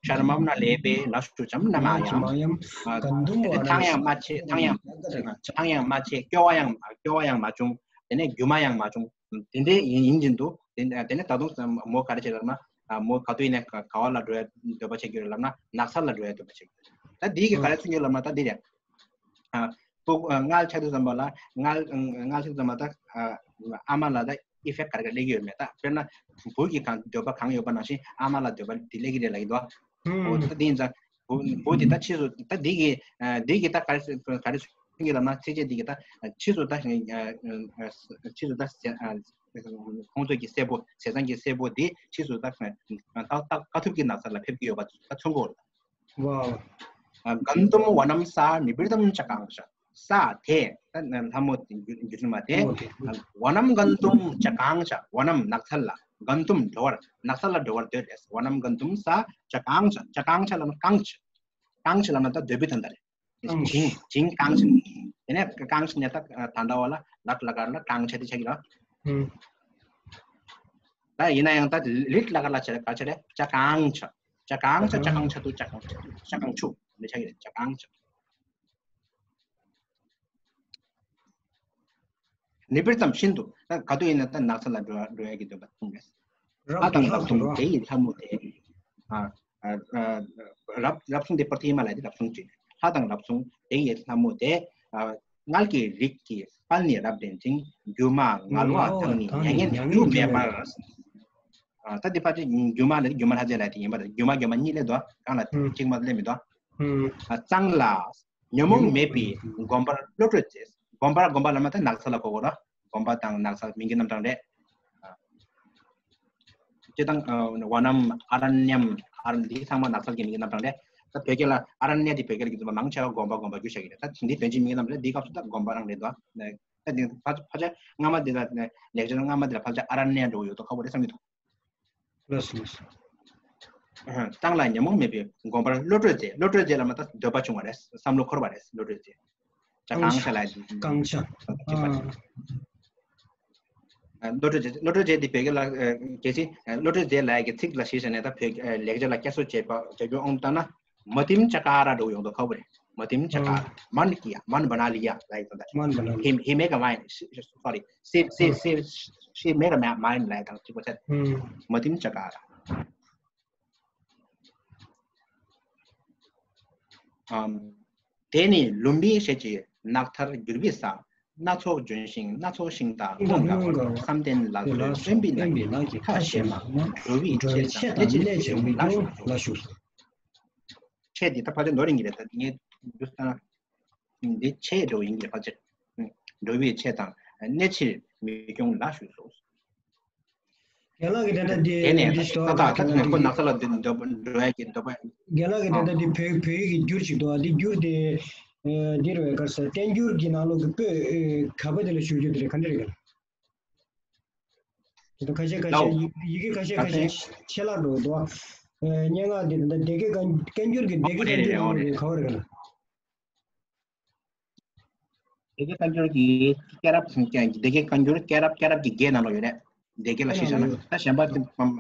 ཤར་མམ་ན་ལེ་བེ་ན་ཤུ་ཅམ་ན་མ་ཡམ། ཨ་དེ་ནས་ཐང་ཡང་མ་ཆད། ཐང་ཡང་ཐང་ཡང་མ་ཆད། སྐྱོ་བ་ཡང་སྐྱོ་བ་ཡང་མ་བྱུང་། དེ་ནས་སྒྱུ་མ་ཡང་མ་བྱུང་། དེ་འདྲའི་ཡིན་ཡིན་བཞིན་དུ་དེ་དེ་ནས་ད་དུང་མོ་ག་རེ་བྱེད་ལབ་ན། མོ་ག་དུས་ཡིན་ན་ག་ག་བ་ལ་འགྲོ་ཡ་འདོད་པ་བྱེད་ཀྱི་ཡོད་ལབ་ན་ནགས་ཚལ་ལ་འགྲོ་ཡ་འདོད་པ་བྱེད་ཀྱི་ཡོད། ད་འདི་གི་ག་རེ་མཚོན་གྱི་ལབ་ན་ད་འདི་རེད། ཨ་ ཕྲུ་གུ་མངལ་ཆགས་དུས་ཙམ་པ་ལ་མངལ་མངལ་ཆགས་དུས་ཙམ་པ་ད་ཨ་མ་ལ་ད་ཨི་ཕེག་ག་རེ་ག་སླེབས་ཀྱི་ཡོད་མེད། ད་དཔེར་ན་བུ་གི་གང་འདོད་པ་གང་ཡོད་པ་ནང་བཞིན་ཨ་མ་ལ་འདོད་པ་དེ་སླེབས་ཀྱི་རེད་ལབ་ཀྱི་འདུག་ཨ། འོ་ད་དེ་ཡིན་ཙང་བུ་བུ་དེ་ད་ཕྱིས་སུ་ད་འདི་གི་འདི་གི་ད་ག་རེ་ག་རེ་གསུང་གི་ལབ་ན། ཚིགས་བཅད་འདི་གི་ད་ཕྱིས་སུ་ད་ཕྱིས་སུ་ད་ཁོང་ཚོ་གི་སྲས་པོ་ཟས་གཙང་གི་སྲས་པོ་དེ་ཕྱིས་སུ་ད་ད་ད་དཀའ་ཐུབ་ཀྱི་ནགས་ཚལ་ལ་ཕེབས་ཀྱི་ཡོད་པ་ད་མཚོན་གྱི་ཡོད་རེད། ཝའོ། གནྡྷུམ་བ་ནམ་ས་ནིྦིརྟམ་ཅ་ཀང་ཤ། ས་དེ་ད་ལྷ་མོ་དེ་རྒྱུ་རྒྱུ་མཚན་མ་དེ། ལྷ་མོ་དེ། བ་ནམ་གནྡྷུམ་ཅ་ཀང་ཤ། བ་ནམ་ནགས་ཚལ་ལ། གནྡྷུམ་འགྲོ་བར་ནགས་ཚལ་ལ་འགྲོ་བར་འདོད་རེད། བ་ནམ་གནྡྷུམ་ས་ཅ་ཀང་ཤ། ཅ་ཀང་ཤ་ལབ་ན་བཀང་ཤ། བཀང་ཤ་ལབ་ན་ད་འདོད་པའི་དོན་དག་རེད། བཀང་ཤ། བྱིང་བྱིང་བཀང་ཤ། དེ་ནས་བཀང་ཤ་ནས་ད་ད་ལྟ་བ་ལ་ལག་ལ་གར་ལ་བཀང་ཤ་དེ་ཆགས་ཀྱི་རེད། ཧུམ། ད་ཡིན་ན་ཡང་ད་ལིཊ་ལ་ག་ལ་ཆ་རེ་ག་ཆ་རེ་ཅ་གང་ཆ། ཅ་གང་ཆ། ཅ་གང་ཆ་དུ་ཅ་གང་ཆ། ཅ་གང་ཆུ་ལེ་ཆ་གི་རེད། ཅ་གང་ཆ། ནི་པིར་ཙམ་ཤིན་ཏུ། ད་ག་དུས་ཡིན་ན་ད་ནགས་ཚལ་ལ་འགྲོ་འགྲོ་ཡ་གི་འདོད་པ་ཐུང་རེད། ལྷ་དང་རབ་བྱུང་དེ་ཡི་ལྷ་མོ་དེ། ཨ་ཨ་ཨ་རབ་རབ་བྱུང་དེ་པར་ཐི་མ་ལ་དེ་རབ་བྱུང་ཅིག་ལྷ་དང་རབ་བྱུང་དེ་ཡི་ལྷ་མོ་དེ། ཨ་མངལ་གྱི་རིགས་ཀྱི་དཔལ་ནི་རབ་འདྲེན་ཅིང་། སྒྱུ་མ་ངལ་བ་དང་ནི་མྱ་ངན་རྒྱུ་མེད་པར། ཨ་ད་འདི་ཕལ་ཆེར་སྒྱུ་མ་ལ་སྒྱུ་མ་ལྷ་མཛེས་ལ་དེ་ཡིན་པ་རེད། སྒྱུ་མ་སྒྱུ་མ་གཉིས་སླེབས་འདུག་གང་ལ་གཅིག་མ་སླེབས་མི་འདུག་ཨ་གཙང་ལ་ཉོན་མོངས་མེད་པའི་དགོན་པར་བློ་གྲོས་མཛད། དགོན་པ་དགོན་པ་ལ་མ་ད་ནགས་ཚལ་ལ་གོ་དགོས་ར། དགོན་པ་དང་ནགས་ཚལ་མིང་གི་རྣམ་གྲངས་རེད། སྤྱིར་བཏང་ཨ་བ་ནམ་ཨ་ར་ཉམ་ཨ་ར་འདི་ཚང་མ་ནགས་ཚལ་གྱི་མིང་གི་རྣམ་གྲངས་རེད། ད་བོད་སྐད་ལ་ཨ་ར་ཉ་འདི་བོད་སྐད་ལ་གི་ཚོ་མང་ཆེ་བ་དགོན་པ་དགོན་པ་རྒྱུ་བྱ་གི་རེད། ད་འདི་དོན་གཅིག་མིང་གི་རྣམ་གྲངས་རེད། འདི་སྐབས་སུ་ད་དགོན་པ་རང་རེད་དོ། ད་འདི་ཕལ་ཕལ་ཆེར་སྔ་མ་འདི་ལ་ལེགས་སྦྱར་སྔ་མ་འདི་ལ་ཕལ་ཆེར་ཨ་ར་ཉ་འགྲོ་གི་ཡོད་དོ་ཁ་བོ་རེད་བསམ་གི་འདུག་ལགས་སོ་ལགས་སོ། གཙང་ལ་ཉོན་མོངས་མེད་པའི་དགོན་པར་བློ་གྲོས་མཛད། བློ་གྲོས་མཛད་ལ་མ་ད་འདོད་པ་བྱུང་བ་རེད། བསམ་བློ་འཁོར་བ་རེད། བློ་གྲོས་མཛད། ཅ་གང་ཤ་ལ་ཡི་གང་ཤ། ཅེས་པ་ཅིག་ཨ་བློ་གྲོས་མཛད། བློ་གྲོས་མཛད་འདི་བོད་སྐད་ལ་ཨ་གལ་སྲིད་ཨ་བློ་གྲོས་མཛད་ལ་ཡི་གི་ཚིག་ལ་གཞི་བྱས་ནས་ད་བོད་ཨ་ལེགས་སྦྱར་ལ་བསྐྱར་གསོ་བྱས་པ་བྱ་རྒྱུ་ཨང་བཏང་ན། མ་ཏིམ་ཅ་ཀ་ར་འགྲོ་ཡོང་དོ་ཁ་བོ་རེད། མ་ཏིམ་ཅ་ཀ་ར། མན་ཀི་ཡ། མན་བ་ན་ལི་ཡ་ལ་ཡི་ད། མན་བ་ན་ལི། He, he make a mind. Sorry. She, she, she, she made a ma- mind ལ་ཡི་ད་གཅིག་པ་ཆད། མ་ཏིམ་ཅ་ཀ་ར། ཨམ། དེ་ནི་ལུམ་བི་ཞེས་བྱའི་ནགས་མཐར་གྱུར་པའི་ས། སྣ་ཚོགས་ལྗོན་ཤིང་སྣ་ཚོགས་ཤིང་དག་ཀུན་དགའ་བར། བསམ་གཏན་ལ་སོགས་སྟོན་པའི་ནགས་ཀྱི་མཐའ་བཞི་མ། འགྲོ་བའི་ཆས་དང་གནས་ཆེར་མི་མྱོང་ལ་ཞུགས་སོ། ཆས་འདི་ད་ཕལ་ཆེར་ནོར་ཡིན་གྱི་རེད། ད་ངས་འདི་ལྟ་ན་འདི་ཆས་འགྲོ་ཡིན་གྱི་རེད། ཕལ་ཆེར་འགྲོ་བའི་ཆས་དང་གནས་ཆེར་མི་མྱོང་ལ་ཞུགས་སོ། རྒན་ལགས་ཀྱིས་ད་ལྟ་འདི་དེ་ནས་འདི་ཞུ་ད་ད་ད་ད་ཁོ་ནགས་ཚལ་ལ་འདི་འདོད་པ་འགྲོ་ཡ་གི་འདོད་པ། རྒན་ལགས་ཀྱིས་ད་ལྟ་འདི་བོད་བོད་ཡིག་གི་འགྱུར་ཅིག་འདུག་ཨ་འདི་འགྱུར་དེ་ཨ་འདི་རུ་ག་རེ་ཟེར། བསྟན་འགྱུར་གྱི་ནང་ལོགས་ཀྱི་པོད་ཨ་ག་པ་དེ་ལ་ཞུ་རྒྱུ་དེ་རེད། ག་འདྲ་རེད་ག་ལགས། དེ་ད་ཁ་ཤས་ཁ་ཤས་ཡི་ཡི་གེ་ཁ་ཤས་ཁ་ཤས་ཆད་ལྷག་འགྲོ་འདུག་ཨ་སྙན་ངག་འདི་ད་ལྟ་སྡེ་དགེ་བཀའ་བཀའ་འགྱུར་གྱི་སྡེ་དགེ་བཀའ་འགྱུར་ནང་ལོགས་ཀྱི་ག་པ་རེད་ག་ལགས། སྡེ་དགེ་བཀའ་འགྱུར་གྱི་སྐྱེས་རབས་སྡེ་དགེ་བཀའ་འགྱུར་སྐྱེས་རབས་སྐྱེས་རབས་ཀྱི་བརྒྱད་ནང་ལ་ཡོད་རེད། སྡེ་དགེ་ལ་གཞི་བཞག་ན་ད་གཞན་པ་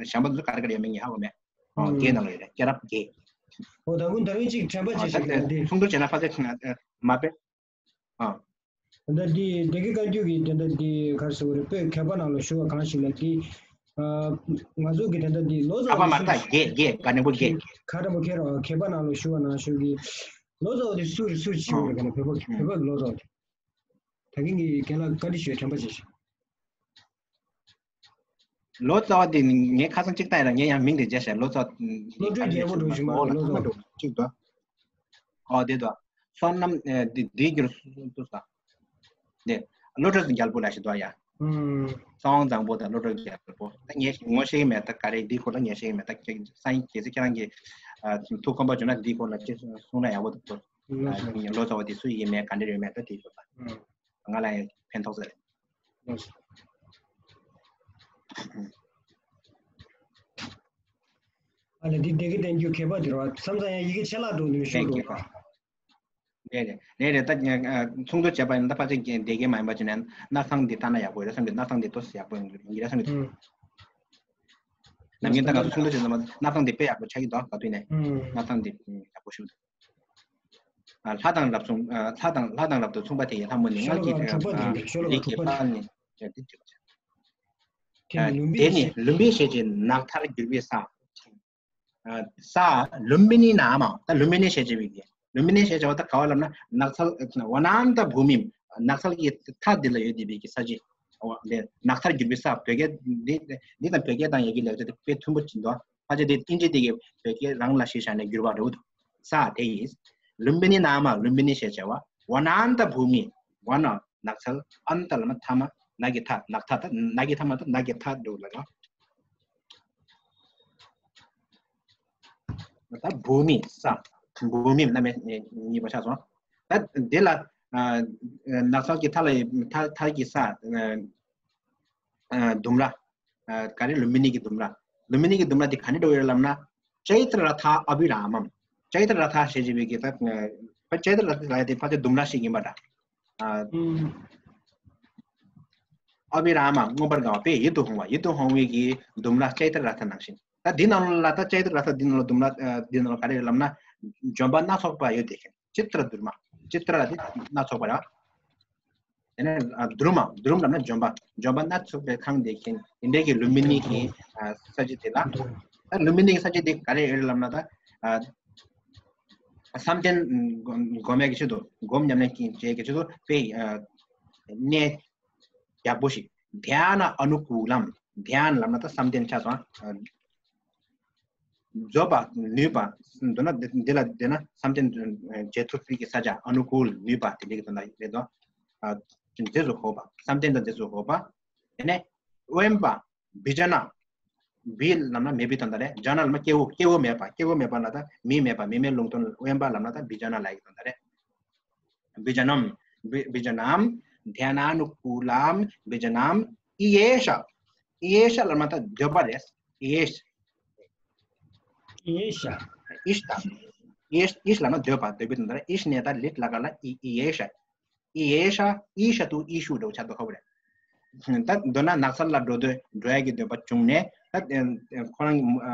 གཞན་པ་ཚོ་ག་རེ་ག་རེ་ཡོད་མེད་ངས་ཧ་གོ་མེད། ཨོ་བརྒྱད་ནང་ལ་ཡོད་རེད། སྐྱེས་རབས་བརྒྱད། ཨོ་ད་ཀུན་ད་རིང་གཅིག་དྲན་པ་ཨ་བྱེད་ད་ཤིག་ད་དེ་དེ་ཚོགས་འདུ་བྱས་ན་ཕ་ཚེ་མ་པེ། ཨ། ད་འདི་སྡེ་དགེ་བཀའ་འགྱུར་གྱི་དེ་འདྲ་འདི་ག་རེ་ཟེར་དགོས་རེད། པོད་མཁས་པ་ནང་ལ་ཞུ་བ་གང་ཞིག་ལ་འདི། ཨ་ང་ཚོ་གི་དེ་འདྲ་འདི་ལོ་ཙཱ་ཁ་པ་བ་མ་དེ་ད་སུ་བརྒྱད་བརྒྱད་ག་ནས་པོ་བརྒྱད། ཁ་ད་པོ་ཁེ་རོ་མཁས་པ་ནང་ལ་ཞུ་བ་ནང་ཞུ་གི། ལོ་ཙཱ་བ་དེ་སུ་རེད། སུ་ཞིག་རེད་ག་ན་བོད་པ་བོད་པ་གི་ལོ་ཙཱ་བ་དེ། ད་གིན་གྱི་རྒན་ལགས་བཀའ་འདྲི་ཞུ་དྲན་པ་བྱེད་ཤིག་ལོ་ཙཱ་བ་དེ་ངས་ཁ་སང་གཅིག་ལྟ་ཡིན་ལ་ངས་ཡང་མིང་དེ་བརྗེད་ཤག་ལོ་ཙཱ་བ་བློ་གྲོས་རྒྱལ་པོ་འགྲོ་བཞིན་པ་ལོ་ཙཱ་བ་གཅིག་ཏུ། ཨོ་དེ་དོ། བསོད་ནམས་ཨེ་འདི་འདི་འགྱུར་སུ་སུ་ས། དེ་བློ་གྲོས་རྒྱལ་པོ་ལ་ཞིག་དོ་ཡ། ཨུམ། གསང་བ་བཟང་པོ་དང་བློ་གྲོས་རྒྱལ་པོ། ད་ངས་ངོ་ཤེས་ཀྱི་མེད། ད་ག་རེ་འདི་སྐོར་ལ་ངས་ཤེས་ཀྱི་མེད། ད་ཁྱེད་སང་ཉིན་གལ་སྲིད་ཁྱེད་རང་གིས་ཨ་ཐུགས་ཁོམ་པ་བྱུང་ན་འདི་སྐོར་ལ་ཅིག་གསུང་ན་ཡག་པོ་འདུག་ཨ་ལོ་ཙཱ་བ་འདི་སུ་ཡིན་མེད་ག་འདྲ་ཡོད་མེད་ད་དེ་ཞུ་ད། ཨུམ། ང་ལ་ཡང་ཕན་ཐོགས་ཟེར། ལགས་སོ། ཨ་ལས་འདི་སྡེ་དགེ་བསྟན་འགྱུར་མཁས་པ་དེ་རེད་བ། བསམ་ཙང་ཡང་ཡི་གེ་ཆད་ལྷག་འགྲོ་འདུག་ཤོར་འགྲོ་འདུག་རེད་རེད་རེད་རེད། ད་ཚོགས་འདུ་བྱས་པ་ཡིན་ན་ད་ཕལ་ཆེར་སྡེ་དགེ་མ་ཡིན་པ་བྱས་ནས་སྣར་ཐང་འདི་ལྟ་ན་ཡག་པོ་ཡོད་རེད་བསམ་གི། སྣར་ཐང་འདི་ཏོག་ཙམ་ཡག་པོ་ཡོང་གི་རེད་བསམ་གི་འདུག་ཨུམ། ནམ་རྒྱུན་ད་ང་ཚོ་ཚོགས་འདུ་བྱས་ཙང་སྣར་ཐང་འདི་དཔེ་ཡག་པོ་ཆགས་ཀྱི་འདུག་ག་དུས་ནས། ཨུམ། སྣར་ཐང་འདི་ཡག་པོ་ཞིག་འདུག་ལྷ་དང་རབ་མཚུངས། ལྷ་དང་ལྷ་དང་རབ་ཏུ་མཚུངས་པ་དེ་ཡི་ལྷ་མོ་ནི། མངལ་གྱི་རིགས་ཀྱི་དཔལ་ནི་ཡང་འདི་བྲིས་པ་བྱ། དེ་ནི་ལུམ་བི་ནི་ཞེས་བྱའི་ནགས་མཐར་གྱུར་པའི་ས། ས་ལུམ་བི་ནི་ནཱ་མ། ད་ལུམ་བི་ནི་ཞེས་བྱ་བའི་གི་ ལུམ་བི་ནི་ཞེས་བྱ་བ་ད་ག་བ་ལབ་ན་ནགས་ཚལ། ཝ་ནཱན་ཏ་བྷུ་མི། ནགས་ཚལ་གྱི་མཐའ་འདི་ལ་ཡོད་བསྡད་པའི་གི་ས་ཆ། འོ་དེ་ནགས་མཐར་གྱུར་པའི་ས། བོད་སྐད་འདི་འདི་དང་བོད་སྐད་དང་ཡ་གི་ལེགས་སྦྱར་དེ་དཔེ་མཐུན་པོ་ཅིག་འདུག་ཕལ་ཆེར་དེ་ཨིན་ཇི་དེ་གི་བོད་སྐད་རང་ལ་གཞི་བཞག་ནས་བསྒྱུར་བ་འདྲ་བོ་འདུག་ས་དེ་ཡིས། ལུམ་བི་ནི་ནཱ་མ། ལུམ་བི་ནི་ཞེས་བྱ་བ། ཝ་ནཱན་ཏ་བྷུ་མི། ཝ་ན་ནགས་ཚལ། ཨན་ཏ་ལབ་ན་མཐའ་མ། ནགས་ཀྱི་མཐའ། ནགས་མཐའ། ད་ནགས་ཀྱི་མཐའ་མ་ད་ནགས་ཀྱི་མཐའ་འདྲ་བོ་ལ་ཡང་། ད་བྷུ་མི་ས། བྷུ་མི་རྣམ་དབྱེ་གཉིས་པ་ཆགས་སོང་། ད་འདི་ལ་ཨ་ནགས་ཚལ་གྱི་མཐའ་ལ་མཐའ་མཐའ་གི་ས། ཨ་ལྡུམ་ར། ཨ་ག་རེ། ལུམ་བི་ནི་གི་ལྡུམ་ར། ལུམ་བི་ནི་གི་ལྡུམ་ར་དེ་ག་ནས་འགྲོ་ཡོད་ལབ་ན། ཅེ་ཏྲ་ར་ཐ་ཨ་བྷི་ར་མམ། ཅེ་ཏྲ་ར་ཐ་ཞེས་བྱ་བའི་གི་ད་ཅེ་ཏྲ་ར་ཐ་ལབ་ཡ་དེ་ཕལ་ཆེར་ལྡུམ་ར་ཞིག་ཡིན་པ་འདྲ། ཨ་ཨ་བྷི་ར་མ། མངོན་པར་དགའ་བ། པས་ཡིད་དུ་འོང་བ། ཡིད་དུ་འོང་བའི་གི་ལྡུམ་ར་ཅེ་ཏྲ་ར་ཐ་ནང་བཞིན། ད་འདི་ནང་ལ་ད་ཅེ་ཏྲ་ར་ཐ་འདི་ནང་ལ་ལྡུམ་ར། ཨ་འདི་ནང་ལ་ག་རེ་ཡོད་ལབ་ན། ལྗོན་པ་སྣ་ཚོགས་པ་ཡོད་དེ་ཁེན། ཅི་ཏྲ་དྷུརྨ། ཅི་ཏྲ་དེ་སྣ་ཚོགས་པ་ར། དེ་ནས་ཨ་དྷུརྨ། དྷུརྨ་ལབ་ན་ལྗོན་པ། ལྗོན་པ་སྣ་ཚོགས་པའི་ཁང་དེ་ཁེན། དེ་འདྲའི་གི་ལུམ་བི་ནི་གི་ཨ་ས་ཆ་དེ་ལ། ད་ལུམ་བི་ནི་གི་ས་ཆ་དེ་ག་རེ་ཡོད་ལབ་ན། ད་ཨ་བསམ་གཏན་སྒོམ་ཡས་ཀྱི་ཆེད་དུ། སྒོམ་ཉམས་ལེན་བྱེད་ཀྱི་ཆེད་དུ་དཔེ་ཨ་གནས་ཡག་པོ་ཞིག་དྷྱ་ན་ཨ་ནུ་ཀུ་ལམ། དྷྱ་ན་ལབ་ན་ད་བསམ་གཏན་ཆགས་སོང་། ཨ་རྫོགས་པ་ནུས་པ། མདོར་ན་འདི་འདི་ལ་བསྡད་ན་བསམ་གཏན་བྱེད་ཐུབ་པའི་གི་ས་ཆ། ཨ་ནུ་ཀུལ། ནུས་པ་དེ་འདྲའི་གི་དོན་དག་རེད་དོ། ཨ་རྫས་སུ་གོ་བ། བསམ་གཏན་དང་རྫས་སུ་གོ་བ། དེ་ནས་དབེན་པ། བི་ཇ་ན། བི་ལབ་ན་མེད་པའི་དོན་དག་རེད། ཇ་ན་ལབ་ན་སྐྱེ་བོ། སྐྱེ་བོ་མེད་པ། སྐྱེ་བོ་མེད་པ་ལ་ད་མི་མེད་པ། མི་མེད་ལུང་དོན་དབེན་པ་ལབ་ན་ད་བི་ཇ་ན་ལབ་ཡ་གི་དོན་དག་རེད། བི་ཇ་ནམ། བི་བི་ཇ་ནམ། དྷྱ་ན་ཨ་ནུ་ཀུ་ལམ། བི་ཇ་ནམ། ཨི་ཡེ་ཤ། ཨི་ཡེ་ཤ་ལབ་ན་ད་འདོད་པ་རེད། ཨི་ཡེ་ཤ། ཨི་ཡེ་ཤ། ཨིཤ་ཏ། ཨིཤ་ཨིཤ་ལབ་ན་འདོད་པ། འདོད་པའི་དོན་དག་རེད། ཨིཤ་ནས་ད་ལིཊ་ལ་ག་ལ་ཨི་ཨི་ཡེ་ཤ། ཨི་ཡེ་ཤ། ཨི་ཤ་ཏུ་ཨི་ཤུ་འདྲ་བོ་ཆགས་འདུག་ཁ་བོ་རེད། ད་མདོར་ན་ནགས་ཚལ་ལ་འགྲོ་འདོད། འགྲོ་ཡ་གི་འདོད་པ་བྱུང་ནས། ད་ཁོ་རང་ཨ་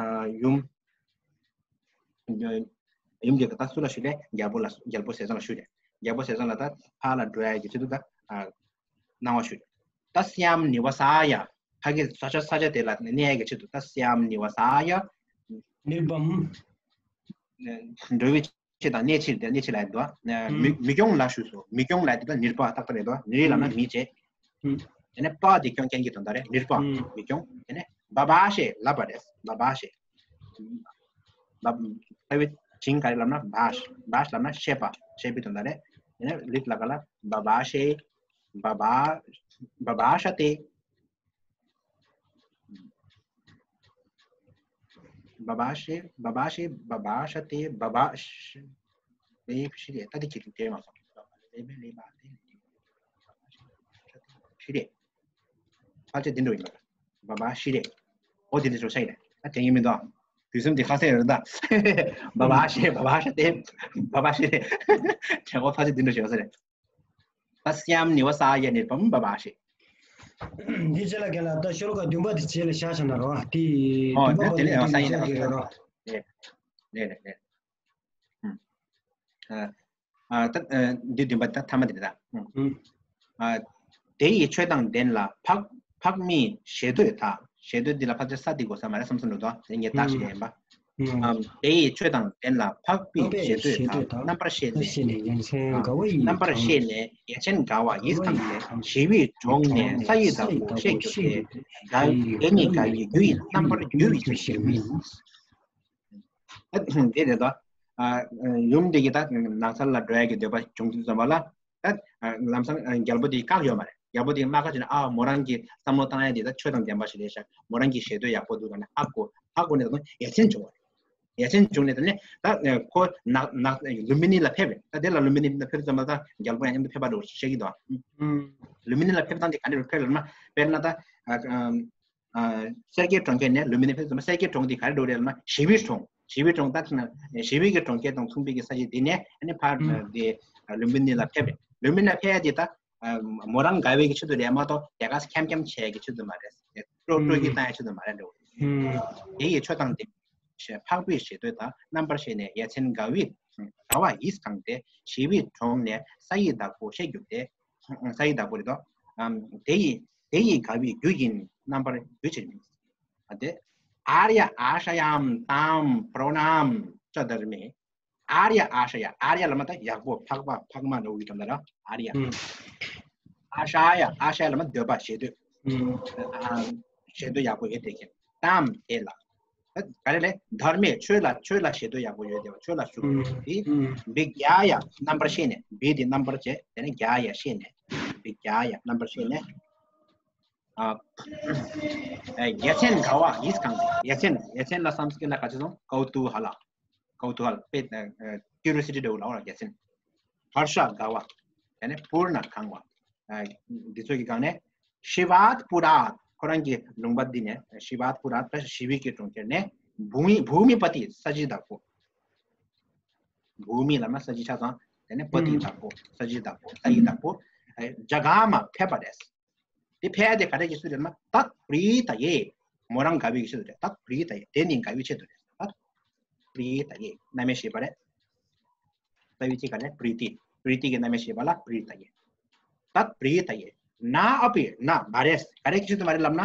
ཨ་ཡུམ། ཡུམ་གྱི་ད་སུ་ལ་ཞུས་རེད། རྒྱལ་པོ་ལ། རྒྱལ་པོ་ཟས་གཙང་ལ་ཞུས་རེད། རྒྱལ་པོ་ཟས་གཙང་ལ་ད་ཕར་ལ་འགྲོ་ཡ་གི་ཆེད་དུ་ད་ཨ་གནང་བ་ཞུས་རེད། ད་སི་ཡམ་ནི་ཝ་ས་ཡ། ཕ་གི་ས་ཆ་ས་ཆ་དེ་ལ་གནས་ཡ་གི་ཆེད་དུ་ད་སི་ཡམ་ནི་ཝ་ས་ཡ། ནི་བམ། འགྲོ་བའི་ཆེད་དང་གནས་ཕྱིར་དེ། གནས་ཕྱིར་ལ་ཡོད་དོ། མི་མི་སྐྱོང་ལ་ཞུས་སོ། མི་སྐྱོང་ལ་དེ་ད་ནིར་པ་ཏག་ཏག་རེད་དོ། ནིར་ལབ་ན་མི་བྱེད། དེ་ནས་པ་དེ་སྐྱོང་མཁན་གྱི་དོན་དག་རེད། ནིར་པ། མི་སྐྱོང་། དེ་ནས་བ་བ་ཤེ་ལབ་པ་རེད། བ་བ་ཤེ། བ་ལྟ་བུའི་བྱིངས་ག་རེ་ལབ་ན་བ་ཤ། བ་ཤ་ལབ་ན་ཤེས་པ། ཤེས་པའི་དོན་དག་རེད། དེ་ནས་ལིག་ལ་ག་ལ་བ་བ་ཤེ། བ་བ་བ་བ་ཤ་སྟེ། བ་བ་ཤེ། བ་བ་ཤེ། བ་བ་ཤ་སྟེ། བ་བ་ཤ། ལེ་ཤི་རེ། ད་དེ་ཁྱེད་ཀྱིས་དྲན་མ་སོང་། ལེ་བེ་ལེ་བ་ལེ། ཤི་རེ། ཕལ་ཆེར་འདི་འདྲ་ཡིན་པ། བ་བ་ཤི་རེ། འོ་དེ་འདྲ་བྱོས་ཤ་ཡིན་རེད། ད་དྲན་གྱི་མི་འདུག་དུས་གསུམ་དེ་ཁ་གསལ་ཡོད་རེད་ད། བ་བ་ཤེ། བ་བ་ཤ་སྟེ། བ་བ་ཤི་རེ། དྲན་གོ་ཕལ་ཆེར་འདི་འདྲ་བྱོས་ས་རེད། ད་སི་ཡམ་ནི་ཝ་ས་ཡ་ནི་བམ་བ་བ་ཤེ། འདི་རྗེས་ལ་རྒན་ལགས་ད་ཤོ་ལོ་ཀ་བདུན་པ་དེ་རྗེས་ལ་བཞག་བཞག་ན་རོ། དེ་ཨོ་བདུན་པ་ད་དེ་ལས་ཡང་ས་ཡིན་ན་རོ། རེད་རེད་རེད། ཨ་ཨ་ད་ཨ་འདི་བདུན་པ་ད་ཐ་མ་དེ་རེད་ད། ཨ་དེ་ཡི་ཆོས་དང་ལྡན་ལ་འཕགས་འཕགས་མའི་ཞེ་འདོད་དག་ཞེ་འདོད་འདི་ལ་ཕལ་ཆེར་ས་འདི་དགོས་ས་མ་རེད་བསམ་བསམ་འགྲོ་འདུག་དེ་ངས་བརྟག་ཞིག་ཡིན་པ། ཨམ་དེ་ཡི་ཆོས་དང་ལྡན་ལ་འཕགས་པའི་ཞེ་འདོད་དག་རྣམ་པར་ཤེས་ནས། ཨ་རྣམ་པར་ཤེས་ནས་ཡ་མཚན་དགའ་བ་ཡིས་གང་སྟེ། ཞི་བའི་གྲོང་ནས་ས་ཡི་བདག་པོ་ཤེས་གྱུར་ཏེ། དགའ་དེ་ནི་དགའ་བའི་རྒྱུ་ཡིས་རྣམ་པར་འགྱུར་བའི་ཕྱིར་མིན། ཨ་དེ་རེད་དོ། ཨ་ཡུམ་དེ་གི་ད་ནགས་ཚལ་ལ་འགྲོ་ཡ་གི་འདོད་པ་བྱུང་དུས་ཙམ་པ་ལ། ད་ལམ་སང་རྒྱལ་པོ་དེ་བཀག་ཡོད་མ་རེད། རྒྱལ་པོ་དེ་མ་བཀག་བྱས་ན། ཨ་མོ་རང་གི་བསམ་བློ་བཏང་ཡ་དེ་ད་ཆོས་དང་ལྡན་པ་ཞིག་རེད་ཤག་མོ་རང་གི་ཞེ་འདོད་ཡག་པོ་འདུག་ལབ་ནས་ཨ་གོ་ཨ་གོ་ནས་ད་ཡ་མཚན་བྱུང་བ་རེད། ཡ་མཚན་བྱུང་ནས་ད་ནི་ད་ཁོ་ནགས་ནགས་ལུམ་བི་ནི་ལ་ཕེབས་རེད། ད་དེ་ལ་ལུམ་བི་ནི་ལ་ཕེབས་ཙམ་པ་ད་རྒྱལ་པོ་ཡང་མཉམ་དུ་ཕེབས་པ་འདྲ་བོ་ཞིག་བཤད་ཀྱི་འདུག་ལུམ་བི་ནི་ལ་ཕེབས་སྟངས་དེ་ག་འདྲ་ཕེབས་ལབ་ན། དཔེར་ན་ད་ཨ་ཨ་སེར་སྐྱའི་གྲོང་ཁྱེར་ནས་ལུམ་བི་ནི་ཕེབས་ཙམ་པ། སེར་སྐྱའི་གྲོང་དེ་ག་རེ་འགྲོ་རེད་ལབ་ན་ཞི་བའི་གྲོང་། ཞི་བའི་གྲོང་ད་ཞི་བའི་གི་གྲོང་ཁྱེར་དང་མཚུངས་པའི་གི་ས་ཆ་དེ་ནས་ཨ་ནི་ཕར་དེ་ལུམ་བི་ནི་ལ་ཕེབས་རེད། ལུམ་བི་ནི་ལ་ཕེབས་ཡ་དེ་ད་མོ་རང་དགའ་བའི་གི་ཆེད་དུ་རེད་མ་གཏོགས་དེ་ག་ཁྱམ་ཁྱམ་བྱས་གི་ཆེད་དུ་མ་རེད། སྤྲོ་སྤྲོ་སྐྱིད་བཏང་ཡ་ཆེད་དུ་མ་རེད་འགྲོ། དེ་ཡི་ཆོས་དང་ལྡན་ཞེས་འཕགས་པའི་ཞེ་འདོད་དག་རྣམ་པར་ཤེས་ནས་ཡ་མཚན་དགའ་བའི་དགའ་བ་ཡིས་གང་སྟེ་ཞི་བའི་གྲོང་ནས་ས་ཡི་བདག་པོ་ཤེས་གྱུར་ཏེ། ས་ཡི་བདག་པོ་རེད་དོ། དེ་ཡི་དེ་ཡི་དགའ་བའི་རྒྱུ་ཡིན་རྣམ་པར་འགྱུར་ཕྱིར་མིན། དེ་ཨཱརྱ་ཨཱ་ཤ་ཡམ་ཏམ་བ་རོ་ཎམ་ཅ་དྷརྨེ། ཨཱརྱ་ཨཱ་ཤ་ཡ། ཨཱརྱ་ལབ་ན་ད་ཡག་པོ། འཕགས་པ། འཕགས་མ་འདྲ་བོ་ཡི་དོན་དག་ར། ཨཱརྱ། ཨཱ་ཤ་ཡ། ཨཱ་ཤ་ཡ་ལབ་ན་འདོད་པ། ཞེ་འདོད། ཨ། ཞེ་འདོད་ཡག་པོ་ཡོད་དེ་ཁྱེད། ཏམ། དེ་ལ། ད་ག་རེ་ལས། དྷརྨེ། ཆོས་ལ། ཆོས་ལ་ཞེ་འདོད་ཡག་པོ་ཡོད་དེ་བ། ཆོས་ལ་ཞུགས་དེ། བི་གྱཱ་ཡ། རྣམ་པར་ཤེས་ནས། བི་དེ་རྣམ་པར་བྱས། དེ་ནས་གྱཱ་ཡ། ཤེས་ནས། བི་གྱཱ་ཡ། རྣམ་པར་ཤེས་ནས། ཨ། ཡ་མཚན་དགའ་བ་ཡིས་གང་སྟེ། ཡ་མཚན། ཡ་མཚན་ལ་སཾ་སྐྲྀཏ་ན་ག་ཅི་སོང་། ཀའུ་ཏུ་ཧ་ལ། ཀའུ་ཏུ་ཧ་ལ། དཔེ། ཨ། ཀིའུ་རི་ཡོ་སི་ཊི་འདྲ་བོ་ལ་འོ་ལ་ཡ་མཚན། ཧར་ཤ་དགའ་བ། ཡ་ནི་པུར་ན་གང་བ། ཨ། འདི་ཚོ་གི་སྒང་ནས། ཤི་བཱད་པུ་རཱད། ཁོ་རང་གི་ལུང་པ་འདི་ནས། ཤི་བཱད་པུ་རཱད། ད་ཞི་བའི་གི་གྲོང་ཁྱེར་ནས། བྷུ་མི། བྷུ་མི་པ་ཏི། ས་གཞིའི་བདག་པོ། བྷུ་མི་ལབ་ན་ས་གཞི་ཆ་ཚང་། དེ་ནས་པ་ཏི། བདག་པོ། ས་གཞིའི་བདག་པོ། ས་ཡི་བདག་པོ། ཨ། ཇ་གཱ་མ། ཕེབས་པ་རེད། དེ་ཕེབས་ཏེ་ག་རེ་གི་ཆེད་དུ་རེད་ན། ཏད་པྲི་ཏ་ཡེ། མོ་རང་དགའ་བའི་གི་ཆེད་དུ་རེད། ཏད་པྲི་ཏ་ཡེ། དེ་ནི་དགའ་བའི་ཆེད་དུ་རེད། ཏད་པྲི་ཏ་ཡེ། རྣམ་དབྱེ་བཞི་པ་རེད། རྩ་བའི་ཚིག་ག་ནས། པྲི་ཏི། པྲི་ཏི་གི་རྣམ་དབྱེ་བཞི་པ་ལ་པྲི་ཏ་ཡེ། ཏད་པྲི་ཏ་ཡེ། ན་ཨ་པི། ན་མ་རེད། ག་རེ་གི་ཆེད་དུ་མ་རེད་ལབ་ན།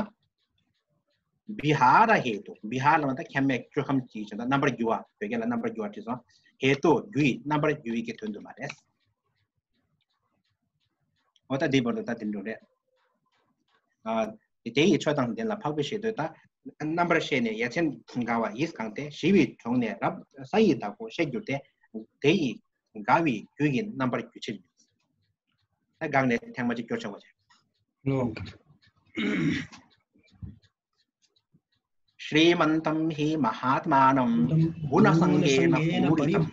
བི་ཧཱ་ར་ཧེ་ཏུ། བི་ཧཱ་ལབ་ན་ད་ཁྱད་མེད་སྐྱོ་ཁམས་ཀྱི་བྱ་དང་། རྣམ་པར་འགྱུར་བ། བོད་སྐད་ལ་རྣམ་པར་འགྱུར་བ་བྲིས་སོང་། ཧེ་ཏུ། རྒྱུ་ཡི། རྣམ་པར་འགྱུར་བའི་གི་དོན་དུ་མ་རེད། འོ་ད་འདིའི་བར་དུ་ད་དེ་འགྲོ་རེད། ཨ། དེ་ཡི་ཆོས་དང་ལྡན་ལ་འཕགས་པའི་ཞེ་འདོད་དང་། རྣམ་པར་ཤེས་ནས་ཡ་མཚན་དགའ་བ་ཡིས་གང་སྟེ། ཞི་བའི་གྲོང་ནས་རབ་ས་ཡི་བདག་པོ་ཤེས་གྱུར་ཏེ། དེ་ཡི་དགའ་བའི་རྒྱུ་ཡི་རྣམ་པར་འགྱུར་ཕྱིར། ད་སྒང་ནས་ཐེངས་མ་གཅིག་སྐྱོར་ཆོག་པ་བྱས། ལོ། श्रीमन्तं हि महात्मानं गुणसङ्गेन पूरितम्।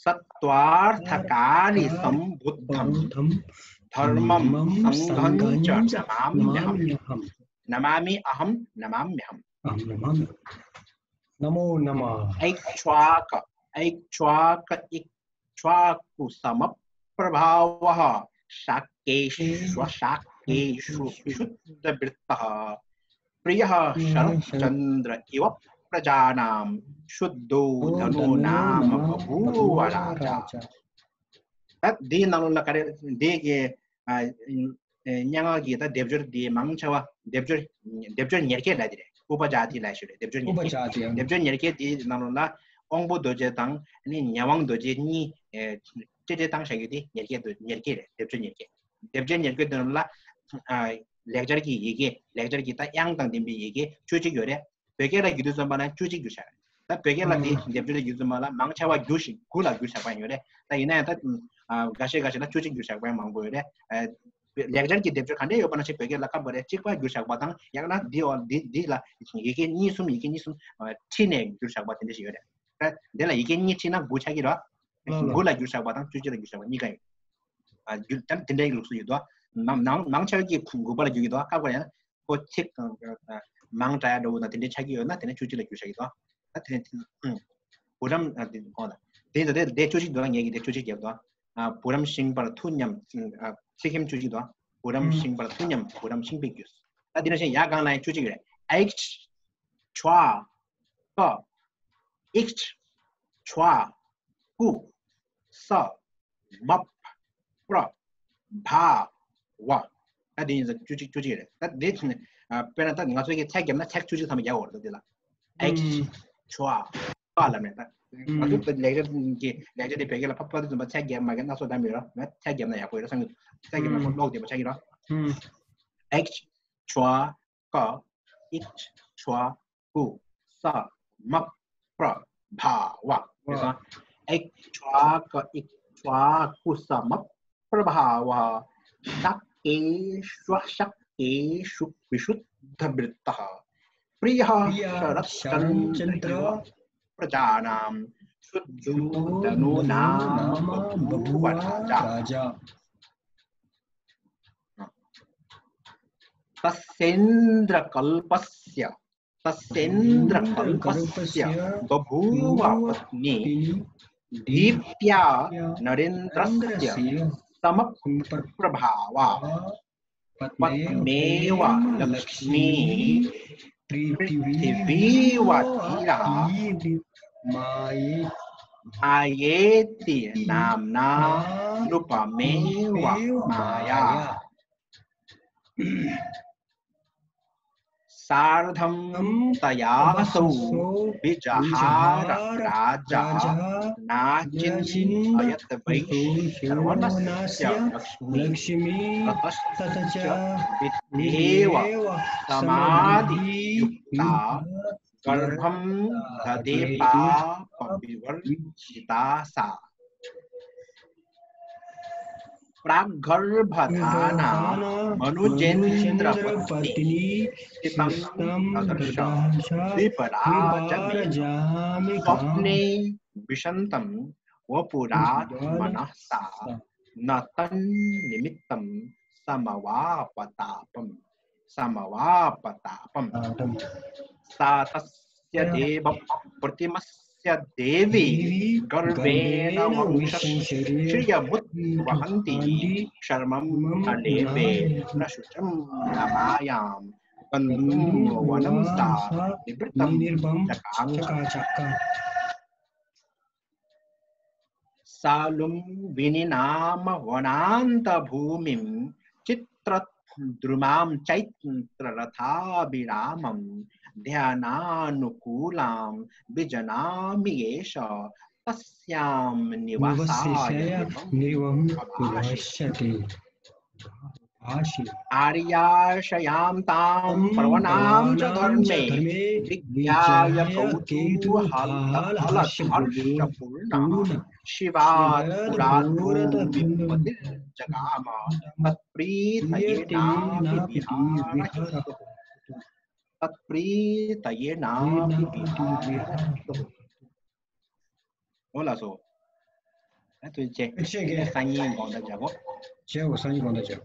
सत्त्वार्थकारिसम्बुद्धं धर्मं सङ्घं च नमाम्यहम्। नमामि अहं, नमाम्यहम्। नमो नमः। ऐक्ष्वाक, ऐक्ष्वाक, इक्ष्वाकुसमप्रभावः। शाक्येष्व, शाक्येषु विशुद्धवृत्तः। प्रियः शरच्चन्द्र इव प्रजानां शुद्धोदनो नाम बभूव राजा। ད་འདིའི་ནང་ལོགས་ལ་ག་རེ། འདི་གི། ཨ། སྙན་ངག་གི་ད་སྡེབ་སྦྱོར་འདི་མང་ཆེ་བ་སྡེབ་སྦྱོར། སྡེབ་སྦྱོར་ཉེར་བརྒྱད་ལབ་དེ་རེད། ཨུ་པ་ཇཱ་ཏི་ལབ་ཞུ་རེད། སྡེབ་སྦྱོར་ཉེར་བརྒྱད། སྡེབ་སྦྱོར་ཉེར་བརྒྱད་འདིའི་ནང་ལོགས་ལ་དབང་པོ་རྡོ་རྗེ་དང་ནི་ཉེ་དབང་རྡོ་རྗེ་གཉིས། ཨེ། སྤྲེལ་སྤྲེལ་བཏང་བཞག་ཡོད་དེ་ཉེར་བརྒྱད་དུ། ཉེར་བརྒྱད་རེད། སྡེབ་སྦྱོར་ཉེར་བརྒྱད། སྡེབ་སྦྱོར་ཉེར་བརྒྱད་དེ་ནང་ལ། ཨ། ལེགས་སྦྱར་གྱི་ཡི་གེ། ལེགས་སྦྱར་གྱི་ད་དབྱངས་དང་ལྡན་པའི་ཡི་གེ་བཅུ་གཅིག་ཡོད་རེད། བོད་སྐད་ལ་བསྒྱུར་དུས་ཙམ་པ་ན་བཅུ་གཅིག་བསྒྱུར་བཞག་རེད། ད་བོད་སྐད་ལ་དེ་སྡེབ་སྦྱོར་ལ་བསྒྱུར་དུས་ཙམ་པ་ལ་མང་ཆེ་བ་བསྒྱུར་ཞིང་དགུ་ལ་བསྒྱུར་བཞག་པ་ཡོད་རེད། ད་ཡིན་ན་ཡང་ད། ཨ། འགའ་ཤས་འགའ་ཤས་ལ་བཅུ་གཅིག་བསྒྱུར་བཞག་པ་མང་པོ་ཡོད་རེད། ཨ། ལེགས་སྦྱར་གྱི་སྡེབ་སྦྱོར་ག་འདྲས་ཡོད་པ་ན་ཞིག་བོད་སྐད་ལ་སྐབས་འགའ་རེ་གཅིག་པ་བསྒྱུར་བཞག་པ་དང་། ཡང་ན་འདི་འོ་འདི་འདི་ལ་ཡི་གེ་གཉིས་གསུམ། ཡི་གེ་གཉིས་གསུམ། ཨ། ཁྲིད་ནས་བསྒྱུར་བཞག་པ་དེ་འདྲ་ཞིག་ཡོད་རེད། ད་འདི་ལ་ཡི་གེ་གཉིས་ཁྲིད་ན་དགུ་ཆགས་ཀྱི་རེད། དགུ་ལ་བསྒྱུར་བཞག་པ་དང་བཅུ་གཅིག་ལ་བསྒྱུར་བཞག་པ་གཉིས་ཀ་ཡོད། ཨ། བསྒྱུར་ད་དེ་འདྲའི་ལུགས་སུ་ཡོད་དོ། ནང་ནང་ནང་ཆ་གི་དགུ་པ་ལ་བསྒྱུར་གྱི་འདུག་སྐབས་འགའ་ཡང་ཁོ་ཚིག་མང་དྲགས་འདྲ་བོ་དང་དེ་འདྲའི་ཆགས་ཀྱི་ཡོད་ན་དེ་ནས་བཅུ་གཅིག་ལ་བསྒྱུར་བཞག་གི་འདུག་ད་དེ་ནས་བུ་རམ། ཨ། དེ་གོང་ལ་དེ་ད་དེ་དེ་བཅུ་གཅིག་འདུག་ངས་ཀྱི་དེ་བཅུ་གཅིག་བརྒྱབ་འདུག་ཨ། བུ་རམ་ཤིང་པར་ཐུ་མཉམ། ཨ། ཚིག་ཁེམ་བཅུ་གཅིག་འདུག་བུ་རམ་ཤིང་པར་ཐུ་མཉམ། བུ་རམ་ཤིང་པའི་རྒྱུས། ད་དེ་ནས་ཡར་སྒང་ལ་ཡང་བཅུ་གཅིག་རེད། ཨེག་ཆ་ཀ། ཨིག་ཆ་ཀུ་ས་མ་པྲ་བྷ་ཝ། ད་དེ་ཡིན་ཙང་བཅུ་གཅིག་བཅུ་གཅིག་རེད། ད་དེ་ཨ། དཔེར་ན་ད་ང་ཚོ་གི་ཚེག་བརྒྱབ་ན་ཚེག་བཅུ་གཅིག་ཚང་མ་རྒྱག་འོར་ད་དེ་ལ། ཨེག་ཆ་ཀ་ལབ་ནས་ད། ང་ཚོ་ད་ལེགས་སྦྱར་གྱི་ལེགས་སྦྱར་དེ་བོད་སྐད་ལ་ཕབ་ཕབ་དུས་ཙམ་པ་ཚེག་བརྒྱབ་མ་བརྒྱབ་སྣ་ཚོགས་འདྲ་མི་རོ། ཚེག་བརྒྱབ་ན་ཡག་པོ་ཡོད་ར་བསམ་གྱི། ཚེག་བརྒྱབ་ན་ཁོ་ཀློག་བདེ་པོ་ཆགས་ཀྱི་ར། ཨེག་ཆ་ཀ། ཨིག་ཆ་ཀུ་ས་མ་པྲ་བྷ་ཝ། དེ་སོང་། ཨེག་ཆ་ཀ་ཨིག་ཆ་ཀུ་ས་མ་པྲ་བྷ་ཝ། ཤཱཀྱེ་ཤྭ་ཤཱཀྱེ་ཤྭ་བི་ཤུདྡྷ་བྲིཏྟ། པྲི་ཡ་ཤ་རཏ་ཅནྡྲ་ཨི་བ་པྲ་ཇཱ་ནཱམ། ཤུདྡྷོ་ད་ནོ་ནཱ་མ་བ་བྷུ་བ་རཱ་ཇ། तस्येन्द्रकल्पस्य तस्येन्द्रकल्पस्य बभूव पत्नी दीप्त्या नरेन्द्रस्य समप्रभा। पत्न्येव लक्ष्मीः पृथिवीव धीरः मायेति नाम्ना नृपमेव माया। स तार्धं तया सौ विजहार राजा नाचिन्नयत् वै श्रवणस्य लक्ष्मी। ततश्च विधिरेव समाधियुक्ता गर्भं दधेपापविवर्जिता सा। प्राग्गर्भधानामनुजेन्द्रपत्नी स्थितं ददर्श विपराजमिकां। स्वप्ने विशन्तं वपुरात्मनः सा न तन्निमित्तं समवापतापम्। समवापतापम्। सा तस्य देवप्रतिमस्य देवी गर्वेण वंशश्रियमुद्वहन्ती शर्मं न लेपे न शुचं न मायां गन्तुं वनं सा निभृतं चकाचक। सालुं विनिनाम वनान्तभूमिं चित्रद्रुमां चैत्ररथाभिरामं ध्यानानुकूलां विजनामि एष तस्यां निवसाय निवसाय नृपं नृपं प्रभाषे। प्रभाषे। आर्याशयां तां प्रवणां च धर्मे विज्ञाय कौतूहलहर्षपूर्णा शिवात् पुराद्भूमिपतिर्जगाम तत्प्रीतयेनापि विहारः। तत्प्रीतयेनापि विहारः। འོ་ལགས་སོ། ཨ་ཐུགས་རྗེ་ཆེ། ཐུགས་རྗེ་ཆེ། སང་ཉིན་དགོང་དག་མཇལ་གོ། མཇལ་གོ། སང་ཉིན་དགོང་དག་མཇལ་གོ།